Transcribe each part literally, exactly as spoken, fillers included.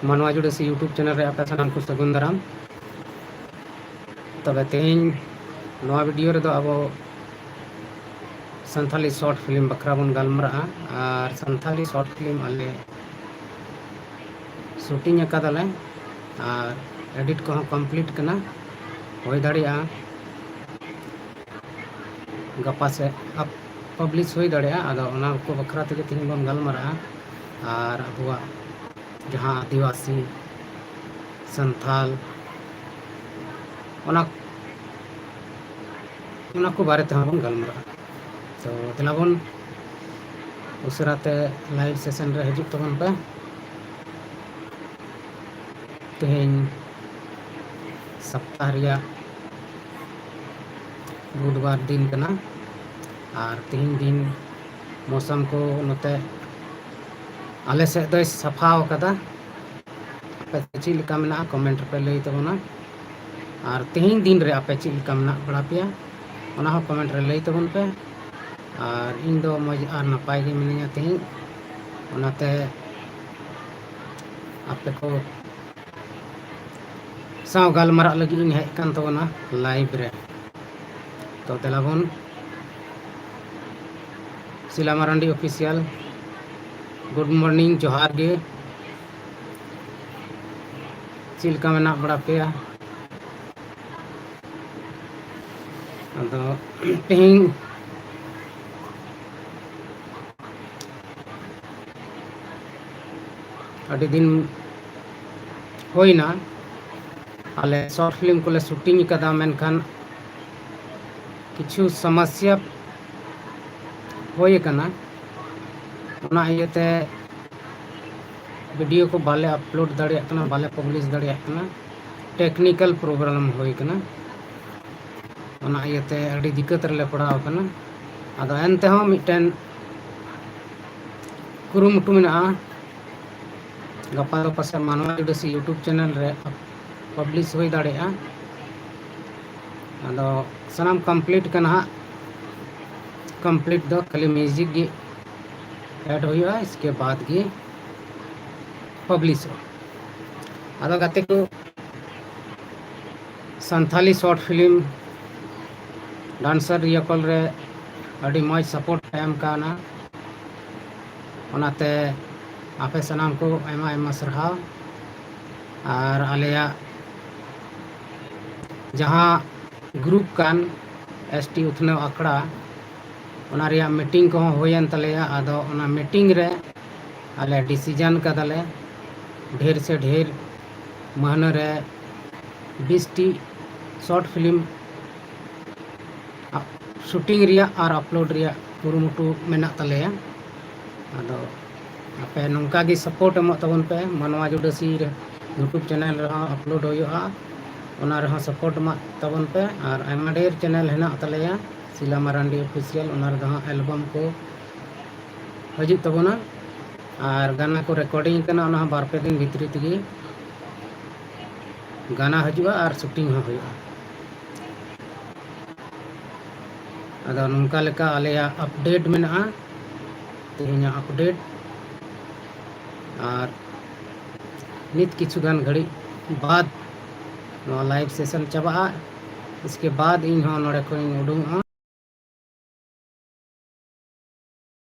ᱢᱟᱱᱣᱟ ᱡᱩᱰᱟᱹᱥᱤ YouTube channel ᱨᱮ ᱟᱯᱮ ᱥᱟᱱᱟᱢ ᱠᱚ ᱥᱟᱹᱜᱩᱱ ᱫᱟᱨᱟᱢ᱾ ᱛᱚᱵᱮ ᱛᱮᱦᱮᱧ ᱱᱚᱣᱟ video ᱨᱮᱫᱚ ᱟᱵᱚ ᱥᱟᱱᱛᱷᱟᱞᱤ short film ᱵᱟᱠᱷᱨᱟ ᱵᱚᱱ ᱜᱟᱞᱢᱟᱨᱟᱜᱼᱟ᱾ ᱟᱨ ᱥᱟᱱᱛᱷᱟᱞᱤ short film ᱟᱞᱮ shooting ᱟᱠᱟᱫᱟᱞᱮ ᱟᱨ edit ᱠᱚᱦᱚᱸ complete ᱠᱟᱱᱟ᱾ ᱦᱩᱭ ᱫᱟᱲᱮᱭᱟᱜᱼᱟ ᱜᱟᱯᱟ ᱥᱮᱫ ᱟᱯ-, publish ᱦᱩᱭ ᱫᱟᱲᱮᱭᱟᱜᱼᱟ᱾ ᱟᱫᱚ ᱚᱱᱟ ᱠᱚ ᱵᱟᱠᱷᱨᱟ ᱛᱮᱜᱮ ᱛᱮᱦᱮᱧ ᱵᱚᱱ ᱜᱟᱞᱢᱟᱨᱟᱜᱼᱟ᱾ ᱟᱨ ᱟᱵᱚᱣᱟᱜ ᱡᱟᱦᱟᱸ ᱟᱹᱫᱤᱵᱟᱹᱥᱤ, ᱥᱟᱱᱛᱷᱟᱞ, ᱚᱱᱟ, ᱚᱱᱟ ᱠᱚ ᱵᱟᱨᱮ ᱛᱮᱦᱚᱸ ᱵᱚᱱ ᱜᱟᱞᱢᱟᱨᱟᱜᱼᱟ᱾ ᱛᱚ ᱫᱮᱞᱟ ᱵᱚᱱ ᱩᱥᱟᱹᱨᱟ ᱛᱮ live session ᱨᱮ ᱦᱤᱡᱩᱜ ᱛᱟᱵᱚᱱ ᱯᱮ᱾ ᱛᱮᱦᱮᱧ ᱥᱚᱯᱛᱟᱦ ᱨᱮᱭᱟᱜ ᱵᱩᱫᱷᱵᱟᱨ ᱫᱤᱱ ᱠᱟᱱᱟ᱾ ᱟᱨ ᱛᱮᱦᱮᱧ ᱫᱤᱱ ᱢᱳᱥᱚᱢ ᱠᱚ ᱱᱚᱛᱮ ᱟᱞᱮ ᱥᱮᱫ ᱫᱚᱭ ᱥᱟᱯᱷᱟ ᱟᱠᱟᱫᱟ᱾ ᱟᱯᱮ ᱪᱮᱫ ᱞᱮᱠᱟ ᱢᱮᱱᱟᱜᱼᱟ, comment ᱨᱮᱯᱮ ᱞᱟᱹᱭ ᱛᱟᱵᱚᱱᱟ᱾ ᱟᱨ ᱛᱮᱦᱮᱧ ᱫᱤᱱ ᱨᱮ ᱟᱯᱮ ᱪᱮᱫ ᱞᱮᱠᱟ ᱢᱮᱱᱟᱜ ᱵᱟᱲᱟ ᱯᱮᱭᱟ, ᱚᱱᱟ ᱦᱚᱸ comment ᱨᱮ ᱞᱟᱹᱭ ᱛᱟᱵᱚᱱ ᱯᱮ᱾ ᱟᱨ ᱤᱧ ᱫᱚ ᱢᱚᱡᱽ ᱟᱨ ᱱᱟᱯᱟᱭ ᱜᱮ ᱢᱤᱱᱟᱹᱧᱟ ᱛᱮᱦᱮᱧ, ᱚᱱᱟᱛᱮ ᱟᱯᱮ ᱠᱚ ᱥᱟᱶ ᱜᱟᱞᱢᱟᱨᱟᱜ ᱞᱟᱹᱜᱤᱫ ᱤᱧ ᱦᱮᱡ ᱟᱠᱟᱱ ᱛᱟᱵᱚᱱᱟ live ᱨᱮ᱾ ᱛᱚ ᱫᱮᱞᱟ ᱵᱚᱱ, ᱥᱤᱞᱟ ᱢᱟᱨᱟᱱᱰᱤ Official, good morning, ᱡᱚᱦᱟᱨ ᱜᱮ᱾ ᱪᱮᱫ ᱞᱮᱠᱟ ᱢᱮᱱᱟᱜ ᱵᱟᱲᱟ ᱯᱮᱭᱟ? ᱟᱫᱚ ᱛᱮᱦᱮᱧ ᱟᱹᱰᱤ ᱫᱤᱱ ᱦᱩᱭᱱᱟ, ᱟᱞᱮ short film ᱠᱚᱞᱮ shooting ᱟᱠᱟᱫᱟ, ᱢᱮᱱᱠᱷᱟᱱ ᱠᱤᱪᱷᱩ ᱥᱚᱢᱚᱥᱥᱟ ᱦᱩᱭ ᱟᱠᱟᱱᱟ᱾ ᱚᱱᱟ ᱤᱭᱟᱹᱛᱮ video ᱠᱚ ᱵᱟᱞᱮ upload ᱫᱟᱲᱮᱭᱟᱜ ᱠᱟᱱᱟ, ᱵᱟᱞᱮ publish ᱫᱟᱲᱮᱭᱟᱜ ᱠᱟᱱᱟ, technical problem ᱦᱩᱭ ᱟᱠᱟᱱᱟ᱾ ᱚᱱᱟ ᱤᱭᱟᱹᱛᱮ ᱟᱹᱰᱤ ᱫᱤᱠᱠᱟᱛ ᱨᱮᱞᱮ ᱯᱟᱲᱟᱣ ᱟᱠᱟᱱᱟ᱾ ᱟᱫᱚ ᱮᱱᱛᱮᱦᱚᱸ ᱢᱤᱫᱴᱮᱱ ᱠᱩᱨᱩᱢᱩᱴᱩ ᱢᱮᱱᱟᱜᱼᱟ, ᱜᱟᱯᱟ ᱫᱚ ᱯᱟᱥᱮᱡ ᱢᱟᱱᱣᱟ ᱡᱩᱰᱟᱹᱥᱤ YouTube channel ᱨᱮ publish ᱦᱩᱭ ᱫᱟᱲᱮᱭᱟᱜᱼᱟ᱾ ᱟᱫᱚ ᱥᱟᱱᱟᱢ complete ᱠᱟᱱᱟ ᱦᱟᱸᱜ᱾ Complete ᱫᱚ ᱠᱷᱟᱹᱞᱤ music ᱜᱮ add ᱦᱩᱭᱩᱜᱼᱟ, ᱤᱥᱠᱮ ᱵᱟᱫᱽ ᱜᱮ publish ᱚᱜᱼᱟ᱾ ᱟᱫᱚ ᱜᱟᱛᱮ ᱠᱚ, ᱥᱟᱱᱛᱷᱟᱞᱤ short film Dancer ᱨᱤᱭᱟᱠᱚᱞ ᱨᱮ ᱟᱹᱰᱤ ᱢᱚᱡᱽ support ᱯᱮ ᱮᱢ ᱠᱟᱣᱱᱟ, ᱚᱱᱟᱛᱮ ᱟᱯᱮ ᱥᱟᱱᱟᱢ ᱠᱚ ᱟᱭᱢᱟ ᱟᱭᱢᱟ ᱥᱟᱨᱦᱟᱣ᱾ ᱟᱨ ᱟᱞᱮᱭᱟᱜ ᱡᱟᱦᱟᱸ group ᱠᱟᱱ ᱮᱥ ᱴᱤ ᱩᱛᱷᱱᱟᱹᱣ ᱟᱠᱷᱲᱟ, ᱚᱱᱟ ᱨᱮᱭᱟᱜ meeting ᱠᱚᱦᱚᱸ ᱦᱩᱭᱮᱱ ᱛᱟᱞᱮᱭᱟ᱾ ᱟᱫᱚ ᱚᱱᱟ meeting ᱨᱮ ᱟᱞᱮ decision ᱠᱟᱫᱟᱞᱮ ᱰᱷᱮᱨ ᱥᱮ ᱰᱷᱮᱨ ᱢᱟᱹᱦᱱᱟᱹ ᱨᱮ ᱵᱤᱥ ᱴᱤ short film shooting ᱨᱮᱭᱟᱜ ᱟᱨ upload ᱨᱮᱭᱟᱜ ᱠᱩᱨᱩᱢᱩᱴᱩ ᱢᱮᱱᱟᱜ ᱛᱟᱞᱮᱭᱟ᱾ ᱟᱫᱚ ᱟᱯᱮ ᱱᱚᱝᱠᱟ ᱜᱮ support ᱮᱢᱚᱜ ᱛᱟᱵᱚᱱ ᱯᱮ᱾ ᱢᱟᱱᱣᱟ ᱡᱩᱰᱟᱹᱥᱤ ᱨᱮ YouTube channel ᱨᱮᱦᱚᱸ upload ᱦᱩᱭᱩᱜᱼᱟ, ᱚᱱᱟ ᱨᱮᱦᱚᱸ support ᱮᱢᱟᱜ ᱛᱟᱵᱚᱱ ᱯᱮ᱾ ᱟᱨ ᱟᱭᱢᱟ ᱰᱷᱮᱨ channel ᱦᱮᱱᱟᱜ ᱛᱟᱞᱮᱭᱟ, ᱥᱤᱞᱟ ᱢᱟᱨᱟᱱᱰᱤ Official, ᱚᱱᱟ ᱨᱮᱫᱚ ᱦᱟᱸᱜ album ᱠᱚ ᱦᱤᱡᱩᱜ ᱛᱟᱵᱚᱱᱟ᱾ ᱟᱨ ᱜᱟᱱᱟ ᱠᱚ recording ᱠᱟᱱᱟ, ᱚᱱᱟ ᱦᱚᱸ ᱵᱟᱨ ᱯᱮ ᱫᱤᱱ ᱵᱷᱤᱛᱨᱤ ᱛᱮᱜᱮ ᱜᱟᱱᱟ ᱦᱤᱡᱩᱜᱼᱟ ᱟᱨ shooting ᱦᱚᱸ ᱦᱩᱭᱩᱜᱼᱟ᱾ ᱟᱫᱚ ᱱᱚᱝᱠᱟ ᱞᱮᱠᱟ ᱟᱞᱮᱭᱟᱜ update ᱢᱮᱱᱟᱜᱼᱟ, ᱛᱮᱦᱮᱧᱟᱜ update᱾ ᱟᱨ ᱱᱤᱛ ᱠᱤᱪᱷᱩ ᱜᱟᱱ ᱜᱷᱟᱹᱲᱤᱡ ᱵᱟᱫ ᱱᱚᱣᱟ live session ᱪᱟᱵᱟᱜᱼᱟ, ᱤᱥᱠᱮ ᱵᱟᱫ ᱤᱧ ᱦᱚᱸ ᱱᱚᱰᱮ ᱠᱷᱚᱱᱤᱧ ᱩᱰᱩᱝᱚᱜᱼᱟ᱾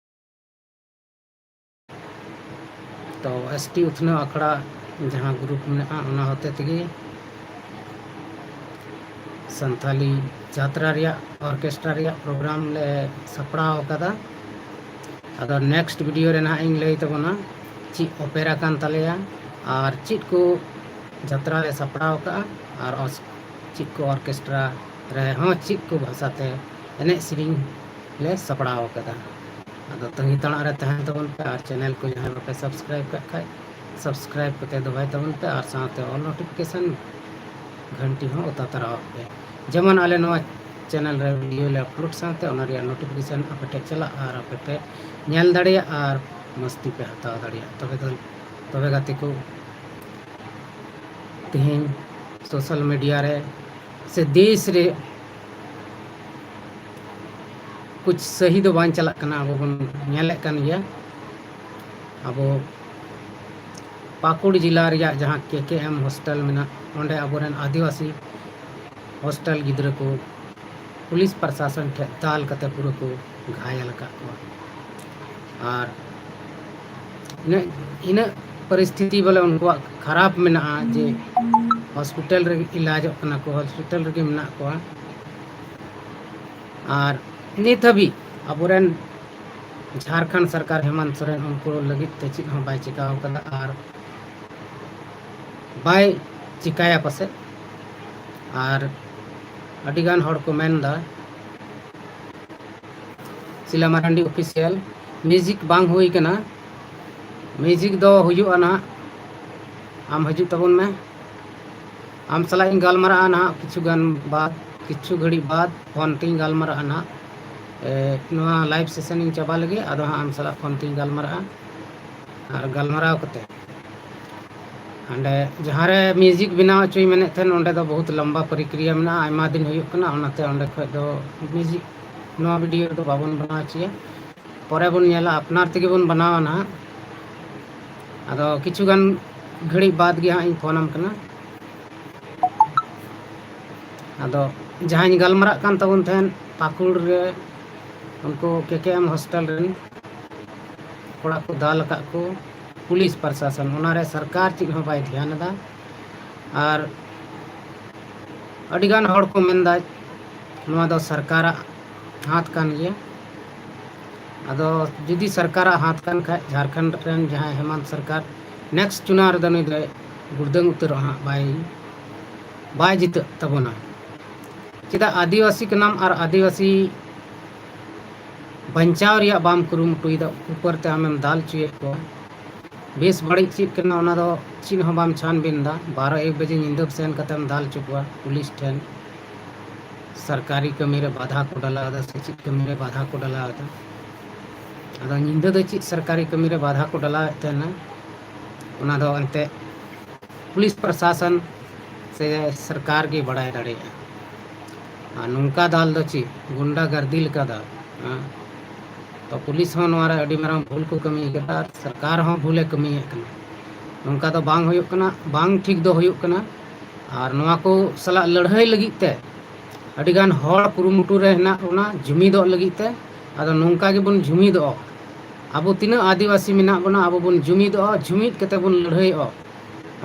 ᱛᱚ ᱮᱥ ᱴᱤ ᱩᱛᱷᱱᱟᱹᱣ ᱟᱠᱷᱲᱟ ᱡᱟᱦᱟᱸ group ᱢᱮᱱᱟᱜᱼᱟ, ᱚᱱᱟ ᱦᱚᱛᱮ ᱛᱮᱜᱮ ᱥᱟᱱᱛᱷᱟᱞᱤ ᱡᱟᱛᱨᱟ ᱨᱮᱭᱟᱜ orchestra ᱨᱮᱭᱟᱜ program ᱞᱮ ᱥᱟᱯᱲᱟᱣ ᱟᱠᱟᱫᱟ᱾ ᱟᱫᱚ next video ᱨᱮ ᱱᱟᱦᱟᱜ ᱤᱧ ᱞᱟᱹᱭ ᱛᱟᱵᱚᱱᱟ ᱪᱮᱫ opera ᱠᱟᱱ ᱛᱟᱞᱮᱭᱟ ᱟᱨ ᱪᱮᱫ ᱠᱚ ᱡᱟᱛᱨᱟ ᱞᱮ ᱥᱟᱯᱲᱟᱣ ᱟᱠᱟᱫᱼᱟ ᱟᱨ ᱚᱨ-, ᱪᱮᱫ ᱠᱚ orchestra ᱨᱮᱦᱚᱸ ᱪᱮᱫ ᱠᱚ ᱵᱷᱟᱥᱟᱛᱮ ᱮᱱᱮᱡ ᱥᱮᱨᱮᱧ ᱞᱮ ᱥᱟᱯᱲᱟᱣ ᱟᱠᱟᱫᱟ᱾ ᱟᱫᱚ ᱛᱟᱺᱜᱤ ᱛᱟᱲᱟᱜ ᱨᱮ ᱛᱟᱦᱮᱱ ᱛᱟᱵᱚᱱ ᱯᱮ ᱟᱨ channel ᱠᱚ ᱡᱟᱦᱟᱸᱭ ᱵᱟᱯᱮ subscribe ᱠᱟᱜ ᱠᱷᱟᱡ, subscribe ᱠᱟᱛᱮ ᱫᱚᱦᱚᱭ ᱛᱟᱵᱚᱱ ᱯᱮ ᱟᱨ ᱥᱟᱶᱛᱮ all notification ᱜᱷᱟᱱᱴᱤ ᱦᱚᱸ ᱚᱛᱟ ᱛᱟᱨᱟᱣᱟᱜ ᱯᱮ, ᱡᱮᱢᱚᱱ ᱟᱞᱮ ᱱᱚᱣᱟ channel ᱨᱮ video ᱞᱮ upload ᱥᱟᱶᱛᱮ ᱚᱱᱟ ᱨᱮᱭᱟᱜ notification ᱟᱯᱮ ᱴᱷᱮᱱ ᱪᱟᱞᱟᱜ ᱟᱨ ᱟᱯᱮ ᱯᱮ ᱧᱮᱞ ᱫᱟᱲᱮᱭᱟᱜᱼᱟ ᱟᱨ ᱢᱟᱥᱛᱤ ᱯᱮ ᱦᱟᱛᱟᱣ ᱫᱟᱲᱮᱭᱟᱜᱼᱟ᱾ ᱛᱚᱵᱮ ᱫᱚ, ᱛᱚᱵᱮ ᱜᱟᱛᱮ ᱠᱚ, ᱛᱮᱦᱮᱧ social media ᱨᱮ ᱥᱮ ᱫᱮᱥ ᱨᱮ ᱠᱩᱪ ᱥᱟᱹᱦᱤ ᱫᱚ ᱵᱟᱝ ᱪᱟᱞᱟᱜ ᱠᱟᱱᱟ, ᱟᱵᱚ ᱵᱚᱱ ᱧᱮᱞᱮᱫ ᱠᱟᱱ ᱜᱮᱭᱟ᱾ ᱟᱵᱚ ᱯᱟᱹᱠᱩᱲ ᱡᱮᱞᱟ ᱨᱮᱭᱟᱜ ᱡᱟᱦᱟᱸ ᱠᱮ ᱠᱮ ᱮᱢ ᱦᱳᱥᱴᱮᱞ ᱢᱮᱱᱟᱜ, ᱚᱸᱰᱮ ᱟᱵᱚᱨᱮᱱ ᱟᱹᱫᱤᱵᱟᱹᱥᱤ ᱦᱳᱥᱴᱮᱞ ᱜᱤᱫᱽᱨᱟᱹ ᱠᱚ ᱯᱩᱞᱤᱥ ᱯᱨᱚᱥᱟᱥᱚᱱ ᱴᱷᱮᱱ ᱫᱟᱞ ᱠᱟᱛᱮ ᱯᱩᱨᱟᱹ ᱠᱚ ᱜᱷᱟᱭᱮᱞ ᱟᱠᱟᱫ ᱠᱚᱣᱟ᱾ ᱟᱨ ᱤᱱᱟᱹᱜ ᱤᱱᱟᱹᱜ ᱯᱚᱨᱤᱥᱛᱷᱤᱛᱤ ᱵᱚᱞᱮ ᱩᱱᱠᱩᱣᱟᱜ ᱠᱷᱟᱨᱟᱯ ᱢᱮᱱᱟᱜᱼᱟ ᱡᱮ ᱦᱚᱥᱯᱤᱴᱟᱞ ᱨᱮ ᱤᱞᱟᱡᱚᱜ ᱠᱟᱱᱟ ᱠᱚ, ᱦᱚᱥᱯᱤᱴᱟᱞ ᱨᱮᱜᱮ ᱢᱮᱱᱟᱜ ᱠᱚᱣᱟ᱾ ᱟᱨ ᱱᱤᱛ ᱦᱟᱹᱵᱤᱡ ᱟᱵᱚᱨᱮᱱ ᱡᱷᱟᱲᱠᱷᱚᱸᱰ ᱥᱚᱨᱠᱟᱨ ᱦᱮᱢᱟᱱᱛ ᱥᱚᱨᱮᱱ ᱩᱱᱠᱩ ᱞᱟᱹᱜᱤᱫ ᱛᱮ ᱪᱮᱫ ᱦᱚᱸ ᱵᱟᱭ ᱪᱤᱠᱟᱹ ᱟᱠᱟᱫᱟ ᱟᱨ ᱵᱟᱭ ᱪᱤᱠᱟᱹᱭᱟ ᱯᱟᱥᱮᱡ᱾ ᱟᱨ ᱟᱹᱰᱤᱜᱟᱱ ᱦᱚᱲ ᱠᱚ ᱢᱮᱱᱫᱟ, ᱥᱤᱞᱟ ᱢᱟᱨᱟᱱᱰᱤ ᱚᱯᱷᱤᱥᱤᱭᱟᱞ, ᱢᱤᱣᱡᱤᱠ ᱵᱟᱝ ᱦᱩᱭ ᱠᱟᱱᱟ, ᱢᱤᱣᱡᱤᱠ ᱫᱚ ᱦᱩᱭᱩᱜᱼᱟ ᱱᱟᱦᱟᱜ, ᱟᱢ ᱦᱤᱡᱩᱜ ᱛᱟᱵᱚᱱ ᱢᱮ, ᱟᱢ ᱥᱟᱞᱟᱜ ᱤᱧ ᱜᱟᱞᱢᱟᱨᱟᱜᱼᱟ ᱱᱟᱦᱟᱜ ᱠᱤᱪᱷᱩ ᱜᱟᱱ ᱵᱟᱫ, ᱠᱤᱪᱷᱩ ᱜᱷᱟᱹᱲᱤᱡ ᱵᱟᱫ ᱯᱷᱳᱱ ᱛᱤᱧ ᱜᱟᱞᱢᱟᱨᱟᱜᱼᱟ ᱱᱟᱦᱟᱜ᱾ ᱮ, ᱱᱚᱣᱟ ᱞᱟᱭᱤᱵᱷ ᱥᱮᱥᱚᱱ ᱤᱧ ᱪᱟᱵᱟ ᱞᱮᱜᱮ, ᱟᱫᱚ ᱦᱟᱸᱜ ᱟᱢ ᱥᱟᱞᱟᱜ ᱯᱷᱳᱱ ᱛᱤᱧ ᱜᱟᱞᱢᱟᱨᱟᱜᱼᱟ᱾ ᱟᱨ ᱜᱟᱞᱢᱟᱨᱟᱣ ᱠᱟᱛᱮ ᱦᱟᱸᱰᱮ ᱡᱟᱦᱟᱸ ᱨᱮ ᱢᱤᱣᱡᱤᱠ ᱵᱮᱱᱟᱣ ᱦᱚᱪᱚᱭ ᱢᱮᱱᱮᱫ ᱛᱟᱦᱮᱱ, ᱚᱸᱰᱮ ᱫᱚ ᱵᱚᱦᱩᱛ ᱞᱟᱢᱵᱟ ᱯᱨᱚᱠᱨᱤᱭᱟ ᱢᱮᱱᱟᱜᱼᱟ, ᱟᱭᱢᱟ ᱫᱤᱱ ᱦᱩᱭᱩᱜ ᱠᱟᱱᱟ, ᱚᱱᱟᱛᱮ ᱚᱸᱰᱮ ᱠᱷᱚᱡ ᱫᱚ ᱢᱤᱣᱡᱤᱠ ᱱᱚᱣᱟ ᱵᱷᱤᱰᱤᱭᱳ ᱨᱮᱫᱚ ᱵᱟᱵᱚᱱ ᱵᱮᱱᱟᱣ ᱦᱚᱪᱚᱭᱟ᱾ ᱯᱚᱨᱮ ᱵᱚᱱ ᱧᱮᱞᱟ, ᱟᱯᱱᱟᱨ ᱛᱮᱜᱮ ᱵᱚᱱ ᱵᱮᱱᱟᱣᱟ ᱱᱟᱦᱟᱜ᱾ ᱟᱫᱚ ᱠᱤᱪᱷᱩ ᱜᱟᱱ ᱜᱷᱟᱹᱲᱤᱡ ᱵᱟᱫᱽ ᱜᱮ ᱦᱟᱸᱜ ᱤᱧ ᱯᱷᱳᱱᱟᱢ ᱠᱟᱱᱟ᱾ ᱟᱫᱚ ᱡᱟᱦᱟᱸᱧ ᱜᱟᱞᱢᱟᱨᱟᱜ ᱠᱟᱱ ᱛᱟᱵᱚᱱ ᱛᱟᱦᱮᱸᱱ, ᱯᱟᱹᱠᱩᱲ ᱨᱮ ᱩᱱᱠᱩ ᱠᱮ ᱠᱮ ᱮᱢ ᱦᱳᱥᱴᱮᱞ ᱨᱮᱱ ᱠᱚᱲᱟ ᱠᱚ ᱫᱟᱞ ᱟᱠᱟᱫ ᱠᱚ ᱯᱩᱞᱤᱥ ᱯᱨᱚᱥᱟᱥᱚᱱ, ᱚᱱᱟᱨᱮ ᱥᱚᱨᱠᱟᱨ ᱪᱮᱫ ᱦᱚᱸ ᱵᱟᱭ ᱫᱷᱮᱭᱟᱱ ᱮᱫᱟ᱾ ᱟᱨ ᱟᱹᱰᱤᱜᱟᱱ ᱦᱚᱲ ᱠᱚ ᱢᱮᱱᱫᱟ ᱱᱚᱣᱟ ᱫᱚ ᱥᱚᱨᱠᱟᱨᱟᱜ ᱦᱟᱛ ᱠᱟᱱ ᱜᱮᱭᱟ᱾ ᱟᱫᱚ ᱡᱩᱫᱤ ᱥᱚᱨᱠᱟᱨᱟᱜ ᱦᱟᱛ ᱠᱟᱱ ᱠᱷᱟᱡ, ᱡᱷᱟᱲᱠᱷᱚᱸᱰ ᱨᱮᱱ ᱡᱟᱦᱟᱸᱭ ᱦᱮᱢᱟᱱᱛ ᱥᱚᱨᱠᱟᱨ, ᱱᱮᱠᱥᱴ ᱪᱩᱱᱟᱣ ᱨᱮᱫᱚ ᱱᱩᱭ ᱫᱚᱭ ᱜᱩᱲᱫᱟᱹᱝ ᱩᱛᱟᱹᱨᱚᱜᱼᱟ ᱦᱟᱸᱜ, ᱵᱟᱭ, ᱵᱟᱭ ᱡᱤᱛᱟᱹᱜ ᱛᱟᱵᱚᱱᱟ᱾ ᱪᱮᱫᱟᱜ ᱟᱹᱫᱤᱵᱟᱹᱥᱤ ᱠᱟᱱᱟᱢ ᱟᱨ ᱟᱹᱫᱤᱵᱟᱹᱥᱤ ᱵᱟᱧᱪᱟᱣ ᱨᱮᱭᱟᱜ ᱵᱟᱢ ᱠᱩᱨᱩᱢᱩᱴᱩᱭᱮᱫᱟ, ᱩᱯᱚᱨ ᱛᱮ ᱟᱢᱮᱢ ᱫᱟᱞ ᱦᱚᱪᱚᱭᱮᱫ ᱠᱚᱣᱟ᱾ ᱵᱮᱥ ᱵᱟᱹᱲᱤᱡ ᱪᱮᱫ ᱠᱟᱱᱟ ᱚᱱᱟ ᱫᱚ ᱪᱮᱫ ᱦᱚᱸ ᱵᱟᱢ ᱪᱷᱟᱱᱵᱤᱱ ᱮᱫᱟ᱾ ᱵᱟᱨᱚ ᱮᱠ ᱵᱟᱡᱮ ᱧᱤᱫᱟᱹ ᱥᱮᱱ ᱠᱟᱛᱮᱢ ᱫᱟᱞ ᱦᱚᱪᱚ ᱠᱚᱣᱟ ᱯᱩᱞᱤᱥ ᱴᱷᱮᱱ᱾ ᱥᱚᱨᱠᱟᱨᱤ ᱠᱟᱹᱢᱤ ᱨᱮ ᱵᱟᱫᱷᱟ ᱠᱚ ᱰᱟᱞᱟᱣ ᱮᱫᱟ ᱥᱮ ᱪᱮᱫ ᱠᱟᱹᱢᱤ ᱨᱮ ᱵᱟᱫᱷᱟ ᱠᱚ ᱰᱟᱞᱟᱣ ᱮᱫᱟ? ᱟᱫᱚ ᱧᱤᱫᱟᱹ ᱫᱚ ᱪᱮᱫ ᱥᱚᱨᱠᱟᱨᱤ ᱠᱟᱹᱢᱤ ᱨᱮ ᱵᱟᱫᱷᱟ ᱠᱚ ᱰᱟᱞᱟᱣᱮᱫ ᱛᱟᱦᱮᱱᱟ, ᱚᱱᱟ ᱫᱚ ᱮᱱᱛᱮᱫ ᱯᱩᱞᱤᱥ ᱯᱨᱚᱥᱟᱥᱚᱱ ᱥᱮ ᱥᱚᱨᱠᱟᱨ ᱜᱮ ᱵᱟᱲᱟᱭ ᱫᱟᱲᱮᱭᱟᱜᱼᱟ᱾ ᱟᱨ ᱱᱚᱝᱠᱟ ᱫᱟᱞ ᱫᱚ ᱪᱮᱫ ᱜᱩᱱᱰᱟ ᱜᱟᱨᱫᱤ ᱞᱮᱠᱟ ᱫᱟᱞ? ᱦᱮᱸ? ᱛᱚ ᱯᱩᱞᱤᱥ ᱦᱚᱸ ᱱᱚᱣᱟ ᱨᱮ ᱟᱹᱰᱤ ᱢᱟᱨᱟᱝ ᱵᱷᱩᱞ ᱠᱚ ᱠᱟᱹᱢᱤ ᱠᱟᱫᱟ ᱟᱨ ᱥᱚᱨᱠᱟᱨ ᱦᱚᱸ ᱵᱷᱩᱞᱮ ᱠᱟᱹᱢᱤᱭᱮᱫ ᱠᱟᱱᱟ᱾ ᱱᱚᱝᱠᱟ ᱫᱚ ᱵᱟᱝ ᱦᱩᱭᱩᱜ ᱠᱟᱱᱟ, ᱵᱟᱝ ᱴᱷᱤᱠ ᱫᱚ ᱦᱩᱭᱩᱜ ᱠᱟᱱᱟ᱾ ᱟᱨ ᱱᱚᱣᱟ ᱠᱚ ᱥᱟᱞᱟᱜ ᱞᱟᱹᱲᱦᱟᱹᱭ ᱞᱟᱹᱜᱤᱫ ᱛᱮ ᱟᱹᱰᱤᱜᱟᱱ ᱦᱚᱲ ᱠᱩᱨᱩᱢᱩᱴᱩ ᱨᱮ ᱦᱮᱱᱟᱜ ᱵᱚᱱᱟ ᱡᱩᱢᱤᱫᱚᱜ ᱞᱟᱹᱜᱤᱫ ᱛᱮ᱾ ᱟᱫᱚ ᱱᱚᱝᱠᱟ ᱜᱮᱵᱚᱱ ᱡᱩᱢᱤᱫᱚᱜᱼᱟ᱾ ᱟᱵᱚ ᱛᱤᱱᱟᱹᱜ ᱟᱹᱫᱤᱵᱟᱹᱥᱤ ᱢᱮᱱᱟᱜ ᱵᱚᱱᱟ, ᱟᱵᱚ ᱵᱚᱱ ᱡᱩᱢᱤᱫᱚᱜᱼᱟ, ᱡᱩᱢᱤᱫ ᱠᱟᱛᱮ ᱵᱚᱱ ᱞᱟᱹᱲᱦᱟᱹᱭᱚᱜᱼᱟ᱾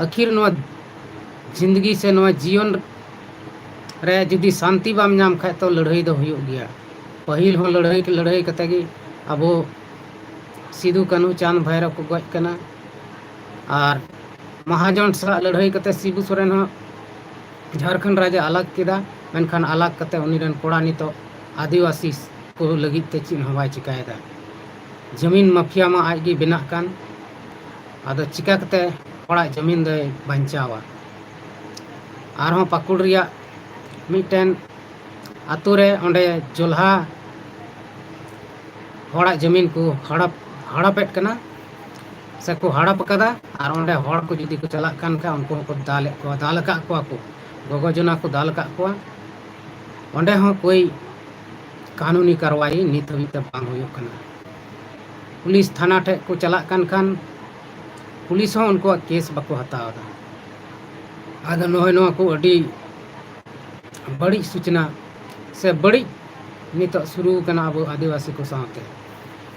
ᱟᱹᱠᱷᱤᱨ ᱱᱚᱣᱟ ᱡᱤᱱᱫᱜᱤ ᱥᱮ ᱱᱚᱣᱟ ᱡᱤᱭᱚᱱ ᱨᱮ ᱡᱩᱫᱤ ᱥᱟᱱᱛᱤ ᱵᱟᱢ ᱧᱟᱢ ᱠᱷᱟᱡ ᱛᱚ ᱞᱟᱹᱲᱦᱟᱹᱭ ᱫᱚ ᱦᱩᱭᱩᱜ ᱜᱮᱭᱟ᱾ ᱯᱟᱹᱦᱤᱞ ᱦᱚᱸ ᱞᱟᱹᱲᱦᱟᱹᱭ, ᱞᱟᱹᱲᱦᱟᱹᱭ ᱠᱟᱛᱮ ᱜᱮ ᱟᱵᱚ ᱥᱤᱫᱩ, ᱠᱟᱹᱱᱦᱩ, ᱪᱟᱸᱫᱽ, ᱵᱷᱟᱭᱨᱚ ᱠᱚ ᱜᱚᱡ ᱠᱟᱱᱟ᱾ ᱟᱨ ᱢᱟᱦᱟᱡᱚᱱ ᱥᱟᱞᱟᱜ ᱞᱟᱹᱲᱦᱟᱹᱭ ᱠᱟᱛᱮ ᱥᱤᱵᱩ ᱥᱚᱨᱮᱱ ᱦᱚᱸ ᱡᱷᱟᱲᱠᱷᱚᱸᱰ ᱨᱟᱡᱽ ᱮ ᱟᱞᱟᱜᱽ ᱠᱮᱫᱟ, ᱢᱮᱱᱠᱷᱟᱱ ᱟᱞᱟᱜᱽ ᱠᱟᱛᱮ ᱩᱱᱤ ᱨᱮᱱ ᱠᱚᱲᱟ ᱱᱤᱛᱚᱜ ᱟᱹᱫᱤᱵᱟᱹᱥᱤ ᱠᱚ ᱞᱟᱹᱜᱤᱫ ᱛᱮ ᱪᱮᱫ ᱦᱚᱸ ᱵᱟᱭ ᱪᱤᱠᱟᱭᱮᱫᱟ᱾ ᱡᱟᱢᱤᱱ ᱢᱟᱯᱷᱤᱭᱟ ᱢᱟ ᱟᱡ ᱜᱮ ᱵᱮᱱᱟᱜ ᱠᱟᱱ, ᱟᱫᱚ ᱪᱤᱠᱟ ᱠᱟᱛᱮ ᱦᱚᱲᱟᱜ ᱡᱟᱢᱤᱱ ᱫᱚᱭ ᱵᱟᱧᱪᱟᱣᱟ? ᱟᱨᱦᱚᱸ ᱯᱟᱹᱠᱩᱲ ᱨᱮᱭᱟᱜ ᱢᱤᱫᱴᱮᱱ ᱟᱛᱳ ᱨᱮ ᱚᱸᱰᱮ ᱡᱚᱞᱦᱟ ᱦᱚᱲᱟᱜ ᱡᱟᱢᱤᱱ ᱠᱚ ᱦᱟᱲᱟᱯ, ᱦᱟᱲᱟᱯᱮᱫ ᱠᱟᱱᱟ ᱥᱮᱠᱚ ᱦᱟᱲᱟᱯ ᱟᱠᱟᱫᱟ᱾ ᱟᱨ ᱚᱸᱰᱮ ᱦᱚᱲ ᱠᱚ ᱡᱩᱫᱤ ᱠᱚ ᱪᱟᱞᱟᱜ ᱠᱟᱱ ᱠᱷᱟᱱ ᱩᱱᱠᱩ ᱦᱚᱸᱠᱚ ᱫᱟᱞᱮᱫ ᱠᱚᱣᱟ, ᱫᱟᱞ ᱟᱠᱟᱫ ᱠᱚᱣᱟ ᱠᱚ, ᱜᱚᱜᱚ ᱡᱚᱱᱟ ᱠᱚ ᱫᱟᱞ ᱟᱠᱟᱫ ᱠᱚᱣᱟ᱾ ᱚᱸᱰᱮ ᱦᱚᱸ ᱠᱳᱭ ᱠᱟᱹᱱᱩᱱᱤ ᱠᱟᱨᱣᱟᱭ ᱱᱤᱛ ᱦᱟᱹᱵᱤᱡ ᱛᱮ ᱵᱟᱝ ᱦᱩᱭᱩᱜ ᱠᱟᱱᱟ᱾ ᱯᱩᱞᱤᱥ ᱛᱷᱟᱱᱟ ᱴᱷᱮᱡ ᱠᱚ ᱪᱟᱞᱟᱜ ᱠᱟᱱ ᱠᱷᱟᱱ ᱯᱩᱞᱤᱥ ᱦᱚᱸ ᱩᱱᱠᱩᱣᱟᱜ ᱠᱮᱥ ᱵᱟᱠᱚ ᱦᱟᱛᱟᱣ ᱮᱫᱟ᱾ ᱟᱫᱚ ᱱᱚᱜᱼᱚᱭ ᱱᱚᱣᱟ ᱠᱚ ᱟᱹᱰᱤ ᱵᱟᱹᱲᱤᱡ ᱥᱩᱪᱱᱟ ᱥᱮ ᱵᱟᱹᱲᱤᱡ ᱱᱤᱛᱚᱜ ᱥᱩᱨᱩ ᱠᱟᱱᱟ ᱟᱵᱚ ᱟᱹᱫᱤᱵᱟᱹᱥᱤ ᱠᱚ ᱥᱟᱶᱛᱮ᱾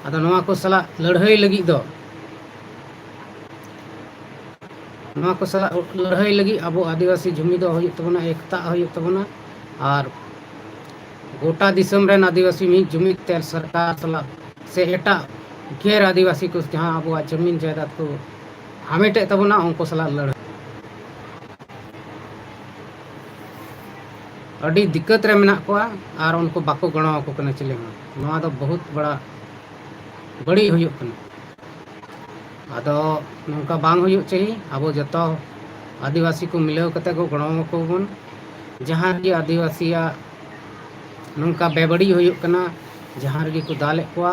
ᱟᱫᱚ ᱱᱚᱣᱟ ᱠᱚ ᱥᱟᱞᱟᱜ ᱞᱟᱹᱲᱦᱟᱹᱭ ᱞᱟᱹᱜᱤᱫ ᱫᱚ, ᱱᱚᱣᱟ ᱠᱚ ᱥᱟᱞᱟᱜ ᱞᱟᱹᱲᱦᱟᱹᱭ ᱞᱟᱹᱜᱤᱫ ᱟᱵᱚ ᱟᱹᱫᱤᱵᱟᱹᱥᱤ ᱡᱩᱢᱤᱫᱚᱜ ᱦᱩᱭᱩᱜ ᱛᱟᱵᱚᱱᱟ, ᱮᱠᱛᱟᱜ ᱦᱩᱭᱩᱜ ᱛᱟᱵᱚᱱᱟ᱾ ᱟᱨ ᱜᱚᱴᱟ ᱫᱤᱥᱚᱢ ᱨᱮᱱ ᱟᱹᱫᱤᱵᱟᱹᱥᱤ ᱢᱤᱫ ᱡᱩᱢᱤᱫ ᱛᱮ ᱥᱚᱨᱠᱟᱨ ᱥᱟᱞᱟᱜ ᱥᱮ ᱮᱴᱟᱜ ᱜᱮᱨ ᱟᱹᱫᱤᱵᱟᱹᱥᱤ ᱠᱚ ᱡᱟᱦᱟᱸ ᱟᱵᱚᱣᱟᱜ ᱡᱟᱹᱢᱤᱱ ᱡᱟᱭᱫᱟᱫ ᱠᱚ ᱦᱟᱢᱮᱴᱮᱫ ᱛᱟᱵᱚᱱᱟ, ᱩᱱᱠᱩ ᱥᱟᱞᱟᱜ ᱞᱟᱹᱲᱦᱟᱹᱭ᱾ ᱟᱹᱰᱤ ᱫᱤᱠᱠᱟᱹᱛ ᱨᱮ ᱢᱮᱱᱟᱜ ᱠᱚᱣᱟ ᱟᱨ ᱩᱱᱠᱩ ᱵᱟᱠᱚ ᱜᱚᱲᱚ ᱟᱠᱚ ᱠᱟᱱᱟ ᱪᱤᱞᱤ ᱦᱚᱸ᱾ ᱱᱚᱣᱟ ᱫᱚ ᱵᱚᱦᱩᱛ ᱵᱟᱲᱟ ᱵᱟᱹᱲᱤᱡ ᱦᱩᱭᱩᱜ ᱠᱟᱱᱟ᱾ ᱟᱫᱚ ᱱᱚᱝᱠᱟ ᱵᱟᱝ ᱦᱩᱭᱩᱜ ᱪᱟᱹᱦᱤ᱾ ᱟᱵᱚ ᱡᱚᱛᱚ ᱟᱹᱫᱤᱵᱟᱹᱥᱤ ᱠᱚ ᱢᱤᱞᱟᱹᱣ ᱠᱟᱛᱮ ᱠᱚ ᱜᱚᱲᱚ ᱟᱠᱚ ᱵᱚᱱ᱾ ᱡᱟᱦᱟᱸ ᱨᱮᱜᱮ ᱟᱹᱫᱤᱵᱟᱹᱥᱤᱭᱟᱜ ᱱᱚᱝᱠᱟ ᱵᱮᱵᱟᱹᱲᱤᱡ ᱦᱩᱭᱩᱜ ᱠᱟᱱᱟ, ᱡᱟᱦᱟᱸ ᱨᱮᱜᱮ ᱠᱚ ᱫᱟᱞᱮᱫ ᱠᱚᱣᱟ,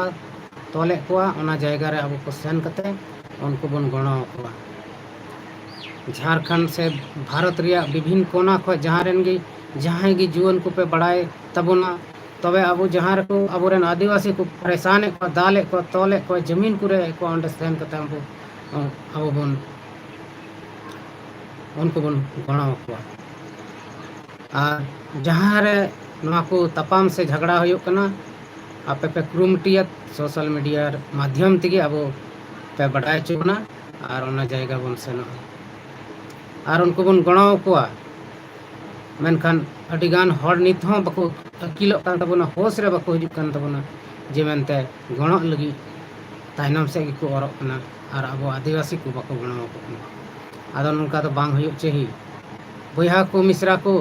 ᱛᱚᱞᱮᱫ ᱠᱚᱣᱟ, ᱚᱱᱟ ᱡᱟᱭᱜᱟ ᱨᱮ ᱟᱵᱚ ᱠᱚ ᱥᱮᱱ ᱠᱟᱛᱮ ᱩᱱᱠᱩ ᱵᱚᱱ ᱜᱚᱲᱚ ᱟᱠᱚᱣᱟ᱾ ᱡᱷᱟᱲᱠᱷᱚᱸᱰ ᱥᱮ ᱵᱷᱟᱨᱚᱛ ᱨᱮᱭᱟᱜ ᱵᱤᱵᱷᱤᱱ ᱠᱚᱱᱟ ᱠᱷᱚᱱ ᱡᱟᱦᱟᱸ ᱨᱮᱱ ᱜᱮ, ᱡᱟᱦᱟᱸᱭ ᱜᱮ ᱡᱩᱣᱟᱹᱱ ᱠᱚᱯᱮ ᱵᱟᱲᱟᱭ ᱛᱟᱵᱚᱱᱟ, ᱛᱚᱵᱮ ᱟᱵᱚ ᱡᱟᱦᱟᱸ ᱨᱮᱠᱚ ᱟᱵᱚᱨᱮᱱ ᱟᱹᱫᱤᱵᱟᱹᱥᱤ ᱠᱚ ᱯᱟᱨᱮᱥᱟᱱᱮᱫ ᱠᱚᱣᱟ, ᱫᱟᱞᱮᱫ ᱠᱚᱣᱟ, ᱛᱚᱞᱮᱫ ᱠᱚᱣᱟ, ᱡᱟᱹᱢᱤᱱ ᱠᱚ ᱨᱮᱡ ᱠᱚᱣᱟ, ᱚᱸᱰᱮ ᱥᱮᱱ ᱠᱟᱛᱮ ᱟᱵᱚ, ᱟᱵᱚ ᱵᱚᱱ ᱩᱱᱠᱩ ᱵᱚᱱ ᱜᱚᱲᱚ ᱟᱠᱚᱣᱟ᱾ ᱟᱨ ᱡᱟᱦᱟᱸ ᱨᱮ ᱱᱚᱣᱟ ᱠᱚ ᱛᱟᱯᱟᱢ ᱥᱮ ᱡᱷᱟᱜᱽᱲᱟ ᱦᱩᱭᱩᱜ ᱠᱟᱱᱟ, ᱟᱯᱮ ᱯᱮ ᱠᱩᱨᱩᱢᱩᱴᱩᱭᱟ social media ᱢᱟᱫᱽᱫᱷᱚᱢ ᱛᱮᱜᱮ ᱟᱵᱚ ᱯᱮ ᱵᱟᱰᱟᱭ ᱦᱚᱪᱚ ᱵᱚᱱᱟ ᱟᱨ ᱚᱱᱟ ᱡᱟᱭᱜᱟ ᱵᱚᱱ ᱥᱮᱱᱚᱜᱼᱟ ᱟᱨ ᱩᱱᱠᱩ ᱵᱚᱱ ᱜᱚᱲᱚ ᱟᱠᱚᱣᱟ᱾ ᱢᱮᱱᱠᱷᱟᱱ ᱟᱹᱰᱤᱜᱟᱱ ᱦᱚᱲ ᱱᱤᱛ ᱦᱚᱸ ᱵᱟᱠᱚ ᱟᱹᱠᱤᱞᱚᱜ ᱠᱟᱱ ᱛᱟᱵᱚᱱᱟ, ᱦᱳᱥ ᱨᱮ ᱵᱟᱠᱚ ᱦᱤᱡᱩᱜ ᱠᱟᱱ ᱛᱟᱵᱚᱱᱟ, ᱡᱮ ᱢᱮᱱᱛᱮ ᱜᱚᱲᱚᱜ ᱞᱟᱹᱜᱤᱫ ᱛᱟᱭᱱᱚᱢ ᱥᱮᱫ ᱜᱮᱠᱚ ᱚᱨᱚᱜ ᱠᱟᱱᱟ ᱟᱨ ᱟᱵᱚ ᱟᱹᱫᱤᱵᱟᱹᱥᱤ ᱠᱚ ᱵᱟᱠᱚ ᱜᱚᱲᱚ ᱟᱠᱚ ᱠᱟᱱᱟ᱾ ᱟᱫᱚ ᱱᱚᱝᱠᱟ ᱫᱚ ᱵᱟᱝ ᱦᱩᱭᱩᱜ ᱪᱟᱹᱦᱤ᱾ ᱵᱚᱭᱦᱟ ᱠᱚ, ᱢᱤᱥᱨᱟ ᱠᱚ,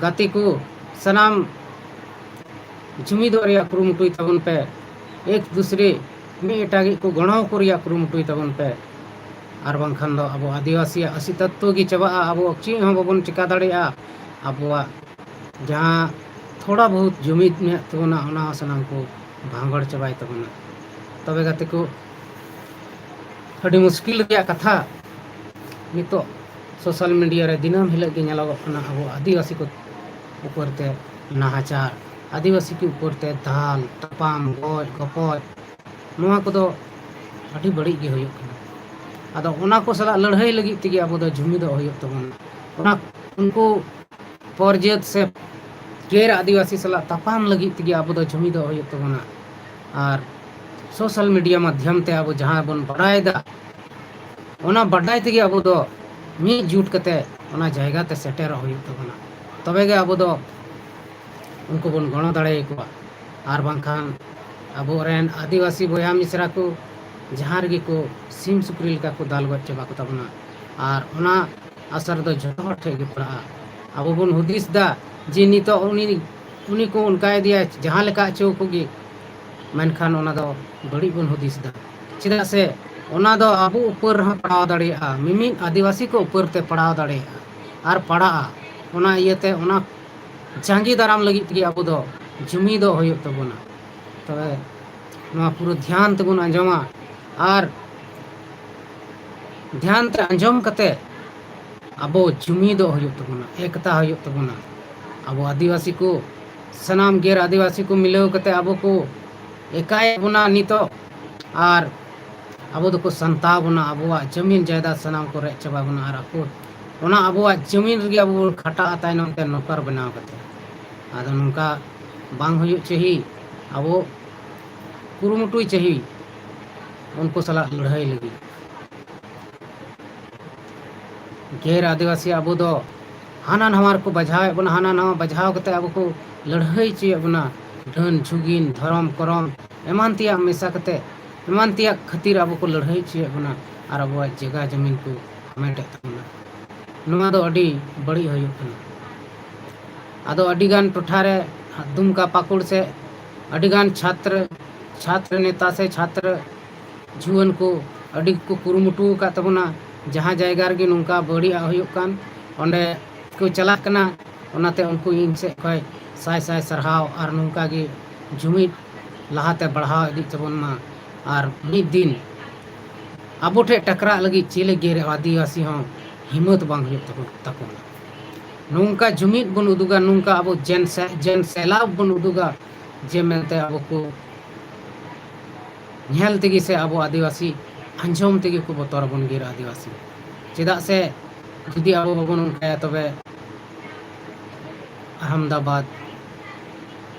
ᱜᱟᱛᱮ ᱠᱚ, ᱥᱟᱱᱟᱢ ᱡᱩᱢᱤᱫᱚᱜ ᱨᱮᱭᱟᱜ ᱠᱩᱨᱩᱢᱩᱴᱩᱭ ᱛᱟᱵᱚᱱ ᱯᱮ᱾ ᱮᱠ ᱫᱩᱥᱨᱮ ᱢᱤᱫ ᱮᱴᱟᱜᱤᱡ ᱠᱚ ᱜᱚᱲᱚ ᱠᱚ ᱨᱮᱭᱟᱜ ᱠᱩᱨᱩᱢᱩᱴᱩᱭ ᱛᱟᱵᱚᱱ ᱯᱮ᱾ ᱟᱨ ᱵᱟᱝᱠᱷᱟᱱ ᱫᱚ ᱟᱵᱚ ᱟᱹᱫᱤᱵᱟᱹᱥᱤᱭᱟᱜ ᱚᱥᱤᱛᱚᱛᱛᱚ ᱜᱮ ᱪᱟᱵᱟᱜᱼᱟ᱾ ᱟᱵᱚ ᱪᱮᱫ ᱦᱚᱸ ᱵᱟᱵᱚᱱ ᱪᱮᱠᱟ ᱫᱟᱲᱮᱭᱟᱜᱼᱟ᱾ ᱟᱵᱚᱣᱟᱜ ᱡᱟᱦᱟᱸ ᱛᱷᱚᱲᱟ ᱵᱚᱦᱩᱛ ᱡᱩᱢᱤᱫ ᱢᱮᱱᱟᱜ ᱛᱟᱵᱚᱱᱟ, ᱚᱱᱟ ᱦᱚᱸ ᱥᱟᱱᱟᱢ ᱠᱚ ᱵᱷᱟᱸᱜᱚᱲ ᱪᱟᱵᱟᱭ ᱛᱟᱵᱚᱱᱟ᱾ ᱛᱚᱵᱮ ᱜᱟᱛᱮ ᱠᱚ, ᱟᱹᱰᱤ ᱢᱩᱥᱠᱤᱞ ᱨᱮᱭᱟᱜ ᱠᱟᱛᱷᱟ᱾ ᱱᱤᱛᱚᱜ social media ᱨᱮ ᱫᱤᱱᱟᱹᱢ ᱦᱤᱞᱳᱜ ᱜᱮ ᱧᱮᱞᱚᱜᱚᱜ ᱠᱟᱱᱟ ᱟᱵᱚ ᱟᱹᱫᱤᱵᱟᱹᱥᱤ ᱠᱚ ᱩᱯᱚᱨ ᱛᱮ ᱱᱟᱦᱟᱪᱟᱨ, ᱟᱹᱫᱤᱵᱟᱹᱥᱤ ᱠᱚ ᱩᱯᱚᱨ ᱛᱮ ᱫᱟᱞ, ᱛᱟᱯᱟᱢ, ᱜᱚᱡ, ᱜᱚᱯᱚᱡ, ᱱᱚᱣᱟ ᱠᱚᱫᱚ ᱟᱹᱰᱤ ᱵᱟᱹᱲᱤᱡ ᱜᱮ ᱦᱩᱭᱩᱜ ᱠᱟᱱᱟ᱾ ᱟᱫᱚ ᱚᱱᱟ ᱠᱚ ᱥᱟᱞᱟᱜ ᱞᱟᱹᱲᱦᱟᱹᱭ ᱞᱟᱹᱜᱤᱫ ᱛᱮᱜᱮ ᱟᱵᱚ ᱫᱚ ᱡᱩᱢᱤᱫᱚᱜ ᱦᱩᱭᱩᱜ ᱛᱟᱵᱚᱱᱟ᱾ ᱚᱱᱟ ᱩᱱᱠᱩ ᱯᱚᱨᱡᱟᱹᱛ ᱥᱮ ᱜᱮᱨ ᱟᱹᱫᱤᱵᱟᱹᱥᱤ ᱥᱟᱞᱟᱜ ᱛᱟᱯᱟᱢ ᱞᱟᱹᱜᱤᱫ ᱛᱮᱜᱮ ᱟᱵᱚ ᱫᱚ ᱡᱩᱢᱤᱫᱚᱜ ᱦᱩᱭᱩᱜ ᱛᱟᱵᱚᱱᱟ᱾ ᱟᱨ social media ᱢᱟᱫᱽᱫᱷᱚᱢ ᱛᱮ ᱟᱵᱚ ᱡᱟᱦᱟᱸ ᱵᱚᱱ ᱵᱟᱰᱟᱭᱮᱫᱟ, ᱚᱱᱟ ᱵᱟᱰᱟᱭ ᱛᱮᱜᱮ ᱟᱵᱚ ᱫᱚ ᱢᱤᱫ ᱡᱩᱴ ᱠᱟᱛᱮ ᱚᱱᱟ ᱡᱟᱭᱜᱟ ᱛᱮ ᱥᱮᱴᱮᱨᱚᱜ ᱦᱩᱭᱩᱜ ᱛᱟᱵᱚᱱᱟ᱾ ᱛᱚᱵᱮ ᱜᱮ ᱟᱵᱚ ᱫᱚ ᱩᱱᱠᱩ ᱵᱚᱱ ᱜᱚᱲᱚ ᱫᱟᱲᱮᱭᱟᱠᱚᱣᱟ᱾ ᱟᱨ ᱵᱟᱝᱠᱷᱟᱱ ᱟᱵᱚᱨᱮᱱ ᱟᱹᱫᱤᱵᱟᱹᱥᱤ ᱵᱚᱭᱦᱟ ᱢᱤᱥᱨᱟ ᱠᱚ ᱡᱟᱦᱟᱸ ᱨᱮᱜᱮ ᱠᱚ ᱥᱤᱢ ᱥᱩᱠᱨᱤ ᱞᱮᱠᱟ ᱠᱚ ᱫᱟᱞ ᱜᱚᱡ ᱪᱟᱵᱟ ᱠᱚ ᱛᱟᱵᱚᱱᱟ᱾ ᱟᱨ ᱚᱱᱟ ᱟᱥᱟᱨ ᱫᱚ ᱡᱚᱛᱚ ᱦᱚᱲ ᱴᱷᱮᱱ ᱜᱮ ᱯᱟᱲᱟᱜᱼᱟ᱾ ᱟᱵᱚ ᱵᱚᱱ ᱦᱩᱫᱤᱥ ᱫᱟ ᱡᱮ ᱱᱤᱛᱚᱜ ᱩᱱᱤ, ᱩᱱᱤ ᱠᱚ ᱚᱱᱠᱟᱭᱮᱫᱮᱭᱟ, ᱡᱟᱦᱟᱸ ᱞᱮᱠᱟ ᱦᱚᱪᱚ ᱠᱚᱜᱮ, ᱢᱮᱱᱠᱷᱟᱱ ᱚᱱᱟ ᱫᱚ ᱵᱟᱹᱲᱤᱡ ᱵᱚᱱ ᱦᱩᱫᱤᱥ ᱫᱟ᱾ ᱪᱮᱫᱟᱜ ᱥᱮ ᱚᱱᱟ ᱫᱚ ᱟᱵᱚ ᱩᱯᱚᱨ ᱨᱮᱦᱚᱸ ᱯᱟᱲᱟᱣ ᱫᱟᱲᱮᱭᱟᱜᱼᱟ, ᱢᱤᱢᱤᱫ ᱟᱹᱫᱤᱵᱟᱹᱥᱤ ᱠᱚ ᱩᱯᱚᱨ ᱛᱮ ᱯᱟᱲᱟᱣ ᱫᱟᱲᱮᱭᱟᱜᱼᱟ ᱟᱨ ᱯᱟᱲᱟᱜᱼᱟ᱾ ᱚᱱᱟ ᱤᱭᱟᱹᱛᱮ ᱚᱱᱟ ᱡᱟᱸᱜᱮ ᱫᱟᱨᱟᱢ ᱞᱟᱹᱜᱤᱫ ᱛᱮᱜᱮ ᱟᱵᱚ ᱫᱚ ᱡᱩᱢᱤᱫᱚᱜ ᱦᱩᱭᱩᱜ ᱛᱟᱵᱚᱱᱟ᱾ ᱛᱚᱵᱮ ᱱᱚᱣᱟ ᱯᱩᱨᱟᱹ ᱫᱷᱮᱭᱟᱱ ᱛᱮᱵᱚᱱ ᱟᱸᱡᱚᱢᱟ ᱟᱨ ᱫᱷᱮᱭᱟᱱ ᱛᱮ ᱟᱸᱡᱚᱢ ᱠᱟᱛᱮ ᱟᱵᱚ ᱡᱩᱢᱤᱫᱚᱜ ᱦᱩᱭᱩᱜ ᱛᱟᱵᱚᱱᱟ, ᱮᱠᱛᱟ ᱦᱩᱭᱩᱜ ᱛᱟᱵᱚᱱᱟ᱾ ᱟᱵᱚ ᱟᱹᱫᱤᱵᱟᱹᱥᱤ ᱠᱚ ᱥᱟᱱᱟᱢ ᱜᱮᱨ ᱟᱹᱫᱤᱵᱟᱹᱥᱤ ᱠᱚ ᱢᱤᱞᱟᱹᱣ ᱠᱟᱛᱮ ᱟᱵᱚ ᱠᱚ ᱮᱠᱟᱭᱮᱫ ᱵᱚᱱᱟ ᱱᱤᱛᱚᱜ, ᱟᱨ ᱟᱵᱚ ᱫᱚᱠᱚ ᱥᱟᱱᱛᱟᱣ ᱵᱚᱱᱟ, ᱟᱵᱚᱣᱟᱜ ᱡᱟᱹᱢᱤᱱ ᱡᱟᱭᱫᱟᱫ ᱥᱟᱱᱟᱢ ᱠᱚ ᱨᱮᱡ ᱪᱟᱵᱟ ᱵᱚᱱᱟ, ᱟᱨ ᱟᱠᱚ ᱚᱱᱟ ᱟᱵᱚᱣᱟᱜ ᱡᱚᱢᱤᱱ ᱨᱮᱜᱮ ᱟᱵᱚ ᱵᱚᱱ ᱠᱷᱟᱴᱟᱜᱼᱟ ᱛᱟᱭᱱᱚᱢ ᱛᱮ ᱱᱚᱠᱚᱨ ᱵᱮᱱᱟᱣ ᱠᱟᱛᱮ᱾ ᱟᱫᱚ ᱱᱚᱝᱠᱟ ᱵᱟᱝ ᱦᱩᱭᱩᱜ ᱪᱟᱹᱦᱤ, ᱟᱵᱚ ᱠᱩᱨᱩᱢᱩᱴᱩᱭ ᱪᱟᱹᱦᱤ ᱩᱱᱠᱩ ᱥᱟᱞᱟᱜ ᱞᱟᱹᱲᱦᱟᱹᱭ ᱞᱟᱹᱜᱤᱫ᱾ ᱜᱮᱨ ᱟᱹᱫᱤᱵᱟᱹᱥᱤ ᱟᱵᱚ ᱫᱚ ᱦᱟᱱᱟ ᱱᱟᱣᱟ ᱨᱮᱠᱚ ᱵᱟᱡᱷᱟᱣᱮᱫ ᱵᱚᱱᱟ, ᱦᱟᱱᱟ ᱱᱟᱣᱟ ᱵᱟᱡᱷᱟᱣ ᱠᱟᱛᱮ ᱟᱵᱚ ᱠᱚ ᱞᱟᱹᱲᱦᱟᱹᱭ ᱦᱚᱪᱚᱭᱮᱫ ᱵᱚᱱᱟ᱾ ᱰᱟᱹᱱ ᱡᱷᱩᱜᱤᱱ ᱫᱷᱚᱨᱚᱢ ᱠᱚᱨᱚᱢ ᱮᱢᱟᱱ ᱛᱮᱭᱟᱜ ᱢᱮᱥᱟ ᱠᱟᱛᱮ, ᱮᱢᱟᱱ ᱛᱮᱭᱟᱜ ᱠᱷᱟᱹᱛᱤᱨ ᱟᱵᱚ ᱠᱚ ᱞᱟᱹᱲᱦᱟᱹᱭ ᱦᱚᱪᱚᱭᱮᱫ ᱵᱚᱱᱟ ᱟᱨ ᱟᱵᱚᱣᱟᱜ ᱡᱟᱭᱜᱟ ᱡᱚᱢᱤᱱ ᱠᱚ ᱦᱟᱢᱮᱴᱮᱫ ᱛᱟᱵᱚᱱᱟ᱾ ᱱᱚᱣᱟ ᱫᱚ ᱟᱹᱰᱤ ᱵᱟᱹᱲᱤᱡ ᱦᱩᱭᱩᱜ ᱠᱟᱱᱟ᱾ ᱟᱫᱚ ᱟᱹᱰᱤᱜᱟᱱ ᱴᱚᱴᱷᱟᱨᱮ ᱫᱩᱢᱠᱟ ᱯᱟᱹᱠᱩᱲ ᱥᱮ ᱟᱹᱰᱤᱜᱟᱱ ᱪᱷᱟᱛᱨᱚ ᱪᱷᱟᱛᱨᱚ ᱱᱮᱛᱟ ᱥᱮ ᱪᱷᱟᱛᱨᱚ ᱡᱩᱣᱟᱹᱱ ᱠᱚ ᱟᱹᱰᱤ ᱠᱚ ᱠᱩᱨᱩᱢᱩᱴᱩ ᱟᱠᱟᱫ ᱛᱟᱵᱚᱱᱟ᱾ ᱡᱟᱦᱟᱸ ᱡᱟᱭᱜᱟ ᱨᱮᱜᱮ ᱱᱚᱝᱠᱟ ᱵᱟᱹᱲᱤᱡᱟᱜ ᱦᱩᱭᱩᱜ ᱠᱟᱱ, ᱚᱸᱰᱮ ᱠᱚ ᱪᱟᱞᱟᱜ ᱠᱟᱱᱟ᱾ ᱚᱱᱟᱛᱮ ᱩᱱᱠᱩ ᱤᱧ ᱥᱮᱫ ᱠᱷᱚᱱ ᱥᱟᱭ ᱥᱟᱭ ᱥᱟᱨᱦᱟᱣ᱾ ᱟᱨ ᱱᱚᱝᱠᱟ ᱜᱮ ᱡᱩᱢᱤᱫ ᱞᱟᱦᱟᱛᱮ ᱵᱟᱲᱦᱟᱣ ᱤᱫᱤᱜ ᱛᱟᱵᱚᱱ ᱢᱟ᱾ ᱟᱨ ᱢᱤᱫ ᱫᱤᱱ ᱟᱵᱚ ᱴᱷᱮᱱ ᱴᱟᱠᱨᱟᱜ ᱞᱟᱹᱜᱤᱫ ᱪᱮᱫ ᱞᱟᱹᱜᱤᱫ ᱟᱹᱫᱤᱵᱟᱹᱥᱤ ᱦᱚᱸ ᱦᱤᱢᱢᱚᱛ ᱵᱟᱝ ᱦᱩᱭᱩᱜ ᱛᱟᱵᱚᱱ ᱛᱟᱠᱚᱣᱟ᱾ ᱱᱚᱝᱠᱟ ᱡᱩᱢᱤᱫ ᱵᱚᱱ ᱩᱫᱩᱜᱟ, ᱱᱚᱝᱠᱟ ᱟᱵᱚ ᱡᱮᱱ ᱥᱮ-, ᱡᱮᱱ ᱥᱮᱞᱟᱵ ᱵᱚᱱ ᱩᱫᱩᱜᱟ, ᱡᱮ ᱢᱮᱱᱛᱮ ᱟᱵᱚ ᱠᱚ ᱧᱮᱞ ᱛᱮᱜᱮ ᱥᱮ ᱟᱵᱚ ᱟᱹᱫᱤᱵᱟᱹᱥᱤ ᱟᱸᱡᱚᱢ ᱛᱮᱜᱮ ᱠᱚ ᱵᱚᱛᱚᱨ ᱟᱵᱚᱱ ᱜᱮᱭᱟ ᱟᱹᱫᱤᱵᱟᱹᱥᱤ᱾ ᱪᱮᱫᱟᱜ ᱥᱮ ᱡᱩᱫᱤ ᱟᱵᱚ ᱵᱟᱵᱚᱱ ᱚᱱᱠᱟᱭᱟ, ᱛᱚᱵᱮ ᱟᱦᱢᱮᱫᱟᱵᱟᱫᱽ,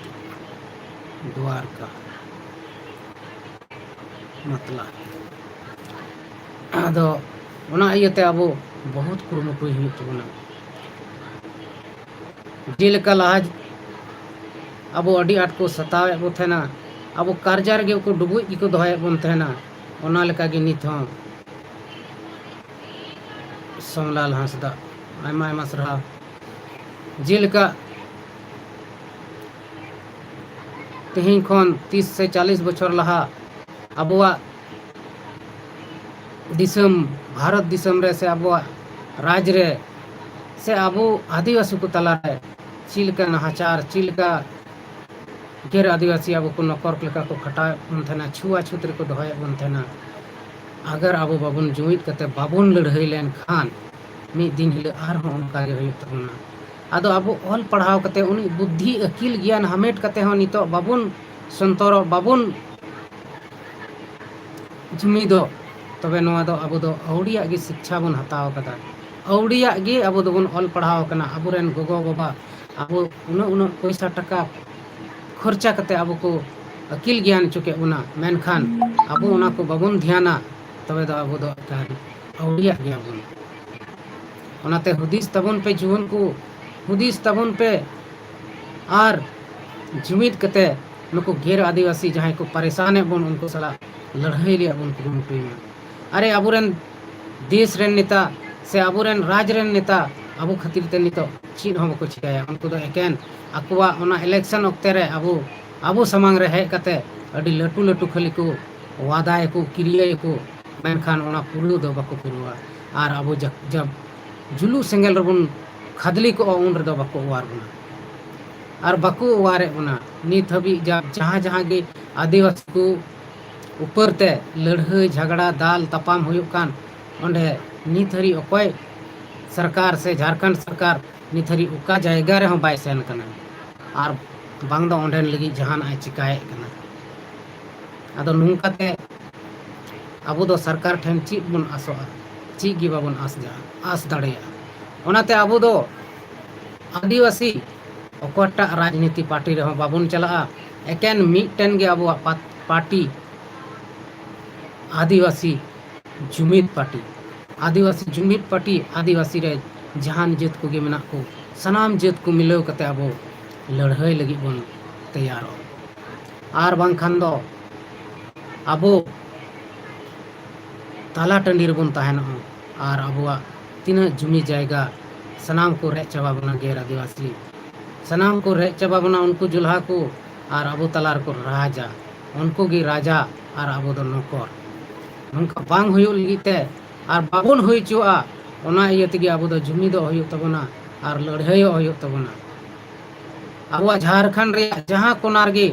ᱫᱩᱣᱟᱨᱠᱟ, ᱢᱟᱛᱞᱟ᱾ ᱟᱫᱚ ᱚᱱᱟ ᱤᱭᱟᱹᱛᱮ ᱟᱵᱚ ᱵᱚᱦᱩᱛ ᱠᱩᱨᱩᱢᱩᱴᱩᱭ ᱦᱩᱭᱩᱜ ᱛᱟᱵᱚᱱᱟ᱾ ᱡᱮᱞᱮᱠᱟ ᱞᱟᱦᱟ ᱟᱵᱚ ᱟᱹᱰᱤ ᱟᱸᱴ ᱠᱚ ᱥᱟᱛᱟᱣᱮᱫ ᱵᱚᱱ ᱛᱟᱦᱮᱱᱟ, ᱟᱵᱚ ᱠᱟᱨᱡᱟ ᱨᱮᱜᱮ ᱠᱚ ᱰᱩᱵᱩᱡ ᱜᱮᱠᱚ ᱫᱚᱦᱚᱭᱮᱫ ᱵᱚᱱ ᱛᱟᱦᱮᱱᱟ, ᱚᱱᱟ ᱞᱮᱠᱟᱜᱮ ᱱᱤᱛ ᱦᱚᱸ᱾ ᱥᱳᱢᱞᱟᱞ ᱦᱟᱸᱥᱫᱟ, ᱟᱭᱢᱟ ᱟᱭᱢᱟ ᱥᱟᱨᱦᱟᱣ᱾ ᱡᱮᱞᱮᱠᱟ ᱛᱮᱦᱮᱧ ᱠᱷᱚᱱ ᱛᱤᱥ ᱥᱮ ᱪᱟᱞᱤᱥ ᱵᱚᱪᱷᱚᱨ ᱞᱟᱦᱟ ᱟᱵᱚᱣᱟᱜ ᱫᱤᱥᱚᱢ, ᱵᱷᱟᱨᱚᱛ ᱫᱤᱥᱚᱢ ᱨᱮ ᱥᱮ ᱟᱵᱚᱣᱟᱜ ᱨᱟᱡᱽ ᱨᱮ ᱥᱮ ᱟᱵᱚ ᱟᱹᱫᱤᱵᱟᱹᱥᱤ ᱠᱚ ᱛᱟᱞᱟᱨᱮ ᱪᱮᱫ ᱞᱮᱠᱟ ᱱᱟᱦᱟᱪᱟᱨ, ᱪᱮᱫ ᱞᱮᱠᱟ ᱜᱮᱨ ᱟᱹᱫᱤᱵᱟᱹᱥᱤ ᱟᱵᱚ ᱠᱚ ᱱᱚᱠᱚᱨ ᱞᱮᱠᱟ ᱠᱚ ᱠᱷᱟᱴᱟᱣᱮᱫ ᱵᱚᱱ ᱛᱟᱦᱮᱱᱟ, ᱪᱷᱩᱣᱟ ᱪᱷᱩᱛ ᱨᱮᱠᱚ ᱫᱚᱦᱚᱭᱮᱫ ᱵᱚᱱ ᱛᱟᱦᱮᱱᱟ᱾ ᱟᱜᱟᱨ ᱟᱵᱚ ᱵᱟᱵᱚᱱ ᱡᱩᱢᱤᱫ ᱠᱟᱛᱮ ᱵᱟᱵᱚᱱ ᱞᱟᱹᱲᱦᱟᱹᱭ ᱞᱮᱱᱠᱷᱟᱱ ᱢᱤᱫ ᱫᱤᱱ ᱦᱤᱞᱳᱜ ᱟᱨᱦᱚᱸ ᱚᱱᱠᱟ ᱜᱮ ᱦᱩᱭᱩᱜ ᱛᱟᱵᱚᱱᱟ᱾ ᱟᱫᱚ ᱟᱵᱚ ᱚᱞ ᱯᱟᱲᱦᱟᱣ ᱠᱟᱛᱮ ᱩᱱᱤ ᱵᱩᱫᱽᱫᱷᱤ ᱟᱹᱠᱤᱞ ᱜᱮᱭᱟᱱ ᱦᱟᱢᱮᱴ ᱠᱟᱛᱮ ᱦᱚᱸ ᱱᱤᱛᱚᱜ ᱵᱟᱵᱚᱱ ᱥᱚᱱᱛᱚᱨᱚᱜ, ᱵᱟᱵᱚᱱ ᱡᱩᱢᱤᱫᱚᱜ, ᱛᱚᱵᱮ ᱱᱚᱣᱟ ᱫᱚ ᱟᱵᱚ ᱫᱚ ᱟᱹᱣᱲᱤᱭᱟᱜ ᱜᱮ ᱥᱤᱠᱪᱷᱟ ᱵᱚᱱ ᱦᱟᱛᱟᱣ ᱠᱟᱫᱟ᱾ ᱟᱹᱣᱲᱤᱭᱟᱜ ᱜᱮ ᱟᱵᱚ ᱫᱚᱵᱚᱱ ᱚᱞ ᱯᱟᱲᱦᱟᱣ ᱟᱠᱟᱱᱟ᱾ ᱟᱵᱚᱨᱮᱱ ᱜᱚᱜᱚ ᱵᱟᱵᱟ ᱟᱵᱚ ᱩᱱᱟᱹᱜ ᱩᱱᱟᱹᱜ ᱯᱚᱭᱥᱟ ᱴᱟᱠᱟ ᱠᱷᱚᱨᱪᱟ ᱠᱟᱛᱮ ᱟᱵᱚ ᱠᱚ ᱟᱹᱠᱤᱞ ᱜᱮᱭᱟᱱ ᱦᱚᱪᱚ ᱠᱮᱫ ᱵᱚᱱᱟ, ᱢᱮᱱᱠᱷᱟᱱ ᱟᱵᱚ ᱚᱱᱟ ᱠᱚ ᱵᱟᱵᱚᱱ ᱫᱷᱮᱭᱟᱱᱟ, ᱛᱚᱵᱮ ᱫᱚ ᱟᱵᱚ ᱫᱚ ᱮᱠᱟᱞ ᱟᱹᱣᱲᱤᱭᱟᱜ ᱜᱮᱭᱟᱵᱚᱱ᱾ ᱚᱱᱟᱛᱮ ᱦᱩᱫᱤᱥ ᱛᱟᱵᱚᱱ ᱯᱮ ᱡᱩᱣᱟᱹᱱ ᱠᱚ, ᱦᱩᱫᱤᱥ ᱛᱟᱵᱚᱱ ᱯᱮ ᱟᱨ ᱡᱩᱢᱤᱫ ᱠᱟᱛᱮ ᱱᱩᱠᱩ ᱜᱮᱨ ᱟᱹᱫᱤᱵᱟᱹᱥᱤ ᱡᱟᱦᱟᱸᱭ ᱠᱚ ᱯᱟᱨᱮᱥᱟᱱᱮᱫ ᱵᱚᱱ, ᱩᱱᱠᱩ ᱥᱟᱞᱟᱜ ᱞᱟᱹᱲᱦᱟᱹᱭ ᱨᱮᱭᱟᱜ ᱵᱚᱱ ᱠᱩᱨᱩᱢᱩᱴᱩᱭ ᱢᱟ᱾ ᱟᱨᱮ, ᱟᱵᱚᱨᱮᱱ ᱫᱮᱥ ᱨᱮᱱ ᱱᱮᱛᱟ ᱥᱮ ᱟᱵᱚᱨᱮᱱ ᱨᱟᱡᱽ ᱨᱮᱱ ᱱᱮᱛᱟ ᱟᱵᱚ ᱠᱷᱟᱹᱛᱤᱨ ᱛᱮ ᱱᱤᱛᱚᱜ ᱪᱮᱫ ᱦᱚᱸ ᱵᱟᱠᱚ ᱪᱤᱠᱟᱹᱭᱟ᱾ ᱩᱱᱠᱩ ᱫᱚ ᱮᱠᱮᱱ ᱟᱠᱚᱣᱟᱜ ᱚᱱᱟ election ᱚᱠᱛᱮ ᱨᱮ ᱟᱵᱚ, ᱟᱵᱚ ᱥᱟᱢᱟᱝ ᱨᱮ ᱦᱮᱡ ᱠᱟᱛᱮ ᱟᱹᱰᱤ ᱞᱟᱹᱴᱩ ᱞᱟᱹᱴᱩ ᱠᱷᱟᱹᱞᱤ ᱠᱚ ᱣᱟᱫᱟᱭᱟᱠᱚ, ᱠᱤᱨᱤᱭᱟᱹᱭᱟᱠᱚ, ᱢᱮᱱᱠᱷᱟᱱ ᱚᱱᱟ ᱯᱩᱨᱟᱹᱣ ᱫᱚ ᱵᱟᱠᱚ ᱯᱩᱨᱟᱹᱣᱟ᱾ ᱟᱨ ᱟᱵᱚ ᱡᱟ-, ᱡᱟ-, ᱡᱩᱞᱩᱜ ᱥᱮᱸᱜᱮᱞ ᱨᱮᱵᱚᱱ ᱠᱷᱟᱫᱽᱞᱮ ᱠᱚᱜᱼᱟ, ᱩᱱ ᱨᱮᱫᱚ ᱵᱟᱠᱚ ᱚᱣᱟᱨ ᱵᱚᱱᱟ ᱟᱨ ᱵᱟᱠᱚ ᱚᱣᱟᱨᱮᱫ ᱵᱚᱱᱟ᱾ ᱱᱤᱛ ᱦᱟᱹᱵᱤᱡ ᱡᱟ-, ᱡᱟᱦᱟᱸ ᱡᱟᱦᱟᱸ ᱜᱮ ᱟᱹᱫᱤᱵᱟᱹᱥᱤ ᱠᱚ ᱩᱯᱟᱹᱨ ᱛᱮ ᱞᱟᱹᱲᱦᱟᱹᱭ, ᱡᱷᱟᱜᱽᱲᱟ, ᱫᱟᱞ ᱛᱟᱯᱟᱢ ᱦᱩᱭᱩᱜ ᱠᱟᱱ, ᱚᱸᱰᱮ ᱱᱤᱛ ᱦᱟᱹᱨᱤᱡ ᱚᱠᱚᱭ ᱥᱚᱨᱠᱟᱨ ᱥᱮ ᱡᱷᱟᱲᱠᱷᱚᱸᱰ ᱥᱚᱨᱠᱟᱨ ᱱᱤᱛ ᱦᱟᱹᱨᱤᱡ ᱚᱠᱟ ᱡᱟᱭᱜᱟ ᱨᱮᱦᱚᱸ ᱵᱟᱭ ᱥᱮᱱ ᱠᱟᱱᱟ ᱟᱨ ᱵᱟᱝ ᱫᱚ ᱚᱸᱰᱮᱱ ᱞᱟᱹᱜᱤᱫ ᱡᱟᱦᱟᱱᱟᱜ ᱮ ᱪᱤᱠᱟᱭᱮᱫ ᱠᱟᱱᱟ᱾ ᱟᱫᱚ ᱱᱚᱝᱠᱟᱛᱮ ᱟᱵᱚ ᱫᱚ ᱥᱚᱨᱠᱟᱨ ᱴᱷᱮᱱ ᱪᱮᱫ ᱵᱚᱱ ᱟᱥᱚᱜᱼᱟ? ᱪᱮᱫ ᱜᱮ ᱵᱟᱵᱚᱱ ᱟᱥ ᱫᱟ-, ᱟᱥ ᱫᱟᱲᱮᱭᱟᱜᱼᱟ᱾ ᱚᱱᱟᱛᱮ ᱟᱵᱚ ᱫᱚ ᱟᱹᱫᱤᱵᱟᱹᱥᱤ ᱚᱠᱚᱭᱴᱟᱜ ᱨᱟᱡᱽᱱᱤᱛᱤ ᱯᱟᱨᱴᱤ ᱨᱮᱦᱚᱸ ᱵᱟᱵᱚᱱ ᱪᱟᱞᱟᱜᱼᱟ᱾ ᱮᱠᱮᱱ ᱢᱤᱫᱴᱮᱱ ᱜᱮ ᱟᱵᱚᱣᱟᱜ ᱯᱟ-, ᱯᱟᱨᱴᱤ, ᱟᱹᱫᱤᱵᱟᱹᱥᱤ ᱡᱩᱢᱤᱫ ᱯᱟᱨᱴᱤ᱾ ᱟᱹᱫᱤᱵᱟᱹᱥᱤ ᱡᱩᱢᱤᱫ ᱯᱟᱨᱴᱤ, ᱟᱹᱫᱤᱵᱟᱹᱥᱤ ᱨᱮ ᱡᱟᱦᱟᱱ ᱡᱟᱹᱛ ᱠᱚᱜᱮ ᱢᱮᱱᱟᱜ ᱠᱚ, ᱥᱟᱱᱟᱢ ᱡᱟᱹᱛ ᱠᱚ ᱢᱤᱞᱟᱹᱣ ᱠᱟᱛᱮ ᱟᱵᱚ ᱞᱟᱹᱲᱦᱟᱹᱭ ᱞᱟᱹᱜᱤᱫ ᱵᱚᱱ ᱛᱮᱭᱟᱨᱚᱜᱼᱟ᱾ ᱟᱨ ᱵᱟᱝᱠᱷᱟᱱ ᱫᱚ ᱟᱵᱚ ᱛᱟᱞᱟ ᱴᱟᱺᱰᱤ ᱨᱮᱵᱚᱱ ᱛᱟᱦᱮᱱᱚᱜᱼᱟ ᱟᱨ ᱟᱵᱚᱣᱟᱜ ᱛᱤᱱᱟᱹᱜ ᱡᱩᱢᱤ ᱡᱟᱭᱜᱟ ᱥᱟᱱᱟᱢ ᱠᱚ ᱨᱮᱡ ᱪᱟᱵᱟ ᱵᱚᱱᱟ ᱜᱮᱨ ᱟᱹᱫᱤᱵᱟᱹᱥᱤ᱾ ᱥᱟᱱᱟᱢ ᱠᱚ ᱨᱮᱡ ᱪᱟᱵᱟ ᱵᱚᱱᱟ ᱩᱱᱠᱩ ᱡᱚᱞᱦᱟ ᱠᱚ ᱟᱨ ᱟᱵᱚ ᱛᱟᱞᱟ ᱨᱮᱠᱚ ᱨᱟᱡᱟ᱾ ᱩᱱᱠᱩ ᱜᱮ ᱨᱟᱡᱟ ᱟᱨ ᱟᱵᱚ ᱫᱚ ᱱᱚᱠᱚᱨ᱾ ᱱᱚᱝᱠᱟ ᱵᱟᱝ ᱦᱩᱭᱩᱜ ᱞᱟᱹᱜᱤᱫ ᱛᱮ ᱟᱨ ᱵᱟᱵᱚᱱ ᱦᱩᱭ ᱦᱚᱪᱚᱣᱟᱜᱼᱟ, ᱚᱱᱟ ᱤᱭᱟᱹ ᱛᱮᱜᱮ ᱟᱵᱚ ᱫᱚ ᱡᱩᱢᱤᱫᱚᱜ ᱦᱩᱭᱩᱜ ᱛᱟᱵᱚᱱᱟ ᱟᱨ ᱞᱟᱹᱲᱦᱟᱹᱭᱚᱜ ᱦᱩᱭᱩᱜ ᱛᱟᱵᱚᱱᱟ᱾ ᱟᱵᱚᱣᱟᱜ ᱡᱷᱟᱲᱠᱷᱚᱸᱰ ᱨᱮᱭᱟᱜ ᱡᱟᱦᱟᱸ ᱠᱚᱱᱟ ᱨᱮᱜᱮ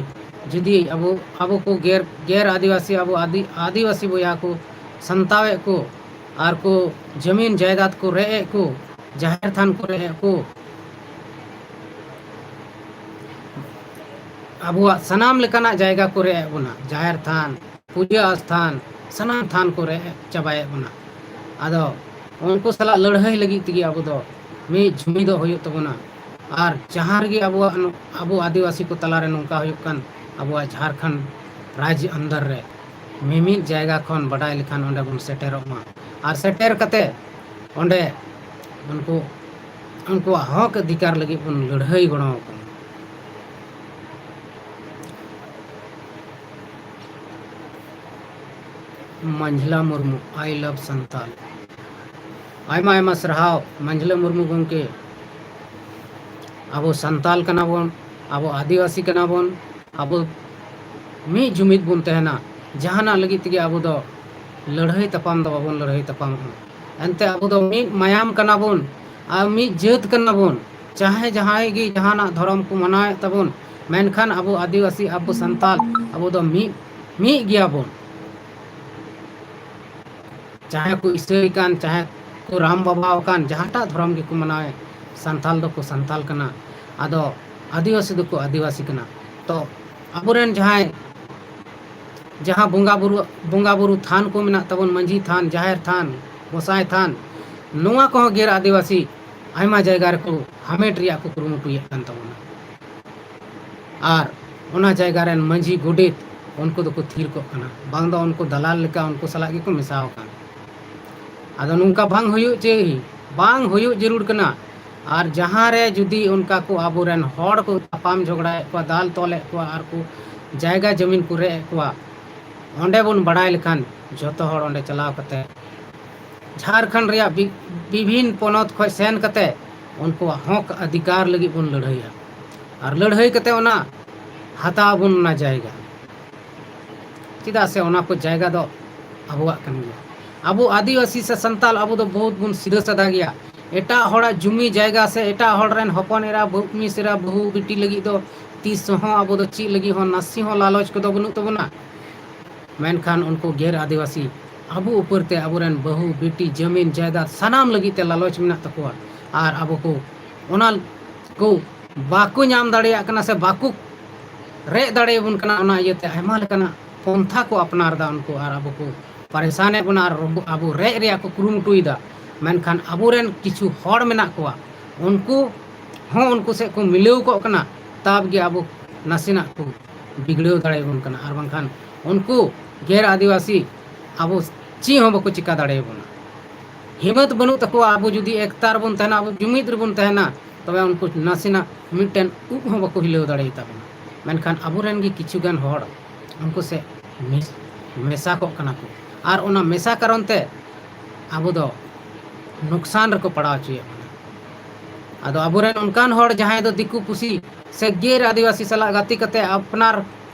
ᱡᱩᱫᱤ ᱟᱵᱚ, ᱟᱵᱚ ᱠᱚ ᱜᱮᱨ, ᱜᱮᱨ ᱟᱹᱫᱤᱵᱟᱹᱥᱤ, ᱟᱵᱚ ᱟᱹᱫᱤ-, ᱟᱹᱫᱤᱵᱟᱹᱥᱤ ᱵᱚᱭᱦᱟ ᱠᱚ ᱥᱟᱱᱛᱟᱣᱮᱫ ᱠᱚ ᱟᱨ ᱠᱚ ᱡᱟᱹᱢᱤᱱ ᱡᱟᱭᱫᱟᱫ ᱠᱚ ᱨᱮᱡ ᱮᱫ ᱠᱚ, ᱡᱟᱦᱮᱨ ᱛᱷᱟᱱ ᱠᱚ ᱨᱮᱡ ᱮᱫ ᱠᱚ, ᱟᱵᱚᱣᱟᱜ ᱥᱟᱱᱟᱢ ᱞᱮᱠᱟᱱᱟᱜ ᱡᱟᱭᱜᱟ ᱠᱚ ᱨᱮᱡ ᱮᱫ ᱵᱚᱱᱟ, ᱡᱟᱦᱮᱨ ᱛᱷᱟᱱ, ᱯᱩᱡᱟᱹ ᱟᱥᱛᱷᱟᱱ, ᱥᱟᱱᱟᱢ ᱛᱷᱟᱱ ᱠᱚ ᱨᱮᱡ ᱪᱟᱵᱟᱭᱮᱫ ᱵᱚᱱᱟ᱾ ᱟᱫᱚ ᱩᱱᱠᱩ ᱥᱟᱞᱟᱜ ᱞᱟᱹᱲᱦᱟᱹᱭ ᱞᱟᱹᱜᱤᱫ ᱛᱮᱜᱮ ᱟᱵᱚ ᱫᱚ ᱢᱤᱫ ᱡᱩᱢᱤᱫᱚᱜ ᱦᱩᱭᱩᱜ ᱛᱟᱵᱚᱱᱟ᱾ ᱟᱨ ᱡᱟᱦᱟᱸ ᱨᱮᱜᱮ ᱟᱵᱚᱣᱟᱜ ᱱᱚ-, ᱟᱵᱚ ᱟᱹᱫᱤᱵᱟᱹᱥᱤ ᱠᱚ ᱛᱟᱞᱟᱨᱮ ᱱᱚᱝᱠᱟ ᱦᱩᱭᱩᱜ ᱠᱟᱱ, ᱟᱵᱚᱣᱟᱜ ᱡᱷᱟᱲᱠᱷᱚᱸᱰ ᱨᱟᱡᱽ ᱟᱱᱫᱟᱨ ᱨᱮ ᱢᱤᱢᱤᱫ ᱡᱟᱭᱜᱟ ᱠᱷᱚᱱ ᱵᱟᱰᱟᱭ ᱞᱮᱠᱷᱟᱱ ᱚᱸᱰᱮ ᱵᱚᱱ ᱥᱮᱴᱮᱨᱚᱜ ᱢᱟ᱾ ᱟᱨ ᱥᱮᱴᱮᱨ ᱠᱟᱛᱮ ᱚᱸᱰᱮ ᱩᱱᱠᱩ, ᱩᱱᱠᱩᱣᱟᱜ ᱦᱚᱠ ᱚᱫᱷᱤᱠᱟᱨ ᱞᱟᱹᱜᱤᱫ ᱵᱚᱱ ᱞᱟᱹᱲᱦᱟᱹᱭ ᱜᱚᱲᱚ ᱟᱠᱚ ᱢᱟ᱾ ᱢᱟᱹᱡᱷᱞᱟ ᱢᱩᱨᱢᱩ, I love ᱥᱟᱱᱛᱟᱞ᱾ ᱟᱭᱢᱟ ᱟᱭᱢᱟ ᱥᱟᱨᱦᱟᱣ ᱢᱟᱹᱡᱷᱞᱟ ᱢᱩᱨᱢᱩ ᱜᱚᱢᱠᱮ᱾ ᱟᱵᱚ ᱥᱟᱱᱛᱟᱞ ᱠᱟᱱᱟ ᱵᱚᱱ, ᱟᱵᱚ ᱟᱹᱫᱤᱵᱟᱹᱥᱤ ᱠᱟᱱᱟ ᱵᱚᱱ, ᱟᱵᱚ ᱢᱤᱫ ᱡᱩᱢᱤᱫ ᱵᱚᱱ ᱛᱟᱦᱮᱱᱟ᱾ ᱡᱟᱦᱟᱱᱟᱜ ᱞᱟᱹᱜᱤᱫ ᱛᱮᱜᱮ ᱟᱵᱚ ᱫᱚ ᱞᱟᱹᱲᱦᱟᱹᱭ ᱛᱟᱯᱟᱢ ᱫᱚ ᱵᱟᱵᱚᱱ ᱞᱟᱹᱲᱦᱟᱹᱭ ᱛᱟᱯᱟᱢᱚᱜᱼᱟ᱾ ᱮᱱᱛᱮ ᱟᱵᱚ ᱫᱚ ᱢᱤᱫ ᱢᱟᱭᱟᱢ ᱠᱟᱱᱟ ᱵᱚᱱ ᱟᱨ ᱢᱤᱫ ᱡᱟᱹᱛ ᱠᱟᱱᱟ ᱵᱚᱱ᱾ ᱪᱟᱦᱮ ᱡᱟᱦᱟᱸᱭ ᱜᱮ ᱡᱟᱦᱟᱱᱟᱜ ᱫᱷᱚᱨᱚᱢ ᱠᱚ ᱢᱟᱱᱟᱣᱮᱫ ᱛᱟᱵᱚᱱ, ᱢᱮᱱᱠᱷᱟᱱ ᱟᱵᱚ ᱟᱹᱫᱤᱵᱟᱹᱥᱤ, ᱟᱵᱚ ᱥᱟᱱᱛᱟᱞ, ᱟᱵᱚ ᱫᱚ ᱢᱤᱫ, ᱢᱤᱫ ᱜᱮᱭᱟ ᱵᱚᱱ᱾ ᱪᱟᱦᱮ ᱠᱚ ᱤᱥᱟᱹᱭ ᱠᱟᱱ, ᱪᱟᱦᱮ ᱠᱚ ᱨᱟᱢ ᱵᱟᱵᱟ ᱟᱠᱟᱱ, ᱡᱟᱦᱟᱸᱴᱟᱜ ᱫᱷᱚᱨᱚᱢ ᱜᱮᱠᱚ ᱢᱟᱱᱟᱣᱮᱫ, ᱥᱟᱱᱛᱟᱞ ᱫᱚᱠᱚ ᱥᱟᱱᱛᱟᱞ ᱠᱟᱱᱟ᱾ ᱟᱫᱚ ᱟᱹᱫᱤᱵᱟᱹᱥᱤ ᱫᱚᱠᱚ ᱟᱹᱫᱤᱵᱟᱹᱥᱤ ᱠᱟᱱᱟ᱾ ᱛᱚ ᱟᱵᱚᱨᱮᱱ ᱡᱟᱦᱟᱸᱭ, ᱡᱟᱦᱟᱸ ᱵᱚᱸᱜᱟ ᱵᱩᱨᱩ, ᱵᱚᱸᱜᱟ ᱵᱩᱨᱩ ᱛᱷᱟᱱ ᱠᱚ ᱢᱮᱱᱟᱜ ᱛᱟᱵᱚᱱ, ᱢᱟᱹᱡᱷᱤ ᱛᱷᱟᱱ, ᱡᱟᱦᱮᱨ ᱛᱷᱟᱱ, ᱜᱚᱸᱥᱟᱭ ᱛᱷᱟᱱ, ᱱᱚᱣᱟ ᱠᱚᱦᱚᱸ ᱜᱮᱨ ᱟᱹᱫᱤᱵᱟᱹᱥᱤ ᱟᱭᱢᱟ ᱡᱟᱭᱜᱟ ᱨᱮᱠᱚ ᱦᱟᱢᱮᱴ ᱨᱮᱭᱟᱜ ᱠᱚ ᱠᱩᱨᱩᱢᱩᱴᱩᱭᱮᱫ ᱠᱟᱱ ᱛᱟᱵᱚᱱᱟ᱾ ᱟᱨ ᱚᱱᱟ ᱡᱟᱭᱜᱟ ᱨᱮᱱ ᱢᱟᱹᱡᱷᱤ ᱜᱚᱰᱮᱛ ᱩᱱᱠᱩ ᱫᱚᱠᱚ ᱛᱷᱤᱨ ᱠᱚᱜ ᱠᱟᱱᱟ, ᱵᱟᱝ ᱫᱚ ᱩᱱᱠᱩ ᱫᱟᱞᱟᱞ ᱞᱮᱠᱟ ᱩᱱᱠᱩ ᱥᱟᱞᱟᱜ ᱜᱮᱠᱚ ᱢᱮᱥᱟ ᱟᱠᱟᱱ᱾ ᱟᱫᱚ ᱱᱚᱝᱠᱟ ᱵᱟᱝ ᱦᱩᱭᱩᱜ ᱪᱟᱹᱭ, ᱵᱟᱝ ᱦᱩᱭᱩᱜ ᱡᱟᱹᱨᱩᱲ ᱠᱟᱱᱟ᱾ ᱟᱨ ᱡᱟᱦᱟᱸ ᱨᱮ ᱡᱩᱫᱤ ᱚᱱᱠᱟ ᱠᱚ ᱟᱵᱚᱨᱮᱱ ᱦᱚᱲ ᱠᱚ ᱛᱟᱯᱟᱢ ᱡᱷᱚᱜᱽᱲᱟᱭᱮᱫ ᱠᱚᱣᱟ, ᱫᱟᱞ ᱛᱚᱞᱮᱫ ᱠᱚᱣᱟ ᱟᱨ ᱠᱚ ᱡᱟᱭᱜᱟ ᱡᱚᱢᱤᱱ ᱠᱚ ᱨᱮᱡ ᱮᱫ ᱠᱚᱣᱟ, ᱚᱸᱰᱮ ᱵᱚᱱ ᱵᱟᱲᱟᱭ ᱞᱮᱠᱷᱟᱱ ᱡᱚᱛᱚ ᱦᱚᱲ ᱚᱸᱰᱮ ᱪᱟᱞᱟᱣ ᱠᱟᱛᱮ ᱡᱷᱟᱲᱠᱷᱚᱸᱰ ᱨᱮᱭᱟᱜ ᱵᱤ-, ᱵᱤᱵᱷᱤᱱ ᱯᱚᱱᱚᱛ ᱠᱷᱚᱱ ᱥᱮᱱ ᱠᱟᱛᱮ ᱩᱱᱠᱩᱣᱟᱜ ᱦᱚᱠ ᱚᱫᱷᱤᱠᱟᱨ ᱞᱟᱹᱜᱤᱫ ᱵᱚᱱ ᱞᱟᱹᱲᱦᱟᱹᱭᱟ᱾ ᱟᱨ ᱞᱟᱹᱲᱦᱟᱹᱭ ᱠᱟᱛᱮ ᱚᱱᱟ ᱦᱟᱛᱟᱣ ᱟᱵᱚᱱ ᱚᱱᱟ ᱡᱟᱭᱜᱟ᱾ ᱪᱮᱫᱟᱜ ᱥᱮ ᱚᱱᱟ ᱠᱚ ᱡᱟᱭᱜᱟ ᱫᱚ ᱟᱵᱚᱣᱟᱜ ᱠᱟᱱ ᱜᱮᱭᱟ᱾ ᱟᱵᱚ ᱟᱹᱫᱤᱵᱟᱹᱥᱤ ᱥᱮ ᱥᱟᱱᱛᱟᱞ, ᱟᱵᱚ ᱫᱚ ᱵᱚᱦᱩᱛ ᱵᱚᱱ ᱥᱤᱫᱷᱟᱹ ᱥᱟᱫᱟ ᱜᱮᱭᱟ᱾ ᱮᱴᱟᱜ ᱦᱚᱲᱟᱜ ᱡᱩᱢᱤ ᱡᱟᱭᱜᱟ ᱥᱮ ᱮᱴᱟᱜ ᱦᱚᱲ ᱨᱮᱱ ᱦᱚᱯᱚᱱ ᱮᱨᱟ, ᱵᱟᱹᱦᱩ ᱢᱤᱥᱨᱟ, ᱵᱟᱹᱦᱩ ᱵᱤᱴᱤ ᱞᱟᱹᱜᱤᱫ ᱫᱚ ᱛᱤᱥ ᱦᱚᱸ ᱟᱵᱚ ᱫᱚ ᱪᱮᱫ ᱞᱟᱹᱜᱤᱫ ᱦᱚᱸ ᱱᱟᱥᱮ ᱦᱚᱸ ᱞᱟᱞᱚᱪ ᱠᱚᱫᱚ ᱵᱟᱹᱱᱩᱜ ᱛᱟᱵᱚᱱᱟ᱾ ᱢᱮᱱᱠᱷᱟᱱ ᱩᱱᱠᱩ ᱜᱮᱨ ᱟᱹᱫᱤᱵᱟᱹᱥᱤ ᱟᱵᱚ ᱩᱯᱚᱨ ᱛᱮ ᱟᱵᱚᱨᱮᱱ ᱵᱟᱹᱦᱩ, ᱵᱤᱴᱤ, ᱡᱟᱹᱢᱤᱱ, ᱡᱟᱭᱫᱟᱫ ᱥᱟᱱᱟᱢ ᱞᱟᱹᱜᱤᱫ ᱛᱮ ᱞᱟᱞᱚᱪ ᱢᱮᱱᱟᱜ ᱛᱟᱠᱚᱣᱟ᱾ ᱟᱨ ᱟᱵᱚ ᱠᱚ ᱚᱱᱟ ᱠᱚ ᱵᱟᱠᱚ ᱧᱟᱢ ᱫᱟᱲᱮᱭᱟᱜ ᱠᱟᱱᱟ ᱥᱮ ᱵᱟᱠᱚ ᱨᱮᱡ ᱫᱟᱲᱮᱭᱟᱵᱚᱱ ᱠᱟᱱᱟ᱾ ᱚᱱᱟ ᱤᱭᱟᱹᱛᱮ ᱟᱭᱢᱟ ᱞᱮᱠᱟᱱᱟᱜ ᱯᱚᱱᱛᱷᱟ ᱠᱚ ᱟᱯᱱᱟᱨ ᱮᱫᱟ ᱩᱱᱠᱩ, ᱟᱨ ᱟᱵᱚ ᱠᱚ ᱯᱟᱨᱮᱥᱟᱱᱮᱫ ᱵᱚᱱᱟ ᱟᱨ ᱟᱵᱚ ᱨᱮᱡ ᱨᱮᱭᱟᱜ ᱠᱚ ᱠᱩᱨᱩᱢᱩᱴᱩᱭᱮᱫᱟ᱾ ᱢᱮᱱᱠᱷᱟᱱ ᱟᱵᱚᱨᱮᱱ ᱠᱤᱪᱷᱩ ᱦᱚᱲ ᱢᱮᱱᱟᱜ ᱠᱚᱣᱟ, ᱩᱱᱠᱩ ᱦᱚᱸ ᱩᱱᱠᱩ ᱥᱮᱫ ᱠᱚ ᱢᱤᱞᱟᱹᱣ ᱠᱚᱜ ᱠᱟᱱᱟ, ᱛᱟᱵ ᱜᱮ ᱟᱵᱚ ᱱᱟᱥᱮᱱᱟᱜ ᱠᱚ ᱵᱤᱜᱽᱲᱟᱹᱣ ᱫᱟᱲᱮᱭᱟᱵᱚᱱ ᱠᱟᱱᱟ᱾ ᱟᱨ ᱵᱟᱝᱠᱷᱟᱱ ᱩᱱᱠᱩ ᱜᱮᱨ ᱟᱹᱫᱤᱵᱟᱹᱥᱤ ᱟᱵᱚ ᱪᱮᱫ ᱦᱚᱸ ᱵᱟᱠᱚ ᱪᱤᱠᱟ ᱫᱟᱲᱮᱭᱟᱵᱚᱱᱟ᱾ ᱦᱤᱢᱢᱚᱛ ᱵᱟᱹᱱᱩᱜ ᱛᱟᱠᱚᱣᱟ, ᱟᱵᱚ ᱡᱩᱫᱤ ᱮᱠᱛᱟ ᱨᱮᱵᱚᱱ ᱛᱟᱦᱮᱱᱟ, ᱟᱵᱚ ᱡᱩᱢᱤᱫ ᱨᱮᱵᱚᱱ ᱛᱟᱦᱮᱱᱟ, ᱛᱚᱵᱮ ᱩᱱᱠᱩ ᱱᱟᱥᱮᱱᱟᱜ ᱢᱤᱫᱴᱮᱱ ᱩᱵ ᱦᱚᱸ ᱵᱟᱠᱚ ᱦᱤᱞᱟᱹᱣ ᱫᱟᱲᱮᱭᱟᱛᱟᱵᱚᱱᱟ᱾ ᱢᱮᱱᱠᱷᱟᱱ ᱟᱵᱚᱨᱮᱱ ᱜᱮ ᱠᱤᱪᱷᱩ ᱜᱟᱱ ᱦᱚᱲ ᱩᱱᱠᱩ ᱥᱮ ᱢᱮᱥ-, ᱢᱮᱥᱟ ᱠᱚᱜ ᱠᱟᱱᱟ ᱠᱚ, ᱟᱨ ᱚᱱᱟ ᱢᱮᱥᱟ ᱠᱟᱨᱚᱱ ᱛᱮ ᱟᱵᱚ ᱫᱚ ᱱᱩᱠᱥᱟᱱ ᱨᱮᱠᱚ ᱯᱟᱲᱟᱣ ᱦᱚᱪᱚᱭᱮᱫ ᱵᱚᱱᱟ᱾ ᱟᱫᱚ ᱟᱵᱚᱨᱮᱱ ᱚᱱᱠᱟᱱ ᱦᱚᱲ ᱡᱟᱦᱟᱸᱭ ᱫᱚ ᱫᱤᱠᱩ ᱯᱩᱥᱤ ᱥᱮ ᱜᱮᱨ ᱟᱹᱫᱤᱵᱟᱹᱥᱤ ᱥᱟᱞᱟᱜ ᱜᱟᱛᱮ ᱠᱟᱛᱮ ᱟᱯᱱᱟᱨ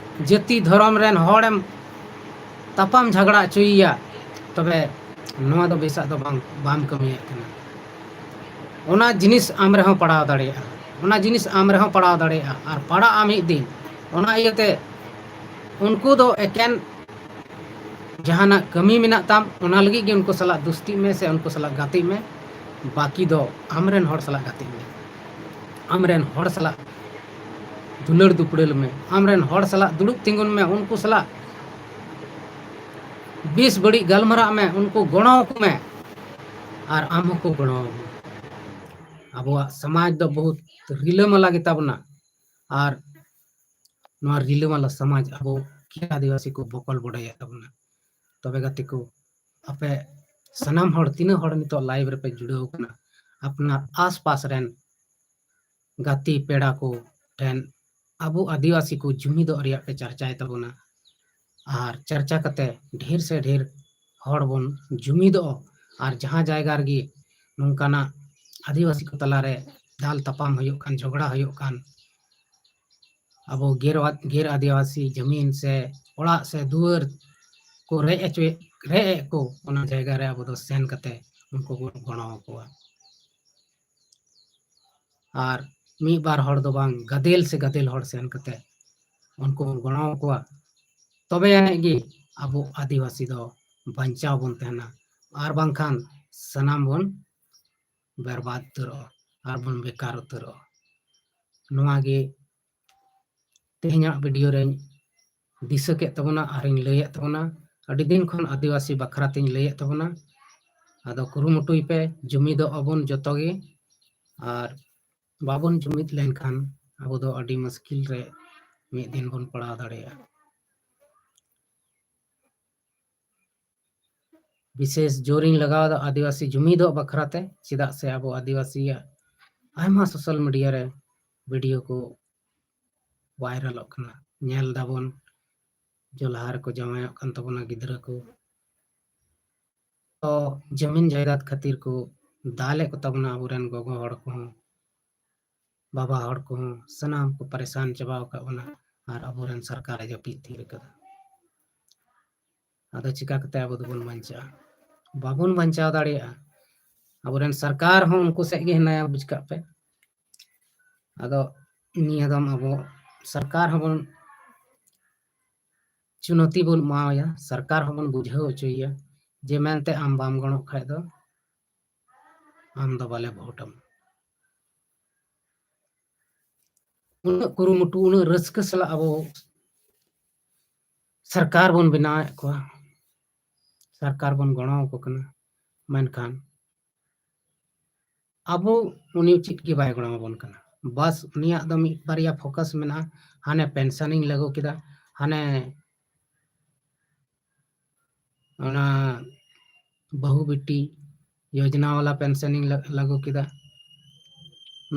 ᱡᱟᱹᱛᱤ ᱫᱷᱚᱨᱚᱢ ᱨᱮᱱ ᱦᱚᱲᱮᱢ ᱛᱟᱯᱟᱢ ᱡᱷᱟᱜᱽᱲᱟ ᱦᱚᱪᱚᱭᱮᱭᱟ, ᱛᱚᱵᱮ ᱱᱚᱣᱟ ᱫᱚ ᱵᱮᱥᱟᱜ ᱫᱚ ᱵᱟᱝ, ᱵᱟᱢ ᱠᱟᱹᱢᱤᱭᱮᱫ ᱠᱟᱱᱟ᱾ ᱚᱱᱟ ᱡᱤᱱᱤᱥ ᱟᱢ ᱨᱮᱦᱚᱸ ᱯᱟᱲᱟᱣ ᱫᱟᱲᱮᱭᱟᱜᱼᱟ, ᱚᱱᱟ ᱡᱤᱱᱤᱥ ᱟᱢ ᱨᱮᱦᱚᱸ ᱯᱟᱲᱟᱣ ᱫᱟᱲᱮᱭᱟᱜᱼᱟ, ᱟᱨ ᱯᱟᱲᱟᱜᱼᱟ ᱢᱤᱫ ᱫᱤᱱ᱾ ᱚᱱᱟ ᱤᱭᱟᱹᱛᱮ ᱩᱱᱠᱩ ᱫᱚ ᱮᱠᱮᱱ ᱡᱟᱦᱟᱱᱟᱜ ᱠᱟᱹᱢᱤ ᱢᱮᱱᱟᱜ ᱛᱟᱢ, ᱚᱱᱟ ᱞᱟᱹᱜᱤᱫ ᱜᱮ ᱩᱱᱠᱩ ᱥᱟᱞᱟᱜ ᱫᱩᱥᱛᱤᱜ ᱢᱮ ᱥᱮ ᱩᱱᱠᱩ ᱥᱟᱞᱟᱜ ᱜᱟᱛᱮᱜ ᱢᱮ, ᱵᱟᱹᱠᱤ ᱫᱚ ᱟᱢᱨᱮᱱ ᱦᱚᱲ ᱥᱟᱞᱟᱜ ᱜᱟᱛᱮᱜ ᱢᱮ, ᱟᱢᱨᱮᱱ ᱦᱚᱲ ᱥᱟᱞᱟᱜ ᱫᱩᱞᱟᱹᱲ ᱫᱩᱯᱲᱟᱹᱞ ᱢᱮ, ᱟᱢᱨᱮᱱ ᱦᱚᱲ ᱥᱟᱞᱟᱜ ᱫᱩᱲᱩᱵ ᱛᱤᱸᱜᱩᱱ ᱢᱮ, ᱩᱱᱠᱩ ᱥᱟᱞᱟᱜ ᱵᱮᱥ ᱵᱟᱹᱲᱤᱡ ᱜᱟᱞᱢᱟᱨᱟᱜ ᱢᱮ, ᱩᱱᱠᱩ ᱜᱚᱲᱚ ᱟᱠᱚ ᱢᱮ, ᱟᱨ ᱟᱢ ᱦᱚᱸᱠᱚ ᱜᱚᱲᱚ ᱟᱢᱟ᱾ ᱟᱵᱚᱣᱟᱜ ᱥᱚᱢᱟᱡᱽ ᱫᱚ ᱵᱚᱦᱩᱛ ᱨᱤᱞᱟᱹᱢᱟᱞᱟ ᱜᱮᱛᱟ ᱵᱚᱱᱟ, ᱟᱨ ᱱᱚᱣᱟ ᱨᱤᱞᱟᱹᱢᱟᱞᱟ ᱥᱚᱢᱟᱡᱽ ᱟᱵᱚ ᱜᱮᱨ ᱟᱹᱫᱤᱵᱟᱹᱥᱤ ᱠᱚ ᱵᱚᱠᱚᱞ ᱵᱚᱰᱮᱭᱮᱫ ᱛᱟᱵᱚᱱᱟ᱾ ᱛᱚᱵᱮ ᱜᱟᱛᱮ ᱠᱚ, ᱟᱯᱮ ᱥᱟᱱᱟᱢ ᱦᱚᱲ, ᱛᱤᱱᱟᱹᱜ ᱦᱚᱲ ᱱᱤᱛᱚᱜ live ᱨᱮᱯᱮ ᱡᱩᱲᱟᱹᱣ ᱠᱟᱱᱟ, ᱟᱯᱱᱟᱨ ᱟᱥᱯᱟᱥ ᱨᱮᱱ ᱜᱟᱛᱮ ᱯᱮᱲᱟ ᱠᱚ ᱴᱷᱮᱱ ᱟᱵᱚ ᱟᱹᱫᱤᱵᱟᱹᱥᱤ ᱠᱚ ᱡᱩᱢᱤᱫᱚᱜ ᱨᱮᱭᱟᱜ ᱯᱮ ᱪᱟᱨᱪᱟᱭ ᱛᱟᱵᱚᱱᱟ᱾ ᱟᱨ ᱪᱟᱨᱪᱟ ᱠᱟᱛᱮ ᱰᱷᱮᱨ ᱥᱮ ᱰᱷᱮᱨ ᱦᱚᱲ ᱵᱚᱱ ᱡᱩᱢᱤᱫᱚᱜ, ᱟᱨ ᱡᱟᱦᱟᱸ ᱡᱟᱭᱜᱟ ᱨᱮᱜᱮ ᱱᱚᱝᱠᱟᱱᱟᱜ ᱟᱹᱫᱤᱵᱟᱹᱥᱤ ᱠᱚ ᱛᱟᱞᱟᱨᱮ ᱫᱟᱞ ᱛᱟᱯᱟᱢ ᱦᱩᱭᱩᱜ ᱠᱟᱱ, ᱡᱷᱚᱜᱽᱲᱟ ᱦᱩᱭᱩᱜ ᱠᱟᱱ, ᱟᱵᱚ ᱜᱮᱨ, ᱜᱮᱨ ᱟᱹᱫᱤᱵᱟᱹᱥᱤ ᱡᱟᱹᱢᱤᱱ ᱥᱮ ᱚᱲᱟᱜ ᱥᱮ ᱫᱩᱣᱟᱹᱨ ᱠᱚ ᱨᱮᱡ ᱦᱚᱪᱚᱭᱮᱫ, ᱨᱮᱡ ᱮᱫ ᱠᱚ, ᱚᱱᱟ ᱡᱟᱭᱜᱟ ᱨᱮ ᱟᱵᱚ ᱫᱚ ᱥᱮᱱ ᱠᱟᱛᱮ ᱩᱱᱠᱩ ᱵᱚᱱ ᱜᱚᱲᱚ ᱟᱠᱚᱣᱟ᱾ ᱟᱨ ᱢᱤᱫ ᱵᱟᱨ ᱦᱚᱲ ᱫᱚ ᱵᱟᱝ, ᱜᱟᱫᱮᱞ ᱥᱮ ᱜᱟᱫᱮᱞ ᱦᱚᱲ ᱥᱮᱱ ᱠᱟᱛᱮ ᱩᱱᱠᱩ ᱵᱚᱱ ᱜᱚᱲᱚ ᱟᱠᱚᱣᱟ, ᱛᱚᱵᱮ ᱟᱹᱱᱤᱡ ᱜᱮ ᱟᱵᱚ ᱟᱹᱫᱤᱵᱟᱹᱥᱤ ᱫᱚ ᱵᱟᱧᱪᱟᱣ ᱵᱚᱱ ᱛᱟᱦᱮᱱᱟ, ᱟᱨ ᱵᱟᱝᱠᱷᱟᱱ ᱥᱟᱱᱟᱢ ᱵᱚᱱ ᱵᱮᱨᱵᱟᱫ ᱩᱛᱟᱹᱨᱚᱜᱼᱟ ᱟᱨ ᱵᱚᱱ ᱵᱮᱠᱟᱨ ᱩᱛᱟᱹᱨᱚᱜᱼᱟ᱾ ᱱᱚᱣᱟ ᱜᱮ ᱛᱮᱦᱮᱧᱟᱜ video ᱨᱮᱧ ᱫᱤᱥᱟᱹ ᱠᱮᱫ ᱛᱟᱵᱚᱱᱟ ᱟᱨᱤᱧ ᱞᱟᱹᱭᱮᱫ ᱛᱟᱵᱚᱱᱟ᱾ ᱟᱹᱰᱤ ᱫᱤᱱ ᱠᱷᱚᱱ ᱟᱹᱫᱤᱵᱟᱹᱥᱤ ᱵᱟᱠᱷᱨᱟ ᱛᱤᱧ ᱞᱟᱹᱭᱮᱫ ᱛᱟᱵᱚᱱᱟ᱾ ᱟᱫᱚ ᱠᱩᱨᱩᱢᱩᱴᱩᱭ ᱯᱮ, ᱡᱩᱢᱤᱫᱚᱜ ᱟᱵᱚᱱ ᱡᱚᱛᱚ ᱜᱮ᱾ ᱟᱨ ᱵᱟᱵᱚᱱ ᱡᱩᱢᱤᱫ ᱞᱮᱱᱠᱷᱟᱱ ᱟᱵᱚ ᱫᱚ ᱟᱹᱰᱤ ᱢᱩᱥᱠᱤᱞ ᱨᱮ ᱢᱤᱫ ᱫᱤᱱ ᱵᱚᱱ ᱯᱟᱲᱟᱣ ᱫᱟᱲᱮᱭᱟᱜᱼᱟ᱾ ᱵᱤᱥᱮᱥ ᱡᱳᱨᱤᱧ ᱞᱟᱜᱟᱣ ᱮᱫᱟ ᱟᱹᱫᱤᱵᱟᱹᱥᱤ ᱡᱩᱢᱤᱫᱚᱜ ᱵᱟᱠᱷᱨᱟ ᱛᱮ, ᱪᱮᱫᱟᱜ ᱥᱮ ᱟᱵᱚ ᱟᱹᱫᱤᱵᱟᱹᱥᱤᱭᱟᱜ ᱟᱭᱢᱟ social media ᱨᱮ video ᱠᱚ viralᱚᱜ ᱠᱟᱱᱟ, ᱧᱮᱞ ᱫᱟᱵᱚᱱ ᱡᱚᱞᱦᱟ ᱨᱮᱠᱚ ᱡᱟᱶᱟᱭᱚᱜ ᱠᱟᱱ ᱛᱟᱵᱚᱱᱟ ᱜᱤᱫᱽᱨᱟᱹ ᱠᱚ᱾ ᱛᱚ ᱡᱟᱢᱤᱱ ᱡᱟᱭᱫᱟᱫ ᱠᱷᱟᱹᱛᱤᱨ ᱠᱚ ᱫᱟᱞᱮᱫ ᱠᱚ ᱛᱟᱵᱚᱱᱟ ᱟᱵᱚᱨᱮᱱ ᱜᱚᱜᱚ ᱦᱚᱲ ᱠᱚᱦᱚᱸ, ᱵᱟᱵᱟ ᱦᱚᱲ ᱠᱚᱦᱚᱸ, ᱥᱟᱱᱟᱢ ᱠᱚ ᱯᱟᱨᱮᱥᱟᱱ ᱪᱟᱵᱟ ᱟᱠᱟᱫ ᱵᱚᱱᱟ᱾ ᱟᱨ ᱟᱵᱚᱨᱮᱱ ᱥᱚᱨᱠᱟᱨᱮ ᱡᱟᱹᱯᱤᱫ ᱛᱷᱤᱨ ᱟᱠᱟᱫᱟ᱾ ᱟᱫᱚ ᱪᱤᱠᱟ ᱠᱟᱛᱮ ᱟᱵᱚ ᱫᱚᱵᱚᱱ ᱵᱟᱧᱪᱟᱜᱼᱟ? ᱵᱟᱵᱚᱱ ᱵᱟᱧᱪᱟᱣ ᱫᱟᱲᱮᱭᱟᱜᱼᱟ᱾ ᱟᱵᱚᱨᱮᱱ ᱥᱚᱨᱠᱟᱨ ᱦᱚᱸ ᱩᱱᱠᱩ ᱥᱮᱫ ᱜᱮ ᱦᱮᱱᱟᱭᱟ, ᱵᱩᱡᱽ ᱠᱟᱜ ᱯᱮ᱾ ᱟᱫᱚ ᱱᱤᱭᱟᱹ ᱫᱚᱢ ᱟᱵᱚ ᱥᱚᱨᱠᱟᱨ ᱦᱚᱸᱵᱚᱱ ᱪᱩᱱᱚᱛᱤ ᱵᱚᱱ ᱮᱢᱟᱣᱟᱭᱟ, ᱥᱚᱨᱠᱟᱨ ᱦᱚᱸᱵᱚᱱ ᱵᱩᱡᱷᱟᱹᱣ ᱦᱚᱪᱚᱭᱮᱭᱟ ᱡᱮ ᱢᱮᱱᱛᱮ ᱟᱢ ᱵᱟᱢ ᱜᱚᱲᱚᱜ ᱠᱷᱟᱡ ᱫᱚ ᱟᱢ ᱫᱚ ᱵᱟᱞᱮ ᱵᱷᱳᱴ ᱟᱢᱟ᱾ ᱩᱱᱟᱹᱜ ᱠᱩᱨᱩᱢᱩᱴᱩ, ᱩᱱᱟᱹᱜ ᱨᱟᱹᱥᱠᱟᱹ ᱥᱟᱞᱟᱜ ᱟᱵᱚ ᱥᱚᱨᱠᱟᱨ ᱵᱚᱱ ᱵᱮᱱᱟᱣᱮᱫ ᱠᱚᱣᱟ, ᱥᱚᱨᱠᱟᱨ ᱵᱚᱱ ᱜᱚᱲᱚ ᱟᱠᱚ ᱠᱟᱱᱟ, ᱢᱮᱱᱠᱷᱟᱱ ᱟᱵᱚ ᱩᱱᱤ ᱪᱮᱫ ᱜᱮ ᱵᱟᱭ ᱜᱚᱲᱚ ᱟᱵᱚᱱ ᱠᱟᱱᱟ᱾ ᱵᱟᱥ ᱩᱱᱤᱭᱟᱜ ᱫᱚ ᱢᱤᱫ ᱵᱟᱨᱭᱟ focus ᱢᱮᱱᱟᱜᱼᱟ, ᱦᱟᱱᱮ ᱯᱮᱱᱥᱚᱱᱤᱧ ᱞᱟᱹᱜᱩ ᱠᱮᱫᱟ, ᱦᱟᱱᱮ ᱚᱱᱟ ᱵᱟᱹᱦᱩ ᱵᱤᱴᱤ ᱭᱳᱡᱽᱱᱟ ᱣᱟᱞᱟ ᱯᱮᱱᱥᱚᱱᱤᱧ ᱞᱟ-, ᱞᱟᱹᱜᱩ ᱠᱮᱫᱟ᱾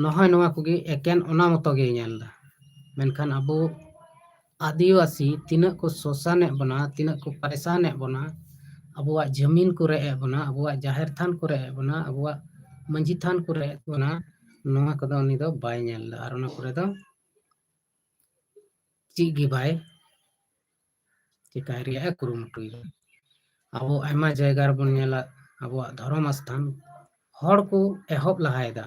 ᱱᱚᱜᱼᱚᱭ ᱱᱚᱣᱟ ᱠᱚᱜᱮ ᱮᱠᱮᱱ ᱚᱱᱟ ᱢᱚᱛᱚ ᱜᱮᱭ ᱧᱮᱞ ᱮᱫᱟ᱾ ᱢᱮᱱᱠᱷᱟᱱ ᱟᱵᱚ ᱟᱹᱫᱤᱵᱟᱹᱥᱤ ᱛᱤᱱᱟᱹᱜ ᱠᱚ ᱥᱳᱥᱟᱱᱮᱫ ᱵᱚᱱᱟ, ᱛᱤᱱᱟᱹᱜ ᱠᱚ ᱯᱟᱨᱮᱥᱟᱱᱮᱫ ᱵᱚᱱᱟ, ᱟᱵᱚᱣᱟᱜ ᱡᱟᱹᱢᱤᱱ ᱠᱚ ᱨᱮᱡ ᱮᱫ ᱵᱚᱱᱟ, ᱟᱵᱚᱣᱟᱜ ᱡᱟᱦᱮᱨ ᱛᱷᱟᱱ ᱠᱚ ᱨᱮᱡ ᱮᱫ ᱵᱚᱱᱟ, ᱟᱵᱚᱣᱟᱜ ᱢᱟᱹᱡᱷᱤ ᱛᱷᱟᱱ ᱠᱚ ᱨᱮᱡ ᱮᱫ ᱵᱚᱱᱟ, ᱱᱚᱣᱟ ᱠᱚᱫᱚ ᱩᱱᱤ ᱫᱚ ᱵᱟᱭ ᱧᱮᱞ ᱮᱫᱟ᱾ ᱟᱨ ᱚᱱᱟ ᱠᱚᱨᱮ ᱫᱚ ᱪᱮᱫ ᱜᱮ ᱵᱟᱭ ᱪᱮᱠᱟᱭ ᱨᱮᱭᱟᱜ ᱮ ᱠᱩᱨᱩᱢᱩᱴᱩᱭᱮᱫᱟ᱾ ᱟᱵᱚ ᱟᱭᱢᱟ ᱡᱟᱭᱜᱟ ᱨᱮᱵᱚᱱ ᱧᱮᱞᱟ, ᱟᱵᱚᱣᱟᱜ ᱫᱷᱚᱨᱚᱢ ᱟᱥᱛᱷᱟᱱ ᱦᱚᱲ ᱠᱚ ᱮᱦᱚᱵ ᱞᱟᱦᱟᱭᱮᱫᱟ,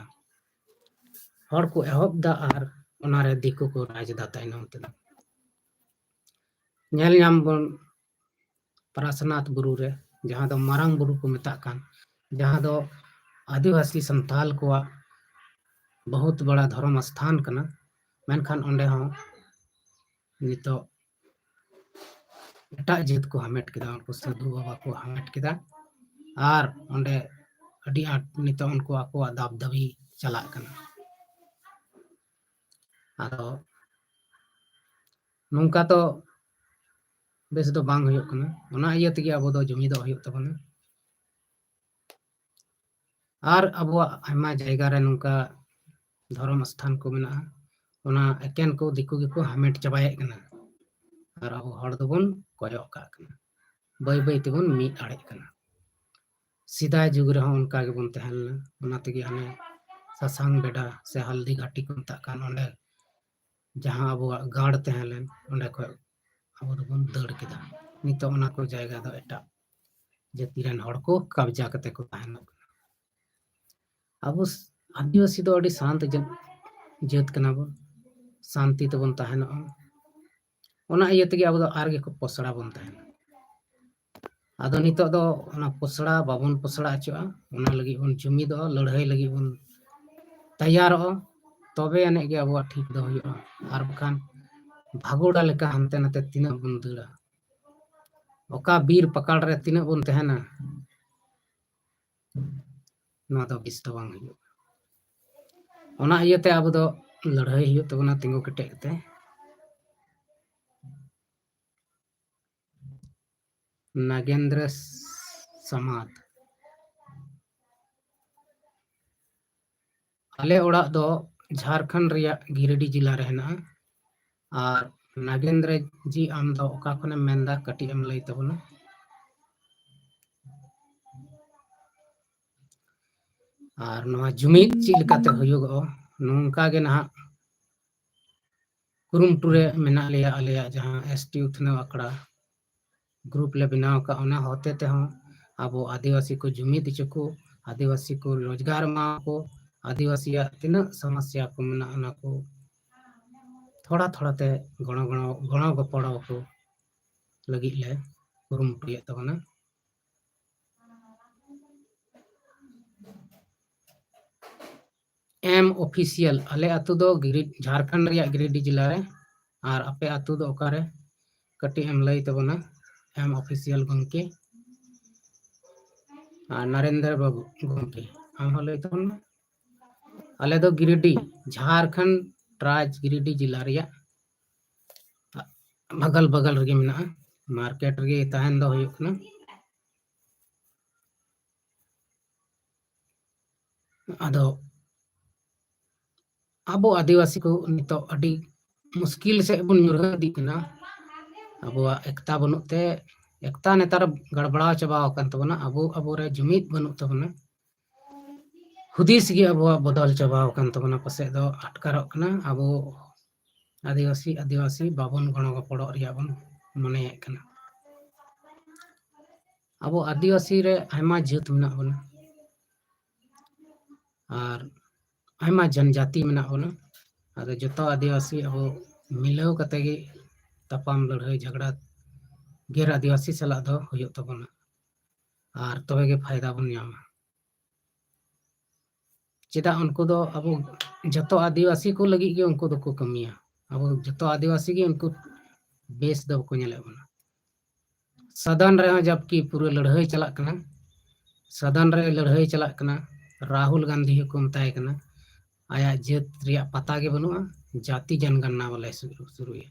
ᱦᱚᱲ ᱠᱚ ᱮᱦᱚᱵ ᱫᱟ ᱟᱨ ᱚᱱᱟᱨᱮ ᱫᱤᱠᱩ ᱠᱚ ᱨᱟᱡᱽ ᱮᱫᱟ ᱛᱟᱭᱱᱚᱢ ᱛᱮᱫᱚ᱾ ᱧᱮᱞ ᱧᱟᱢ ᱵᱚᱱ ᱯᱟᱨᱟᱥᱱᱟᱛᱷ ᱵᱩᱨᱩ ᱨᱮ, ᱡᱟᱦᱟᱸ ᱫᱚ ᱢᱟᱨᱟᱝ ᱵᱩᱨᱩ ᱠᱚ ᱢᱮᱛᱟᱜ ᱠᱟᱱ, ᱡᱟᱦᱟᱸ ᱫᱚ ᱟᱹᱫᱤᱵᱟᱹᱥᱤ ᱥᱟᱱᱛᱟᱞ ᱠᱚᱣᱟᱜ ᱵᱚᱦᱩᱛ ᱵᱟᱲᱟ ᱫᱷᱚᱨᱚᱢ ᱟᱥᱛᱷᱟᱱ ᱠᱟᱱᱟ, ᱢᱮᱱᱠᱷᱟᱱ ᱚᱸᱰᱮ ᱦᱚᱸ ᱱᱤᱛᱚᱜ ᱮᱴᱟᱜ ᱡᱟᱹᱛ ᱠᱚ ᱦᱟᱢᱮᱴ ᱠᱮᱫᱟ, ᱩᱱᱠᱩ ᱥᱟᱹᱫᱷᱩ ᱵᱟᱵᱟ ᱠᱚ ᱦᱟᱢᱮᱴ ᱠᱮᱫᱟ᱾ ᱟᱨ ᱚᱸᱰᱮ ᱟᱹᱰᱤ ᱟᱸᱴ ᱱᱤᱛᱚᱜ ᱩᱱᱠᱩ ᱟᱠᱚᱣᱟᱜ ᱫᱟᱵ ᱫᱟᱹᱵᱤ ᱪᱟᱞᱟᱜ ᱠᱟᱱᱟ᱾ ᱟᱫᱚ ᱱᱚᱝᱠᱟ ᱫᱚ ᱵᱮᱥ ᱫᱚ ᱵᱟᱝ ᱦᱩᱭᱩᱜ ᱠᱟᱱᱟ᱾ ᱚᱱᱟ ᱤᱭᱟᱹ ᱛᱮᱜᱮ ᱟᱵᱚ ᱫᱚ ᱡᱩᱢᱤᱫᱚᱜ ᱦᱩᱭᱩᱜ ᱛᱟᱵᱚᱱᱟ᱾ ᱟᱨ ᱟᱵᱚᱣᱟᱜ ᱟᱭᱢᱟ ᱡᱟᱭᱜᱟ ᱨᱮ ᱱᱚᱝᱠᱟ ᱫᱷᱚᱨᱚᱢ ᱥᱛᱷᱟᱱ ᱠᱚ ᱢᱮᱱᱟᱜᱼᱟ, ᱚᱱᱟ ᱮᱠᱮᱱ ᱠᱚ ᱫᱤᱠᱩ ᱜᱮᱠᱚ ᱦᱟᱢᱮᱴ ᱪᱟᱵᱟᱭᱮᱫ ᱠᱟᱱᱟ᱾ ᱟᱨ ᱟᱵᱚ ᱦᱚᱲ ᱫᱚᱵᱚᱱ ᱠᱚᱭᱚᱜ ᱠᱟᱜ ᱠᱟᱱᱟ, ᱵᱟᱹᱭ ᱵᱟᱹᱭ ᱛᱮᱵᱚᱱ ᱢᱤᱫ ᱟᱲᱮᱜ ᱠᱟᱱᱟ᱾ ᱥᱮᱫᱟᱭ ᱡᱩᱜᱽ ᱨᱮᱦᱚᱸ ᱚᱱᱠᱟ ᱜᱮᱵᱚᱱ ᱛᱟᱦᱮᱸ ᱞᱮᱱᱟ᱾ ᱚᱱᱟ ᱛᱮᱜᱮ ᱦᱟᱱᱮ ᱥᱟᱥᱟᱝ ᱵᱮᱰᱟ ᱥᱮ ᱦᱟᱞᱫᱤ ᱜᱷᱟᱴᱤ ᱠᱚ ᱢᱮᱛᱟᱜ ᱠᱟᱱ, ᱚᱸᱰᱮ ᱡᱟᱦᱟᱸ ᱟᱵᱚᱣᱟᱜ ᱜᱟᱲ ᱛᱟᱦᱮᱸ ᱞᱮᱱ, ᱚᱸᱰᱮ ᱠᱷᱚᱱ ᱟᱵᱚ ᱫᱚᱵᱚᱱ ᱫᱟᱹᱲ ᱠᱮᱫᱟ᱾ ᱱᱤᱛᱚᱜ ᱚᱱᱟ ᱠᱚ ᱡᱟᱭᱜᱟ ᱫᱚ ᱮᱴᱟᱜ ᱡᱟᱹᱛᱤ ᱨᱮᱱ ᱦᱚᱲ ᱠᱚ ᱠᱟᱵᱽᱡᱟ ᱠᱟᱛᱮ ᱠᱚ ᱛᱟᱦᱮᱱᱚᱜ ᱠᱟᱱᱟ᱾ ᱟᱵᱚ ᱥ-, ᱟᱹᱫᱤᱵᱟᱹᱥᱤ ᱫᱚ ᱟᱹᱰᱤ ᱥᱟᱱᱛ ᱡᱟᱹᱛ, ᱡᱟᱹᱛ ᱠᱟᱱᱟ ᱵᱚᱱ, ᱥᱟᱱᱛᱤ ᱛᱮᱵᱚᱱ ᱛᱟᱦᱮᱱᱚᱜᱼᱟ᱾ ᱚᱱᱟ ᱤᱭᱟᱹ ᱛᱮᱜᱮ ᱟᱵᱚ ᱫᱚ ᱟᱨ ᱜᱮᱠᱚ ᱯᱚᱥᱲᱟ ᱵᱚᱱ ᱛᱟᱦᱮᱱᱟ᱾ ᱟᱫᱚ ᱱᱤᱛᱚᱜ ᱫᱚ ᱚᱱᱟ ᱯᱚᱥᱲᱟ ᱵᱟᱵᱚᱱ ᱯᱚᱥᱲᱟ ᱦᱚᱪᱚᱜᱼᱟ, ᱚᱱᱟ ᱞᱟᱹᱜᱤᱫ ᱵᱚᱱ ᱡᱩᱢᱤᱫᱚᱜᱼᱟ, ᱞᱟᱹᱲᱦᱟᱹᱭ ᱞᱟᱹᱜᱤᱫ ᱵᱚᱱ ᱛᱮᱭᱟᱨᱚᱜᱼᱟ, ᱛᱚᱵᱮ ᱟᱹᱱᱤᱡ ᱜᱮ ᱟᱵᱚᱣᱟᱜ ᱴᱷᱤᱠ ᱫᱚ ᱦᱩᱭᱩᱜᱼᱟ᱾ ᱟᱨ ᱵᱟᱠᱷᱟᱱ ᱵᱷᱟᱜᱚᱲᱟ ᱞᱮᱠᱟ ᱦᱟᱱᱛᱮ ᱱᱟᱛᱮ ᱛᱤᱱᱟᱹᱜ ᱵᱚᱱ ᱫᱟᱹᱲᱟ, ᱚᱠᱟ ᱵᱤᱨ ᱯᱟᱠᱟᱲ ᱨᱮ ᱛᱤᱱᱟᱹᱜ ᱵᱚᱱ ᱛᱟᱦᱮᱱᱟ, ᱱᱚᱣᱟ ᱫᱚ ᱵᱮᱥ ᱫᱚ ᱵᱟᱝ ᱦᱩᱭᱩᱜᱼᱟ᱾ ᱚᱱᱟ ᱤᱭᱟᱹᱛᱮ ᱟᱵᱚ ᱫᱚ ᱞᱟᱹᱲᱦᱟᱹᱭ ᱦᱩᱭᱩᱜ ᱛᱟᱵᱚᱱᱟ ᱛᱤᱸᱜᱩ ᱠᱮᱴᱮᱡ ᱠᱟᱛᱮ᱾ ᱱᱟᱜᱮᱱᱫᱨᱚ ᱥᱟᱢᱟᱫ᱾ ᱟᱞᱮ ᱚᱲᱟᱜ ᱫᱚ ᱡᱷᱟᱲᱠᱷᱚᱸᱰ ᱨᱮᱭᱟᱜ ᱜᱤᱨᱤᱰᱤ ᱡᱮᱞᱟ ᱨᱮ ᱦᱮᱱᱟᱜᱼᱟ᱾ ᱟᱨ ᱱᱟᱜᱮᱱᱫᱨᱚ ᱡᱤ, ᱟᱢ ᱫᱚ ᱚᱠᱟ ᱠᱷᱚᱱᱮᱢ ᱢᱮᱱᱫᱟ? ᱠᱟᱹᱴᱤᱡ ᱮᱢ ᱞᱟᱹᱭ ᱛᱟᱵᱚᱱᱟ᱾ ᱟᱨ ᱱᱚᱣᱟ ᱡᱩᱢᱤᱫ ᱪᱮᱫ ᱞᱮᱠᱟᱛᱮ ᱦᱩᱭᱩᱜᱚᱜᱼᱟ, ᱱᱚᱝᱠᱟ ᱜᱮ ᱱᱟᱦᱟᱜ ᱠᱩᱨᱩᱢᱩᱴᱩ ᱨᱮ ᱢᱮᱱᱟᱜ ᱞᱮᱭᱟ᱾ ᱟᱞᱮᱭᱟᱜ ᱡᱟᱦᱟᱸ ᱮᱥ ᱴᱤ ᱩᱛᱷᱱᱟᱹᱣ ᱟᱠᱷᱲᱟ ᱜᱨᱩᱯ ᱞᱮ ᱵᱮᱱᱟᱣ ᱟᱠᱟᱫ, ᱚᱱᱟ ᱦᱚᱛᱮ ᱛᱮᱦᱚᱸ ᱟᱵᱚ ᱟᱹᱫᱤᱵᱟᱹᱥᱤ ᱠᱚ ᱡᱩᱢᱤᱫ ᱦᱚᱪᱚ ᱠᱚ, ᱟᱹᱫᱤᱵᱟᱹᱥᱤ ᱠᱚ ᱨᱳᱡᱽᱜᱟᱨ ᱮᱢᱟ ᱠᱚ, ᱟᱹᱫᱤᱵᱟᱹᱥᱤᱭᱟᱜ ᱛᱤᱱᱟᱹᱜ ᱥᱚᱢᱚᱥᱥᱟ ᱠᱚ ᱢᱮᱱᱟᱜᱼᱟ, ᱚᱱᱟ ᱠᱚ ᱛᱷᱚᱲᱟ ᱛᱷᱚᱲᱟ ᱛᱮ ᱜᱚᱲᱚ, ᱜᱚᱲᱚ, ᱜᱚᱲᱚ ᱜᱚᱯᱚᱲᱚ ᱠᱚ ᱞᱟᱹᱜᱤᱫ ᱞᱮ ᱠᱩᱨᱩᱢᱩᱴᱩᱭᱮᱫ ᱛᱟᱵᱚᱱᱟ᱾ ᱮᱢ ᱚᱯᱷᱤᱥᱤᱭᱟᱞ, ᱟᱞᱮ ᱟᱹᱛᱩ ᱫᱚ ᱜᱤᱨᱤ-, ᱡᱷᱟᱲᱠᱷᱚᱸᱰ ᱨᱮᱭᱟᱜ ᱜᱤᱨᱤᱰᱤ ᱡᱮᱞᱟ ᱨᱮ᱾ ᱟᱨ ᱟᱯᱮ ᱟᱹᱛᱩ ᱫᱚ ᱚᱠᱟᱨᱮ? ᱠᱟᱹᱴᱤᱡ ᱮᱢ ᱞᱟᱹᱭ ᱛᱟᱵᱚᱱᱟ, ᱮᱢ ᱚᱯᱷᱤᱥᱤᱭᱟᱞ ᱜᱚᱢᱠᱮ᱾ ᱟᱨ ᱱᱟᱨᱮᱱᱫᱨᱚ ᱵᱟᱵᱩ ᱜᱚᱢᱠᱮ, ᱟᱢ ᱦᱚᱸ ᱞᱟᱹᱭ ᱛᱟᱵᱚᱱ ᱢᱮ᱾ ᱟᱞᱮ ᱫᱚ ᱜᱤᱨᱤᱰᱤ, ᱡᱷᱟᱲᱠᱷᱚᱸᱰ ᱨᱟᱡᱽ ᱜᱤᱨᱤᱰᱤ ᱡᱮᱞᱟ ᱨᱮᱭᱟᱜ ᱵᱟᱜᱟᱞ ᱵᱟᱜᱟᱞ ᱨᱮᱜᱮ ᱢᱮᱱᱟᱜᱼᱟ᱾ ᱢᱟᱨᱠᱮᱴ ᱨᱮᱜᱮ ᱛᱟᱦᱮᱱ ᱫᱚ ᱦᱩᱭᱩᱜ ᱠᱟᱱᱟ᱾ ᱟᱫᱚ ᱟᱵᱚ ᱟᱹᱫᱤᱵᱟᱹᱥᱤ ᱠᱚ ᱱᱤᱛᱚᱜ ᱟᱹᱰᱤ ᱢᱩᱥᱠᱤᱞ ᱥᱮᱫ ᱵᱚᱱ ᱧᱩᱨᱦᱟᱹ ᱤᱫᱤᱜ ᱠᱟᱱᱟ᱾ ᱟᱵᱚᱣᱟᱜ ᱮᱠᱛᱟ ᱵᱟᱹᱱᱩᱜ ᱛᱮ, ᱮᱠᱛᱟ ᱱᱮᱛᱟᱨ ᱜᱟᱲᱵᱟᱲᱟᱣ ᱪᱟᱵᱟᱣ ᱟᱠᱟᱱ ᱛᱟᱵᱚᱱᱟ᱾ ᱟᱵᱚ, ᱟᱵᱚᱨᱮ ᱡᱩᱢᱤᱫ ᱵᱟᱹᱱᱩᱜ ᱛᱟᱵᱚᱱᱟ᱾ ᱦᱩᱫᱤᱥ ᱜᱮ ᱟᱵᱚᱣᱟᱜ ᱵᱚᱫᱚᱞ ᱪᱟᱵᱟᱣ ᱟᱠᱟᱱ ᱛᱟᱵᱚᱱᱟ᱾ ᱯᱟᱥᱮᱡ ᱫᱚ ᱟᱴᱠᱟᱨᱚᱜ ᱠᱟᱱᱟ, ᱟᱵᱚ ᱟᱹᱫᱤᱵᱟᱹᱥᱤ, ᱟᱹᱫᱤᱵᱟᱹᱥᱤ ᱵᱟᱵᱚᱱ ᱜᱚᱲᱚ ᱜᱚᱯᱚᱲᱚᱜ ᱨᱮᱭᱟᱜ ᱵᱚᱱ ᱢᱚᱱᱮᱭᱮᱫ ᱠᱟᱱᱟ᱾ ᱟᱵᱚ ᱟᱹᱫᱤᱵᱟᱹᱥᱤ ᱨᱮ ᱟᱭᱢᱟ ᱡᱟᱹᱛ ᱢᱮᱱᱟᱜ ᱵᱚᱱᱟ ᱟᱨ ᱟᱭᱢᱟ ᱡᱚᱱᱡᱟᱹᱛᱤ ᱢᱮᱱᱟᱜ ᱵᱚᱱᱟ᱾ ᱟᱫᱚ ᱡᱚᱛᱚ ᱟᱹᱫᱤᱵᱟᱹᱥᱤ ᱟᱵᱚ ᱢᱤᱞᱟᱹᱣ ᱠᱟᱛᱮ ᱜᱮ ᱛᱟᱯᱟᱢ ᱞᱟᱹᱲᱦᱟᱹᱭ ᱡᱷᱟᱜᱽᱲᱟ ᱜᱮᱨ ᱟᱹᱫᱤᱵᱟᱹᱥᱤ ᱥᱟᱞᱟᱜ ᱫᱚ ᱦᱩᱭᱩᱜ ᱛᱟᱵᱚᱱᱟ, ᱟᱨ ᱛᱚᱵᱮ ᱜᱮ ᱯᱷᱟᱭᱫᱟ ᱵᱚᱱ ᱧᱟᱢᱟ᱾ ᱪᱮᱫᱟᱜ ᱩᱱᱠᱩ ᱫᱚ ᱟᱵᱚ ᱡᱚᱛᱚ ᱟᱹᱫᱤᱵᱟᱹᱥᱤ ᱠᱚ ᱞᱟᱹᱜᱤᱫ ᱜᱮ ᱩᱱᱠᱩ ᱫᱚᱠᱚ ᱠᱟᱹᱢᱤᱭᱟ᱾ ᱟᱵᱚ ᱡᱚᱛᱚ ᱟᱹᱫᱤᱵᱟᱹᱥᱤ ᱜᱮ ᱩᱱᱠᱩ ᱵᱮᱥ ᱫᱚ ᱵᱟᱠᱚ ᱧᱮᱞᱮᱫ ᱵᱚᱱᱟ᱾ ᱥᱟᱫᱟᱱ ᱨᱮᱦᱚᱸ ᱡᱟᱵᱠᱤ ᱯᱩᱨᱟᱹ ᱞᱟᱹᱲᱦᱟᱹᱭ ᱪᱟᱞᱟᱜ ᱠᱟᱱᱟ, ᱥᱟᱫᱟᱱ ᱨᱮ ᱞᱟᱹᱲᱦᱟᱹᱭ ᱪᱟᱞᱟᱜ ᱠᱟᱱᱟ, ᱨᱟᱦᱩᱞ ᱜᱟᱱᱫᱷᱤ ᱦᱚᱸᱠᱚ ᱢᱮᱛᱟᱭ ᱠᱟᱱᱟ ᱟᱭᱟᱜ ᱡᱟᱹᱛ ᱨᱮᱭᱟᱜ ᱯᱟᱛᱟ ᱜᱮ ᱵᱟᱹᱱᱩᱜᱼᱟ, ᱡᱟᱛᱤ ᱡᱚᱱᱜᱚᱱᱱᱟ ᱵᱚᱞᱮ ᱥᱩᱨᱩᱭᱟ᱾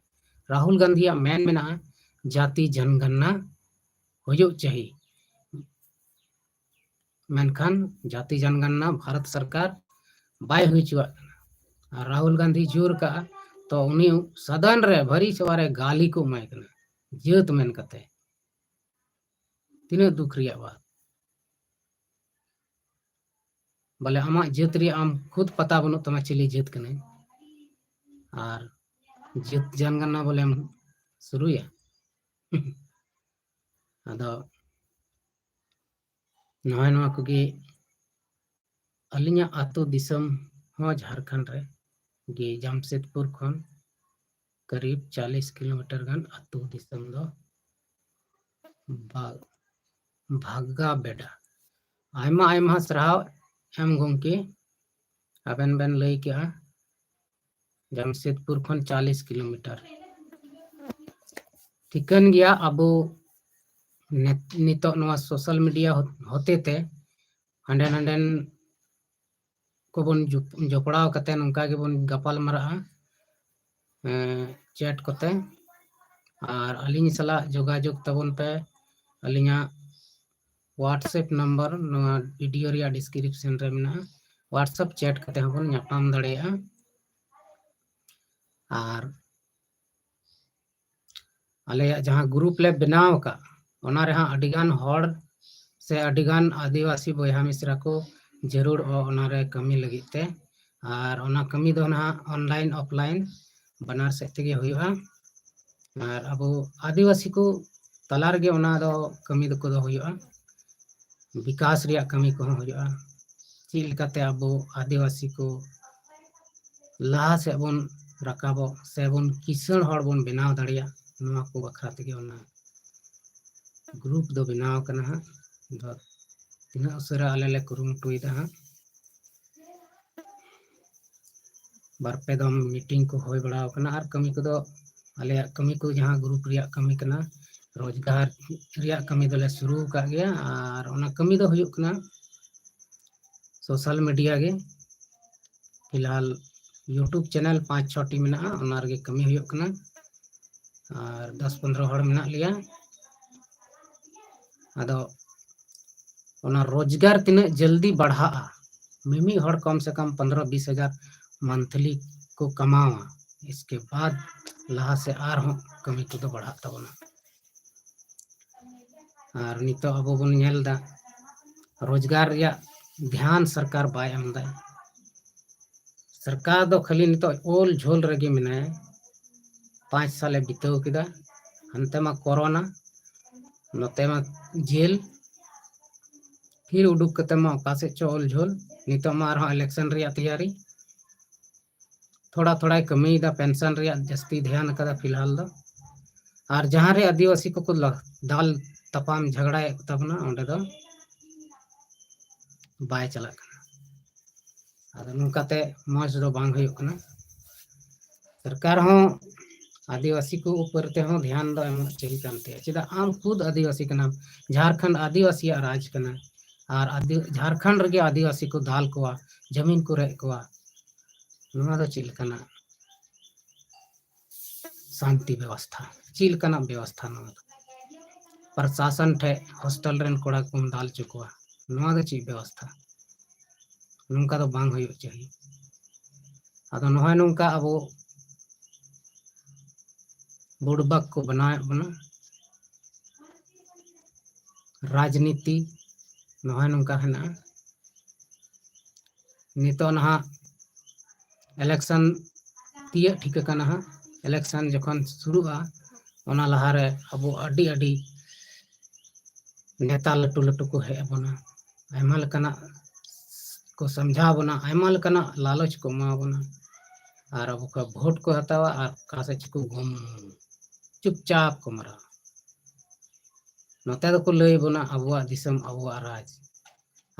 ᱨᱟᱦᱩᱞ ᱜᱟᱱᱫᱷᱤᱭᱟᱜ ᱢᱮᱱ ᱢᱮᱱᱟᱜᱼᱟ ᱡᱟᱛᱤ ᱡᱚᱱᱜᱚᱱᱱᱟ ᱦᱩᱭᱩᱜ ᱪᱟᱹᱦᱤ, ᱢᱮᱱᱠᱷᱟᱱ ᱡᱟᱛᱤ ᱡᱚᱱᱜᱚᱱᱱᱟ ᱵᱷᱟᱨᱚᱛ ᱥᱚᱨᱠᱟᱨ ᱵᱟᱭ ᱦᱩᱭ ᱦᱚᱪᱚᱣᱟᱜ ᱠᱟᱱᱟ᱾ ᱟᱨ ᱨᱟᱦᱩᱞ ᱜᱟᱱᱫᱷᱤ ᱡᱳᱨ ᱠᱟᱜᱼᱟ, ᱛᱚ ᱩᱱᱤ ᱥᱟᱫᱚᱱ ᱨᱮ ᱵᱷᱟᱹᱨᱤ ᱥᱟᱣᱟ ᱨᱮ ᱜᱟᱹᱞᱤ ᱠᱚ ᱮᱢᱟᱭ ᱠᱟᱱᱟ ᱡᱟᱹᱛ ᱢᱮᱱ ᱠᱟᱛᱮ᱾ ᱛᱤᱱᱟᱹᱜ ᱫᱩᱠ ᱨᱮᱭᱟᱜ ᱵᱟᱛ᱾ ᱵᱚᱞᱮ ᱟᱢᱟᱜ ᱡᱟᱹᱛ ᱨᱮᱭᱟᱜ ᱟᱢ ᱠᱷᱩᱫ ᱯᱟᱛᱟ ᱵᱟᱹᱱᱩᱜ ᱛᱟᱢᱟ ᱪᱤᱞᱤ ᱡᱟᱹᱛ ᱠᱟᱹᱱᱟᱹᱧ, ᱟᱨ ᱡᱟᱹᱛ ᱡᱚᱱᱜᱚᱱᱱᱟ ᱵᱚᱞᱮᱢ ᱥᱩᱨᱩᱭᱟ᱾ ᱟᱫᱚ ᱱᱚᱜᱼᱚᱭ ᱱᱚᱣᱟ ᱠᱚᱜᱮ ᱟᱹᱞᱤᱧᱟᱜ ᱟᱹᱛᱩ ᱫᱤᱥᱚᱢ ᱦᱚᱸ ᱡᱷᱟᱲᱠᱷᱚᱸᱰ ᱨᱮ ᱜᱮ, ᱡᱟᱢᱥᱮᱫᱽᱯᱩᱨ ᱠᱷᱚᱱ ᱠᱟᱹᱨᱤᱵ ᱪᱟᱞᱤᱥ ᱠᱤᱞᱳᱢᱤᱴᱟᱨ ᱜᱟᱱ ᱟᱹᱛᱩ ᱫᱤᱥᱚᱢ ᱫᱚ ᱵᱟ-, ᱵᱷᱟᱜᱟ ᱵᱮᱰᱟ᱾ ᱟᱭᱢᱟ ᱟᱭᱢᱟ ᱥᱟᱨᱦᱟᱣ ᱮᱢ ᱜᱚᱢᱠᱮ, ᱟᱵᱮᱱ ᱵᱮᱱ ᱞᱟᱹᱭ ᱠᱮᱜᱼᱟ ᱡᱟᱢᱥᱮᱫᱽᱯᱩᱨ ᱠᱷᱚᱱ ᱪᱟᱞᱤᱥ ᱠᱤᱞᱳᱢᱤᱴᱟᱨ᱾ ᱴᱷᱤᱠᱟᱹᱱ ᱜᱮᱭᱟ, ᱟᱵᱚ ᱱᱤᱛᱚᱜ ᱱᱚᱣᱟ social media ᱦᱚᱛᱮ ᱛᱮ ᱦᱟᱸᱰᱮ ᱱᱟᱸᱰᱮᱱ ᱠᱚᱵᱚᱱ ᱡᱚᱯᱲᱟᱣ ᱠᱟᱛᱮ ᱱᱚᱝᱠᱟ ᱜᱮᱵᱚᱱ ᱜᱟᱯᱟᱞ ᱢᱟᱨᱟᱜᱼᱟ chat ᱠᱚᱛᱮ᱾ ᱟᱨ ᱟᱹᱞᱤᱧ ᱥᱟᱞᱟᱜ ᱡᱳᱜᱟᱡᱳᱜᱽ ᱛᱟᱵᱚᱱ ᱯᱮ᱾ ᱟᱹᱞᱤᱧᱟᱜ WhatsApp number ᱱᱚᱣᱟ video ᱨᱮᱭᱟᱜ description ᱨᱮ ᱢᱮᱱᱟᱜᱼᱟ᱾ WhatsApp chat ᱠᱟᱛᱮ ᱦᱚᱸᱵᱚᱱ ᱧᱟᱯᱟᱢ ᱫᱟᱲᱮᱭᱟᱜᱼᱟ᱾ ᱟᱨ ᱟᱞᱮᱭᱟᱜ ᱡᱟᱦᱟᱸ group ᱞᱮ ᱵᱮᱱᱟᱣ ᱟᱠᱟᱫ, ᱚᱱᱟ ᱨᱮᱦᱚᱸ ᱟᱹᱰᱤᱜᱟᱱ ᱦᱚᱲ ᱥᱮ ᱟᱹᱰᱤᱜᱟᱱ ᱟᱹᱫᱤᱵᱟᱹᱥᱤ ᱵᱚᱭᱦᱟ ᱢᱤᱥᱨᱟ ᱠᱚ ᱡᱟᱹᱨᱩᱲᱚᱜᱼᱟ ᱚᱱᱟᱨᱮ ᱠᱟᱹᱢᱤ ᱞᱟᱹᱜᱤᱫ ᱛᱮ᱾ ᱟᱨ ᱚᱱᱟ ᱠᱟᱹᱢᱤ ᱫᱚ ᱱᱟᱦᱟᱜ online offline ᱵᱟᱱᱟᱨ ᱥᱮᱫ ᱛᱮᱜᱮ ᱦᱩᱭᱩᱜᱼᱟ᱾ ᱟᱨ ᱟᱵᱚ ᱟᱹᱫᱤᱵᱟᱹᱥᱤ ᱠᱚ ᱛᱟᱞᱟ ᱨᱮᱜᱮ ᱚᱱᱟ ᱫᱚ ᱠᱟᱹᱢᱤ ᱫᱚ ᱠᱚᱫᱚ ᱦᱩᱭᱩᱜᱼᱟ᱾ ᱵᱤᱠᱟᱥ ᱨᱮᱭᱟᱜ ᱠᱟᱹᱢᱤ ᱠᱚᱦᱚᱸ ᱦᱩᱭᱩᱜᱼᱟ᱾ ᱪᱮᱫ ᱞᱮᱠᱟᱛᱮ ᱟᱵᱚ ᱟᱹᱫᱤᱵᱟᱹᱥᱤ ᱠᱚ ᱞᱟᱦᱟ ᱥᱮᱫ ᱵᱚᱱ ᱨᱟᱠᱟᱵᱚᱜ ᱥᱮ ᱵᱚᱱ ᱠᱤᱥᱟᱹᱬ ᱦᱚᱲ ᱵᱚᱱ ᱵᱮᱱᱟᱣ ᱫᱟᱲᱮᱭᱟᱜ, ᱱᱚᱣᱟ ᱠᱚ ᱵᱟᱠᱷᱨᱟ ᱛᱮᱜᱮ ᱚᱱᱟ group ᱫᱚ ᱵᱮᱱᱟᱣ ᱟᱠᱟᱱᱟ ᱦᱟᱸᱜ᱾ ᱟᱫᱚ ᱛᱤᱱᱟᱹᱜ ᱩᱥᱟᱹᱨᱟ ᱟᱞᱮ ᱞᱮ ᱠᱩᱨᱩᱢᱩᱴᱩᱭᱮᱫᱟ ᱦᱟᱸᱜ᱾ ᱵᱟᱨ ᱯᱮ ᱫᱚᱢ meeting ᱠᱚ ᱦᱩᱭ ᱵᱟᱲᱟ ᱟᱠᱟᱱᱟ ᱟᱨ ᱠᱟᱹᱢᱤ ᱠᱚᱫᱚ ᱟᱞᱮᱭᱟᱜ ᱠᱟᱹᱢᱤ ᱠᱚ ᱡᱟᱦᱟᱸ group ᱨᱮᱭᱟᱜ ᱠᱟᱹᱢᱤ ᱠᱟᱱᱟ, ᱨᱳᱡᱽᱜᱟᱨ ᱨᱮᱭᱟᱜ ᱠᱟᱹᱢᱤ ᱫᱚᱞᱮ ᱥᱩᱨᱩ ᱟᱠᱟᱫ ᱜᱮᱭᱟ᱾ ᱟᱨ ᱚᱱᱟ ᱠᱟᱹᱢᱤ ᱫᱚ ᱦᱩᱭᱩᱜ ᱠᱟᱱᱟ social media ᱜᱮ᱾ ᱯᱷᱤᱞᱦᱟᱞ YouTube channel ᱯᱟᱸᱪ ᱪᱷᱚᱴᱤ ᱢᱮᱱᱟᱜᱼᱟ, ᱚᱱᱟ ᱨᱮᱜᱮ ᱠᱟᱹᱢᱤ ᱦᱩᱭᱩᱜ ᱠᱟᱱᱟ᱾ ᱟᱨ ᱫᱚᱥ ᱯᱚᱱᱨᱚ ᱦᱚᱲ ᱢᱮᱱᱟᱜ ᱞᱮᱭᱟ᱾ ᱟᱫᱚ ᱚᱱᱟ ᱨᱳᱡᱽᱜᱟᱨ ᱛᱤᱱᱟᱹᱜ ᱡᱚᱞᱫᱤ ᱵᱟᱲᱦᱟᱜᱼᱟ, ᱢᱤᱢᱤᱫ ᱦᱚᱲ ᱠᱚᱢ ᱥᱮ ᱠᱚᱢ ᱯᱚᱱᱨᱚ ᱵᱤᱥ ᱦᱟᱡᱟᱨ monthly ᱠᱚ ᱠᱟᱢᱟᱣᱟ, ᱤᱥᱠᱮ ᱵᱟᱫ ᱞᱟᱦᱟ ᱥᱮᱫ ᱟᱨᱦᱚᱸ ᱠᱟᱹᱢᱤ ᱠᱚᱫᱚ ᱵᱟᱲᱦᱟᱜ ᱛᱟᱵᱚᱱᱟ᱾ ᱟᱨ ᱱᱤᱛᱚᱜ ᱟᱵᱚ ᱵᱚᱱ ᱧᱮᱞ ᱮᱫᱟ, ᱨᱳᱡᱽᱜᱟᱨ ᱨᱮᱭᱟᱜ ᱫᱷᱮᱭᱟᱱ ᱥᱚᱨᱠᱟᱨ ᱵᱟᱭ ᱮᱢ ᱮᱫᱟ᱾ ᱥᱚᱨᱠᱟᱨ ᱫᱚ ᱠᱷᱟᱹᱞᱤ ᱱᱤᱛᱚᱜ ᱚᱞ ᱡᱷᱳᱞ ᱨᱮᱜᱮ ᱢᱮᱱᱟᱭᱟ᱾ ᱯᱟᱸᱪ ᱥᱟᱞᱮ ᱵᱤᱛᱟᱹᱣ ᱠᱮᱫᱟ, ᱦᱟᱱᱛᱮ ᱢᱟ ᱠᱳᱨᱳᱱᱟ, ᱱᱚᱛᱮ ᱢᱟ ᱡᱮᱞ, ᱯᱷᱤᱨ ᱩᱰᱩᱠ ᱠᱟᱛᱮ ᱢᱟ ᱚᱠᱟ ᱥᱮᱫ ᱪᱚ ᱚᱞ ᱡᱷᱳᱞ᱾ ᱱᱤᱛᱚᱜ ᱢᱟ ᱟᱨᱦᱚᱸ election ᱨᱮᱭᱟᱜ ᱛᱮᱭᱟᱨᱤ᱾ ᱛᱷᱚᱲᱟ ᱛᱷᱚᱲᱟᱭ ᱠᱟᱹᱢᱤᱭᱮᱫᱟ pension ᱨᱮᱭᱟᱜ, ᱡᱟᱹᱥᱛᱤ ᱫᱷᱮᱭᱟᱱ ᱟᱠᱟᱫᱟ ᱯᱷᱤᱞᱦᱟᱞ ᱫᱚ᱾ ᱟᱨ ᱡᱟᱦᱟᱸ ᱨᱮ ᱟᱹᱫᱤᱵᱟᱹᱥᱤ ᱠᱚᱠᱚ ᱫᱟᱞ ᱛᱟᱯᱟᱢ ᱡᱷᱟᱜᱽᱲᱟᱭᱮᱫ ᱠᱚ ᱛᱟᱵᱚᱱᱟ, ᱚᱸᱰᱮ ᱫᱚ ᱵᱟᱭ ᱪᱟᱞᱟᱜ ᱠᱟᱱᱟ᱾ ᱟᱫᱚ ᱱᱚᱝᱠᱟᱛᱮ ᱢᱚᱡᱽ ᱫᱚ ᱵᱟᱝ ᱦᱩᱭᱩᱜ ᱠᱟᱱᱟ᱾ ᱥᱚᱨᱠᱟᱨ ᱦᱚᱸ ᱟᱹᱫᱤᱵᱟᱹᱥᱤ ᱠᱚ ᱩᱯᱚᱨ ᱛᱮᱦᱚᱸ ᱫᱷᱮᱭᱟᱱ ᱫᱚ ᱮᱢᱚᱜ ᱪᱟᱹᱦᱤ ᱠᱟᱱ ᱛᱟᱭᱟ᱾ ᱪᱮᱫᱟᱜ? ᱟᱢ ᱠᱷᱩᱫ ᱟᱹᱫᱤᱵᱟᱹᱥᱤ ᱠᱟᱱᱟᱢ, ᱡᱷᱟᱲᱠᱷᱚᱸᱰ ᱟᱹᱫᱤᱵᱟᱹᱥᱤᱭᱟᱜ ᱨᱟᱡᱽ ᱠᱟᱱᱟ, ᱟᱨ ᱟᱹᱫᱤ-, ᱡᱷᱟᱲᱠᱷᱚᱸᱰ ᱨᱮᱜᱮ ᱟᱹᱫᱤᱵᱟᱹᱥᱤ ᱠᱚ ᱫᱟᱞ ᱠᱚᱣᱟ, ᱡᱟᱹᱢᱤᱱ ᱠᱚ ᱨᱮᱡ ᱠᱚᱣᱟ᱾ ᱱᱚᱣᱟ ᱫᱚ ᱪᱮᱫ ᱞᱮᱠᱟᱱᱟᱜ ᱥᱟᱱᱛᱤ ᱵᱮᱵᱚᱥᱛᱷᱟ? ᱪᱮᱫ ᱞᱮᱠᱟᱱᱟᱜ ᱵᱮᱵᱚᱥᱛᱷᱟ ᱱᱚᱣᱟ ᱫᱚ? ᱯᱨᱚᱥᱟᱥᱚᱱ ᱴᱷᱮᱡ ᱦᱚᱥᱴᱮᱞ ᱨᱮᱱ ᱠᱚᱲᱟ ᱠᱚᱢ ᱫᱟᱞ ᱦᱚᱪᱚ ᱠᱚᱣᱟ, ᱱᱚᱣᱟ ᱫᱚ ᱪᱮᱫ ᱵᱮᱵᱚᱥᱛᱷᱟ? ᱱᱚᱝᱠᱟ ᱫᱚ ᱵᱟᱝ ᱦᱩᱭᱩᱜ ᱪᱟᱹᱦᱤ᱾ ᱟᱫᱚ ᱱᱚᱜᱼᱚᱭ ᱱᱚᱝᱠᱟ ᱟᱵᱚ ᱵᱩᱲᱵᱟᱠ ᱠᱚ ᱵᱮᱱᱟᱣᱮᱫ ᱵᱚᱱᱟ᱾ ᱨᱟᱡᱽᱱᱤᱛᱤ ᱱᱚᱜᱼᱚᱭ ᱱᱚᱝᱠᱟ ᱦᱮᱱᱟᱜᱼᱟ᱾ ᱱᱤᱛᱚᱜ ᱱᱟᱦᱟᱜ election ᱛᱤᱭᱟᱹᱜ ᱴᱷᱤᱠ ᱟᱠᱟᱱᱟ ᱦᱟᱸᱜ᱾ Election ᱡᱚᱠᱷᱚᱱ ᱥᱩᱨᱩᱜᱼᱟ, ᱚᱱᱟ ᱞᱟᱦᱟᱨᱮ ᱟᱵᱚ ᱟᱹᱰᱤ ᱟᱹᱰᱤ ᱱᱮᱛᱟ ᱞᱟᱹᱴᱩ ᱞᱟᱹᱴᱩ ᱠᱚ ᱦᱮᱡ ᱟᱵᱚᱱᱟ, ᱟᱭᱢᱟ ᱞᱮᱠᱟᱱᱟᱜ ᱠᱚ ᱥᱟᱢᱡᱷᱟᱣ ᱵᱚᱱᱟ, ᱟᱭᱢᱟ ᱞᱮᱠᱟᱱᱟᱜ ᱞᱟᱞᱚᱪ ᱠᱚ ᱮᱢᱟ ᱵᱚᱱᱟ, ᱟᱨ ᱟᱵᱚ ᱠᱷᱚᱱ ᱵᱷᱳᱴ ᱠᱚ ᱦᱟᱛᱟᱣᱟ ᱟᱨ ᱚᱠᱟ ᱥᱮᱫ ᱪᱚᱠᱚ ᱜᱚᱢ, ᱪᱩᱯᱪᱟᱯ ᱠᱚ ᱢᱟᱨᱟᱣᱟ᱾ ᱱᱚᱛᱮ ᱫᱚᱠᱚ ᱞᱟᱹᱭ ᱵᱚᱱᱟ ᱟᱵᱚᱣᱟᱜ ᱫᱤᱥᱚᱢ ᱟᱵᱚᱣᱟᱜ ᱨᱟᱡᱽ,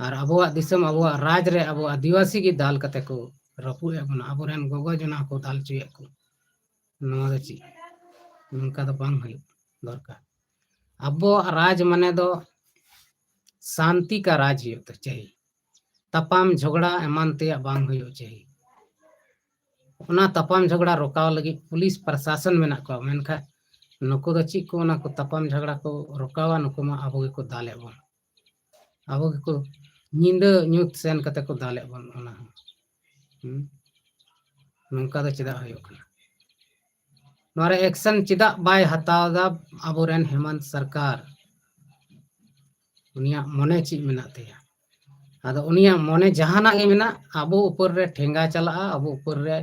ᱟᱨ ᱟᱵᱚᱣᱟᱜ ᱫᱤᱥᱚᱢ ᱟᱵᱚᱣᱟᱜ ᱨᱟᱡᱽ ᱨᱮ ᱟᱵᱚ ᱟᱹᱫᱤᱵᱟᱹᱥᱤ ᱜᱮ ᱫᱟᱞ ᱠᱟᱛᱮ ᱠᱚ ᱨᱟᱹᱯᱩᱫ ᱮᱫ ᱵᱚᱱᱟ, ᱟᱵᱚᱨᱮᱱ ᱜᱚᱜᱚ ᱡᱚᱱᱟ ᱠᱚ ᱫᱟᱞ ᱦᱚᱪᱚᱭᱮᱫ ᱠᱚ᱾ ᱱᱚᱣᱟ ᱫᱚ ᱪᱮᱫ? ᱱᱚᱝᱠᱟ ᱫᱚ ᱵᱟᱝ ᱦᱩᱭᱩᱜ ᱫᱚᱨᱠᱟᱨ᱾ ᱟᱵᱚᱣᱟᱜ ᱨᱟᱡᱽ ᱢᱟᱱᱮ ᱫᱚ ᱥᱟᱱᱛᱤ ᱠᱟ ᱨᱟᱡᱽ ᱦᱩᱭᱩᱜ ᱛᱚ ᱪᱟᱹᱦᱤ᱾ ᱛᱟᱯᱟᱢ ᱡᱷᱚᱜᱽᱲᱟ ᱮᱢᱟᱱ ᱛᱮᱭᱟᱜ ᱵᱟᱝ ᱦᱩᱭᱩᱜ ᱪᱟᱹᱦᱤ᱾ ᱚᱱᱟ ᱛᱟᱯᱟᱢ ᱡᱷᱚᱜᱽᱲᱟ ᱨᱚᱠᱟᱣ ᱞᱟᱹᱜᱤᱫ ᱯᱩᱞᱤᱥ ᱯᱨᱚᱥᱟᱥᱚᱱ ᱢᱮᱱᱟᱜ ᱠᱚᱣᱟ, ᱢᱮᱱᱠᱷᱟᱱ ᱱᱩᱠᱩ ᱫᱚ ᱪᱮᱫ ᱠᱚ ᱚᱱᱟ ᱠᱚ ᱛᱟᱯᱟᱢ ᱡᱷᱚᱜᱽᱲᱟ ᱠᱚ ᱨᱚᱠᱟᱣᱟ? ᱱᱩᱠᱩ ᱢᱟ ᱟᱵᱚ ᱜᱮᱠᱚ ᱫᱟᱞᱮᱫ ᱵᱚᱱ, ᱟᱵᱚ ᱜᱮᱠᱚ ᱧᱤᱫᱟᱹ ᱧᱩᱛ ᱥᱮᱱ ᱠᱟᱛᱮ ᱠᱚ ᱫᱟᱞᱮᱫ ᱵᱚᱱ᱾ ᱚᱱᱟ ᱦᱚᱸ ᱦᱩᱸ? ᱱᱚᱝᱠᱟ ᱫᱚ ᱪᱮᱫᱟᱜ ᱦᱩᱭᱩᱜ ᱠᱟᱱᱟ? ᱱᱚᱣᱟ ᱨᱮ action ᱪᱮᱫᱟᱜ ᱵᱟᱭ ᱦᱟᱛᱟᱣ ᱮᱫᱟ ᱟᱵᱚᱨᱮᱱ ᱦᱮᱢᱟᱱᱛ ᱥᱚᱨᱠᱟᱨ? ᱩᱱᱤᱭᱟᱜ ᱢᱚᱱᱮ ᱪᱮᱫ ᱢᱮᱱᱟᱜ ᱛᱟᱭᱟ? ᱟᱫᱚ ᱩᱱᱤᱭᱟᱜ ᱢᱚᱱᱮ ᱡᱟᱦᱟᱱᱟᱜ ᱜᱮ ᱢᱮᱱᱟᱜ, ᱟᱵᱚ ᱩᱯᱚᱨ ᱨᱮ ᱴᱷᱮᱸᱜᱟ ᱪᱟᱞᱟᱜᱼᱟ, ᱟᱵᱚ ᱩᱯᱚᱨ ᱨᱮ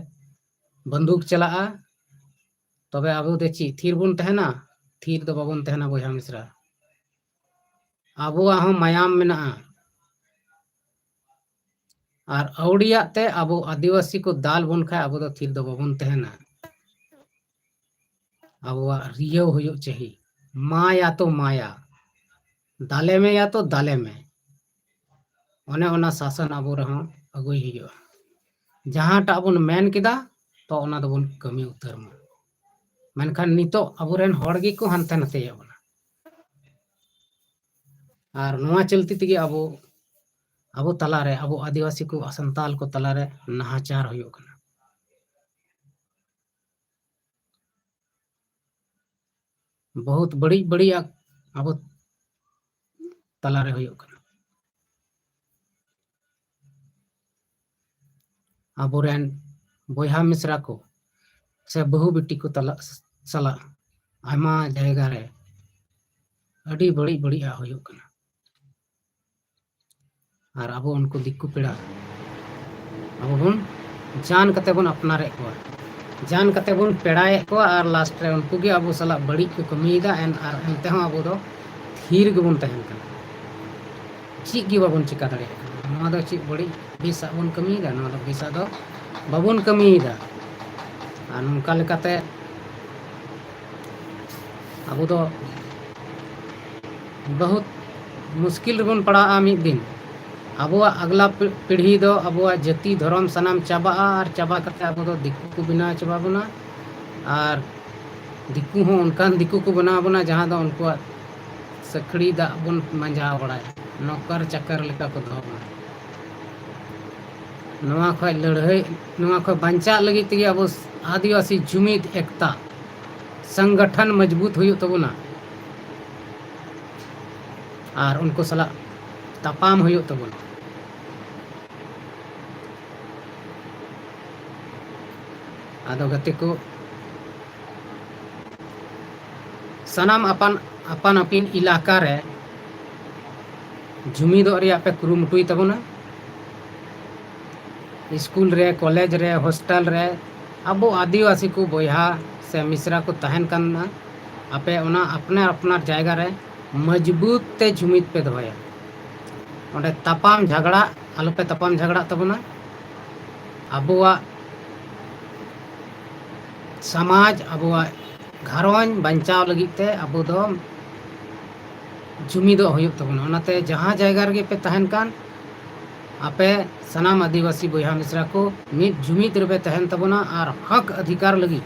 ᱵᱟᱱᱫᱩᱠ ᱪᱟᱞᱟᱜᱼᱟ, ᱛᱚᱵᱮ ᱟᱵᱚ ᱫᱚ ᱪᱮᱫ ᱛᱷᱤᱨ ᱵᱚᱱ ᱛᱟᱦᱮᱱᱟ? ᱛᱷᱤᱨ ᱫᱚ ᱵᱟᱵᱚᱱ ᱛᱟᱦᱮᱱᱟ ᱵᱚᱭᱦᱟ ᱢᱤᱥᱨᱟ᱾ ᱟᱵᱚᱣᱟᱜ ᱦᱚᱸ ᱢᱟᱭᱟᱢ ᱢᱮᱱᱟᱜᱼᱟ᱾ ᱟᱨ ᱟᱹᱣᱲᱤᱭᱟᱜ ᱛᱮ ᱟᱵᱚ ᱟᱹᱫᱤᱵᱟᱹᱥᱤ ᱠᱚ ᱫᱟᱞ ᱵᱚᱱ ᱠᱷᱟᱡ ᱟᱵᱚ ᱫᱚ ᱛᱷᱤᱨ ᱫᱚ ᱵᱟᱵᱚᱱ ᱛᱟᱦᱮᱱᱟ᱾ ᱟᱵᱚᱣᱟᱜ ᱨᱤᱭᱟᱹᱣ ᱦᱩᱭᱩᱜ ᱪᱟᱹᱦᱤ, ᱢᱟᱭᱟ ᱛᱚ ᱢᱟᱭᱟ, ᱫᱟᱞᱮ ᱢᱮ ᱭᱟ ᱛᱚ ᱫᱟᱞᱮ ᱢᱮ᱾ ᱚᱱᱮ ᱚᱱᱟ ᱥᱟᱥᱚᱱ ᱟᱵᱚ ᱨᱮᱦᱚᱸ ᱟᱹᱜᱩᱭ ᱦᱩᱭᱩᱜᱼᱟ᱾ ᱡᱟᱦᱟᱸᱴᱟᱜ ᱵᱚᱱ ᱢᱮᱱ ᱠᱮᱫᱟ, ᱛᱚ ᱚᱱᱟ ᱫᱚᱵᱚᱱ ᱠᱟᱹᱢᱤ ᱩᱛᱟᱹᱨ ᱢᱟ᱾ ᱢᱮᱱᱠᱷᱟᱱ ᱱᱤᱛᱚᱜ ᱟᱵᱚᱨᱮᱱ ᱦᱚᱲ ᱜᱮᱠᱚ ᱦᱟᱱᱛᱮ ᱱᱟᱛᱮᱭᱮᱫ ᱵᱚᱱᱟ᱾ ᱟᱨ ᱱᱚᱣᱟ ᱪᱚᱞᱛᱤ ᱛᱮᱜᱮ ᱟᱵᱚ, ᱟᱵᱚ ᱛᱟᱞᱟᱨᱮ, ᱟᱵᱚ ᱟᱹᱫᱤᱵᱟᱹᱥᱤ ᱠᱚ, ᱥᱟᱱᱛᱟᱞ ᱠᱚ ᱛᱟᱞᱟᱨᱮ ᱱᱟᱦᱟᱪᱟᱨ ᱦᱩᱭᱩᱜ ᱠᱟᱱᱟ᱾ ᱵᱚᱦᱩᱛ ᱵᱟᱹᱲᱤᱡ ᱵᱟᱹᱲᱤᱡᱟᱜ ᱟᱵᱚ ᱛᱟᱞᱟᱨᱮ ᱦᱩᱭᱩᱜ ᱠᱟᱱᱟ᱾ ᱟᱵᱚᱨᱮᱱ ᱵᱚᱭᱦᱟ ᱢᱤᱥᱨᱟ ᱠᱚ ᱥᱮ ᱵᱟᱹᱦᱩ ᱵᱤᱴᱤ ᱠᱚ ᱛᱟᱞᱟ, ᱥᱟᱞᱟᱜ ᱟᱭᱢᱟ ᱡᱟᱭᱜᱟ ᱨᱮ ᱟᱹᱰᱤ ᱵᱟᱹᱲᱤᱡ ᱵᱟᱹᱲᱤᱡᱟᱜ ᱦᱩᱭᱩᱜ ᱠᱟᱱᱟ᱾ ᱟᱨ ᱟᱵᱚ ᱩᱱᱠᱩ ᱫᱤᱠᱩ ᱯᱮᱲᱟ, ᱟᱵᱚ ᱵᱚᱱ ᱡᱟᱱ ᱠᱟᱛᱮ ᱵᱚᱱ ᱟᱯᱱᱟᱨᱮᱫ ᱠᱚᱣᱟ, ᱡᱟᱱ ᱠᱟᱛᱮ ᱵᱚᱱ ᱯᱮᱲᱟᱭᱮᱫ ᱠᱚᱣᱟ, ᱟᱨ ᱞᱟᱥᱴ ᱨᱮ ᱩᱱᱠᱩ ᱜᱮ ᱟᱵᱚ ᱥᱟᱞᱟᱜ ᱵᱟᱹᱲᱤᱡ ᱠᱚ ᱠᱟᱹᱢᱤᱭᱮᱫᱟ᱾ ᱮᱱ, ᱟᱨ ᱮᱱᱛᱮ ᱦᱚᱸ ᱟᱵᱚ ᱫᱚ ᱛᱷᱤᱨ ᱜᱮᱵᱚᱱ ᱛᱟᱦᱮᱱ ᱠᱟᱱᱟ, ᱪᱮᱫ ᱜᱮ ᱵᱟᱵᱚᱱ ᱪᱮᱠᱟ ᱫᱟᱲᱮᱭᱟᱜ ᱠᱟᱱᱟ᱾ ᱱᱚᱣᱟ ᱫᱚ ᱪᱮᱫ ᱵᱟᱹᱲᱤᱡ ᱵᱮᱥᱟᱜ ᱵᱚᱱ ᱠᱟᱹᱢᱤᱭᱮᱫᱟ? ᱱᱚᱣᱟ ᱫᱚ ᱵᱮᱥᱟᱜ ᱫᱚ ᱵᱟᱵᱚᱱ ᱠᱟᱹᱢᱤᱭᱮᱫᱟ᱾ ᱟᱨ ᱱᱚᱝᱠᱟ ᱞᱮᱠᱟᱛᱮ ᱟᱵᱚ ᱫᱚ ᱵᱚᱦᱩᱛ ᱢᱩᱥᱠᱤᱞ ᱨᱮᱵᱚᱱ ᱯᱟᱲᱟᱜᱼᱟ ᱢᱤᱫ ᱫᱤᱱ᱾ ᱟᱵᱚᱣᱟᱜ ᱟᱜᱽᱞᱟ ᱯᱤ-, ᱯᱤᱲᱦᱤ ᱫᱚ ᱟᱵᱚᱣᱟᱜ ᱡᱟᱹᱛᱤ ᱫᱷᱚᱨᱚᱢ ᱥᱟᱱᱟᱢ ᱪᱟᱵᱟᱜᱼᱟ, ᱟᱨ ᱪᱟᱵᱟ ᱠᱟᱛᱮ ᱟᱵᱚ ᱫᱚ ᱫᱤᱠᱩ ᱠᱚ ᱵᱮᱱᱟᱣ ᱪᱟᱵᱟ ᱵᱚᱱᱟ᱾ ᱟᱨ ᱫᱤᱠᱩ ᱦᱚᱸ ᱚᱱᱠᱟᱱ ᱫᱤᱠᱩ ᱠᱚ ᱵᱮᱱᱟᱣ ᱵᱚᱱᱟ ᱡᱟᱦᱟᱸ ᱫᱚ ᱩᱱᱠᱩᱣᱟᱜ ᱥᱟᱹᱠᱷᱲᱤ ᱫᱟᱜ ᱵᱚᱱ ᱢᱟᱸᱡᱟᱣ ᱵᱟᱲᱟᱭᱟ, ᱱᱚᱠᱚᱨ ᱪᱟᱠᱚᱨ ᱞᱮᱠᱟ ᱠᱚ ᱫᱚᱦᱚ ᱵᱚᱱᱟ᱾ ᱱᱚᱣᱟ ᱠᱷᱚᱱ ᱞᱟᱹᱲᱦᱟᱹᱭ, ᱱᱚᱣᱟ ᱠᱷᱚᱱ ᱵᱟᱧᱪᱟᱜ ᱞᱟᱹᱜᱤᱫ ᱛᱮᱜᱮ ᱟᱵᱚ ᱟᱹᱫᱤᱵᱟᱹᱥᱤ ᱡᱩᱢᱤᱫ ᱮᱠᱛᱟ, ᱥᱚᱝᱜᱚᱴᱷᱚᱱ ᱢᱚᱡᱽᱵᱩᱛ ᱦᱩᱭᱩᱜ ᱛᱟᱵᱚᱱᱟ ᱟᱨ ᱩᱱᱠᱩ ᱥᱟᱞᱟᱜ ᱛᱟᱯᱟᱢ ᱦᱩᱭᱩᱜ ᱛᱟᱵᱚᱱᱟ᱾ ᱟᱫᱚ ᱜᱟᱛᱮ ᱠᱚ, ᱥᱟᱱᱟᱢ ᱟᱯᱟᱱ, ᱟᱯᱟᱱ ᱟᱹᱯᱤᱱ ᱮᱞᱟᱠᱟ ᱨᱮ ᱡᱩᱢᱤᱫᱚᱜ ᱨᱮᱭᱟᱜ ᱯᱮ ᱠᱩᱨᱩᱢᱩᱴᱩᱭ ᱛᱟᱵᱚᱱᱟ᱾ ᱥᱠᱩᱞ ᱨᱮ, ᱠᱚᱞᱮᱡᱽ ᱨᱮ, ᱦᱳᱥᱴᱮᱞ ᱨᱮ ᱟᱵᱚ ᱟᱹᱫᱤᱵᱟᱹᱥᱤ ᱠᱚ ᱵᱚᱭᱦᱟ ᱥᱮ ᱢᱤᱥᱨᱟ ᱠᱚ ᱛᱟᱦᱮᱱ ᱠᱟᱱᱟ, ᱟᱯᱮ ᱚᱱᱟ ᱟᱯᱱᱟᱨ ᱟᱯᱱᱟᱨ ᱡᱟᱭᱜᱟ ᱨᱮ ᱢᱚᱡᱽᱵᱩᱛ ᱛᱮ ᱡᱩᱢᱤᱫ ᱯᱮ ᱫᱚᱦᱚᱭᱟ᱾ ᱚᱸᱰᱮ ᱛᱟᱯᱟᱢ ᱡᱷᱟᱜᱽᱲᱟ ᱟᱞᱚᱯᱮ ᱛᱟᱯᱟᱢ ᱡᱷᱟᱜᱽᱲᱟᱜ ᱛᱟᱵᱚᱱᱟ᱾ ᱟᱵᱚᱣᱟᱜ ᱥᱚᱢᱟᱡᱽ, ᱟᱵᱚᱣᱟᱜ ᱜᱷᱟᱨᱚᱸᱡᱽ ᱵᱟᱧᱪᱟᱣ ᱞᱟᱹᱜᱤᱫ ᱛᱮ ᱟᱵᱚ ᱫᱚ ᱡᱩᱢᱤᱫᱚᱜ ᱦᱩᱭᱩᱜ ᱛᱟᱵᱚᱱᱟ᱾ ᱚᱱᱟᱛᱮ ᱡᱟᱦᱟᱸ ᱡᱟᱭᱜᱟ ᱨᱮᱜᱮ ᱯᱮ ᱛᱟᱦᱮᱱ ᱠᱟᱱ, ᱟᱯᱮ ᱥᱟᱱᱟᱢ ᱟᱹᱫᱤᱵᱟᱹᱥᱤ ᱵᱚᱭᱦᱟ ᱢᱤᱥᱨᱟ ᱠᱚ ᱢᱤᱫ ᱡᱩᱢᱤᱫ ᱨᱮᱯᱮ ᱛᱟᱦᱮᱱ ᱛᱟᱵᱚᱱᱟ ᱟᱨ ᱦᱚᱠ ᱚᱫᱷᱤᱠᱟᱨ ᱞᱟᱹᱜᱤᱫ,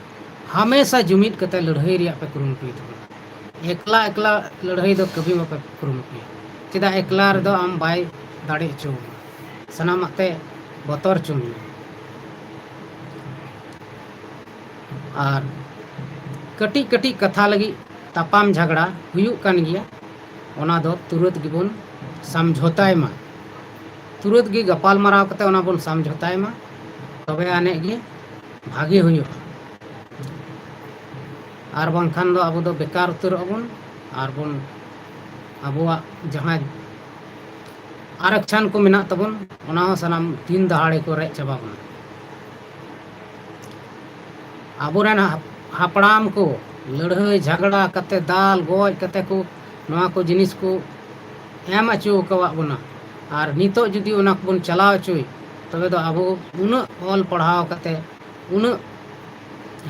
ᱦᱟᱢᱮᱥᱟ ᱡᱩᱢᱤᱫ ᱠᱟᱛᱮ ᱞᱟᱹᱲᱦᱟᱹᱭ ᱨᱮᱭᱟᱜ ᱯᱮ ᱠᱩᱨᱩᱢᱩᱴᱩᱭ ᱛᱟᱵᱚᱱᱟ᱾ ᱮᱠᱞᱟ ᱮᱠᱞᱟ ᱞᱟᱹᱲᱦᱟᱹᱭ ᱫᱚ ᱠᱟᱹᱵᱷᱤ ᱵᱟᱯᱮ ᱠᱩᱨᱩᱢᱩᱴᱩᱭᱟ᱾ ᱪᱮᱫᱟᱜ? ᱮᱠᱞᱟ ᱨᱮᱫᱚ ᱟᱢ ᱵᱟᱭ ᱫᱟᱲᱮ ᱦᱚᱪᱚ ᱟᱢᱟ, ᱥᱟᱱᱟᱢᱟᱜ ᱛᱮ ᱵᱚᱛᱚᱨ ᱦᱚᱪᱚ ᱢᱮᱭᱟ᱾ ᱟᱨ ᱠᱟᱹᱴᱤᱡ ᱠᱟᱹᱴᱤᱡ ᱠᱟᱛᱷᱟ ᱞᱟᱹᱜᱤᱫ ᱛᱟᱯᱟᱢ ᱡᱷᱟᱜᱽᱲᱟ ᱦᱩᱭᱩᱜ ᱠᱟᱱ ᱜᱮᱭᱟ, ᱚᱱᱟ ᱫᱚ ᱛᱩᱨᱟᱹᱛ ᱜᱮᱵᱚᱱ ᱥᱟᱢᱡᱷᱚᱛᱟᱭ ᱢᱟ᱾ ᱛᱩᱨᱟᱹᱛ ᱜᱮ ᱜᱟᱯᱟᱞ ᱢᱟᱨᱟᱣ ᱠᱟᱛᱮ ᱚᱱᱟ ᱵᱚᱱ ᱥᱟᱢᱡᱷᱚᱛᱟᱭ ᱢᱟ, ᱛᱚᱵᱮ ᱟᱹᱱᱤᱡ ᱜᱮ ᱵᱷᱟᱜᱮ ᱦᱩᱭᱩᱜᱼᱟ᱾ ᱟᱨ ᱵᱟᱝᱠᱷᱟᱱ ᱫᱚ ᱟᱵᱚ ᱫᱚ ᱵᱮᱠᱟᱨ ᱩᱛᱟᱹᱨᱚᱜ ᱟᱵᱚᱱ, ᱟᱨ ᱵᱚᱱ, ᱟᱵᱚᱣᱟᱜ ᱡᱟᱦᱟᱸ ᱟᱨᱚᱠᱪᱷᱟᱱ ᱠᱚ ᱢᱮᱱᱟᱜ ᱛᱟᱵᱚᱱ, ᱚᱱᱟ ᱦᱚᱸ ᱥᱟᱱᱟᱢ ᱫᱤᱱ ᱫᱟᱦᱟᱲᱮ ᱠᱚ ᱨᱮᱡ ᱪᱟᱵᱟ ᱵᱚᱱᱟ᱾ ᱟᱵᱚᱨᱮᱱ ᱦᱟᱯ-, ᱦᱟᱯᱲᱟᱢ ᱠᱚ ᱞᱟᱹᱲᱦᱟᱹᱭ ᱡᱷᱟᱜᱽᱲᱟ ᱠᱟᱛᱮ, ᱫᱟᱞ ᱜᱚᱡ ᱠᱟᱛᱮ ᱠᱚ ᱱᱚᱣᱟ ᱠᱚ ᱡᱤᱱᱤᱥ ᱠᱚ ᱮᱢ ᱦᱚᱪᱚ ᱟᱠᱟᱣᱟᱫ ᱵᱚᱱᱟ᱾ ᱟᱨ ᱱᱤᱛᱚᱜ ᱡᱩᱫᱤ ᱚᱱᱟ ᱠᱚᱵᱚᱱ ᱪᱟᱞᱟᱣ ᱦᱚᱪᱚᱭ, ᱛᱚᱵᱮ ᱫᱚ ᱟᱵᱚ ᱩᱱᱟᱹᱜ ᱚᱞ ᱯᱟᱲᱦᱟᱣ ᱠᱟᱛᱮ, ᱩᱱᱟᱹᱜ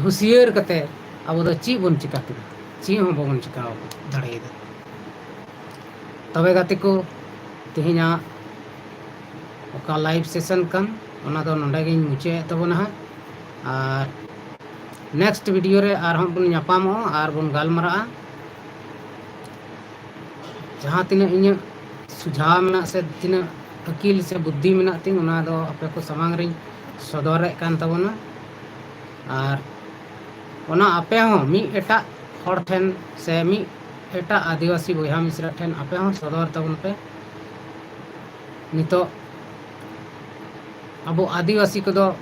ᱦᱩᱥᱤᱭᱟᱹᱨ ᱠᱟᱛᱮ ᱟᱵᱚ ᱫᱚ ᱪᱮᱫ ᱵᱚᱱ ᱪᱤᱠᱟ ᱠᱮᱫᱟ? ᱪᱮᱫ ᱦᱚᱸ ᱵᱟᱵᱚᱱ ᱪᱤᱠᱟ ᱫᱟᱲᱮᱭᱟᱫᱟ᱾ ᱛᱚᱵᱮ ᱜᱟᱛᱮ ᱠᱚ, ᱛᱮᱦᱮᱧᱟᱜ ᱚᱠᱟ live session ᱠᱟᱱ, ᱚᱱᱟ ᱫᱚ ᱱᱚᱰᱮ ᱜᱤᱧ ᱢᱩᱪᱟᱹᱫ ᱮᱫ ᱛᱟᱵᱚᱱᱟ ᱦᱟᱸᱜ᱾ ᱟᱨ next video ᱨᱮ ᱟᱨᱦᱚᱸ ᱵᱚᱱ ᱧᱟᱯᱟᱢᱚᱜᱼᱟ ᱟᱨ ᱵᱚᱱ ᱜᱟᱞᱢᱟᱨᱟᱜᱼᱟ᱾ ᱡᱟᱦᱟᱸ ᱛᱤᱱᱟᱹᱜ ᱤᱧᱟᱹᱜ ᱥᱩᱡᱷᱟᱣ ᱢᱮᱱᱟᱜ ᱥᱮ ᱛᱤᱱᱟᱹᱜ ᱟᱹᱠᱤᱞ ᱥᱮ ᱵᱩᱫᱽᱫᱷᱤ ᱢᱮᱱᱟᱜ ᱛᱤᱧ, ᱚᱱᱟ ᱫᱚ ᱟᱯᱮ ᱠᱚ ᱥᱟᱢᱟᱝ ᱨᱤᱧ ᱥᱚᱫᱚᱨᱮᱫ ᱠᱟᱱ ᱛᱟᱵᱚᱱᱟ᱾ ᱟᱨ ᱚᱱᱟ ᱟᱯᱮ ᱦᱚᱸ ᱢᱤᱫ ᱮᱴᱟᱜ ᱦᱚᱲ ᱴᱷᱮᱱ ᱥᱮ ᱢᱤᱫ ᱮᱴᱟᱜ ᱟᱹᱫᱤᱵᱟᱹᱥᱤ ᱵᱚᱭᱦᱟ ᱢᱤᱥᱨᱟ ᱴᱷᱮᱱ ᱟᱯᱮ ᱦᱚᱸ ᱥᱚᱫᱚᱨ ᱛᱟᱵᱚᱱ ᱯᱮ᱾ ᱱᱤᱛᱚᱜ ᱟᱵᱚ ᱟᱹᱫᱤᱵᱟᱹᱥᱤ ᱠᱚᱫᱚ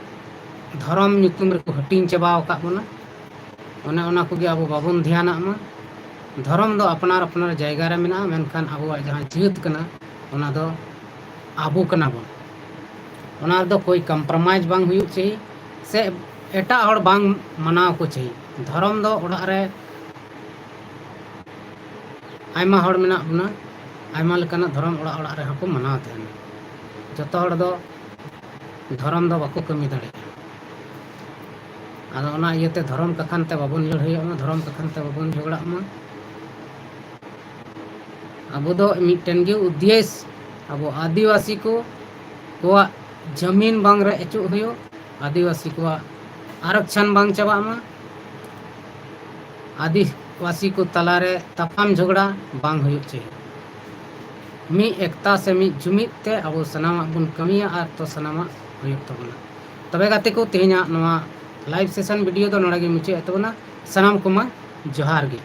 ᱫᱷᱚᱨᱚᱢ ᱧᱩᱛᱩᱢ ᱨᱮᱠᱚ ᱦᱟᱹᱴᱤᱧ ᱪᱟᱵᱟᱣ ᱟᱠᱟᱫ ᱵᱚᱱᱟ᱾ ᱚᱱᱮ ᱚᱱᱟ ᱠᱚᱜᱮ ᱟᱵᱚ ᱵᱟᱵᱚᱱ ᱫᱷᱮᱭᱟᱱᱟᱜ ᱢᱟ᱾ ᱫᱷᱚᱨᱚᱢ ᱫᱚ ᱟᱯᱱᱟᱨ ᱟᱯᱱᱟᱨ ᱡᱟᱭᱜᱟ ᱨᱮ ᱢᱮᱱᱟᱜᱼᱟ, ᱢᱮᱱᱠᱷᱟᱱ ᱟᱵᱚᱣᱟᱜ ᱡᱟᱦᱟᱸ ᱡᱟᱹᱛ ᱠᱟᱱᱟ, ᱚᱱᱟ ᱫᱚ ᱟᱵᱚ ᱠᱟᱱᱟ ᱵᱚᱱ᱾ ᱚᱱᱟ ᱨᱮᱫᱚ ᱠᱳᱭ compromise ᱵᱟᱝ ᱦᱩᱭᱩᱜ ᱪᱟᱹᱦᱤ, ᱥᱮ ᱮᱴᱟᱜ ᱦᱚᱲ ᱵᱟᱝ ᱢᱟᱱᱟᱣ ᱠᱚ ᱪᱟᱹᱦᱤ᱾ ᱫᱷᱚᱨᱚᱢ ᱫᱚ ᱚᱲᱟᱜ ᱨᱮ ᱟᱭᱢᱟ ᱦᱚᱲ ᱢᱮᱱᱟᱜ ᱵᱚᱱᱟ, ᱟᱭᱢᱟ ᱞᱮᱠᱟᱱᱟᱜ ᱫᱷᱚᱨᱚᱢ ᱚᱲᱟᱜ ᱚᱲᱟᱜ ᱨᱮᱦᱚᱸ ᱠᱚ ᱢᱟᱱᱟᱣ ᱛᱟᱦᱮᱱᱟ᱾ ᱡᱚᱛᱚ ᱦᱚᱲ ᱫᱚ ᱫᱷᱚᱨᱚᱢ ᱫᱚ ᱵᱟᱠᱚ ᱠᱟᱹᱢᱤ ᱫᱟᱲᱮᱭᱟᱜᱼᱟ᱾ ᱟᱫᱚ ᱚᱱᱟ ᱤᱭᱟᱹᱛᱮ ᱫᱷᱚᱨᱚᱢ ᱠᱟᱠᱷᱟᱱ ᱛᱮ ᱵᱟᱵᱚᱱ ᱞᱟᱹᱲᱦᱟᱹᱭᱚᱜ ᱢᱟ, ᱫᱷᱚᱨᱚᱢ ᱠᱟᱠᱷᱟᱱ ᱛᱮ ᱵᱟᱵᱚᱱ ᱡᱷᱚᱜᱽᱲᱟᱜ ᱢᱟ᱾ ᱟᱵᱚ ᱫᱚ ᱢᱤᱫᱴᱮᱱ ᱜᱮ ᱩᱫᱽᱫᱮᱥ, ᱟᱵᱚ ᱟᱹᱫᱤᱵᱟᱹᱥᱤ ᱠᱚ, ᱠᱚᱣᱟᱜ ᱡᱟᱹᱢᱤᱱ ᱵᱟᱝ ᱨᱮᱡ ᱚᱪᱚᱜ ᱦᱩᱭᱩᱜ, ᱟᱹᱫᱤᱵᱟᱹᱥᱤ ᱠᱚᱣᱟᱜ ᱟᱨᱚᱠᱪᱷᱟᱱ ᱵᱟᱝ ᱪᱟᱵᱟᱜ ᱢᱟ᱾ ᱟᱹᱫᱤᱵᱟᱹᱥᱤ ᱠᱚ ᱛᱟᱞᱟᱨᱮ ᱛᱟᱯᱟᱢ ᱡᱷᱚᱜᱽᱲᱟ ᱵᱟᱝ ᱦᱩᱭᱩᱜ ᱪᱟᱹᱦᱤ᱾ ᱢᱤᱫ ᱮᱠᱛᱟ ᱥᱮ ᱢᱤᱫ ᱡᱩᱢᱤᱫ ᱛᱮ ᱟᱵᱚ ᱥᱟᱱᱟᱢᱟᱜ ᱵᱚᱱ ᱠᱟᱹᱢᱤᱭᱟ ᱟᱨ ᱛᱚ ᱥᱟᱱᱟᱢᱟᱜ ᱦᱩᱭᱩᱜ ᱛᱟᱵᱚᱱᱟ᱾ ᱛᱚᱵᱮ ᱜᱟᱛᱮ ᱠᱚ, ᱛᱮᱦᱮᱧᱟᱜ ᱱᱚᱣᱟ live session video ᱫᱚ ᱱᱚᱰᱮ ᱜᱮ ᱢᱩᱪᱟᱹᱫ ᱮᱫ ᱛᱟᱵᱚᱱᱟ᱾ ᱥᱟᱱᱟᱢ ᱠᱚᱢᱟ ᱡᱚᱦᱟᱨ ᱜᱮ᱾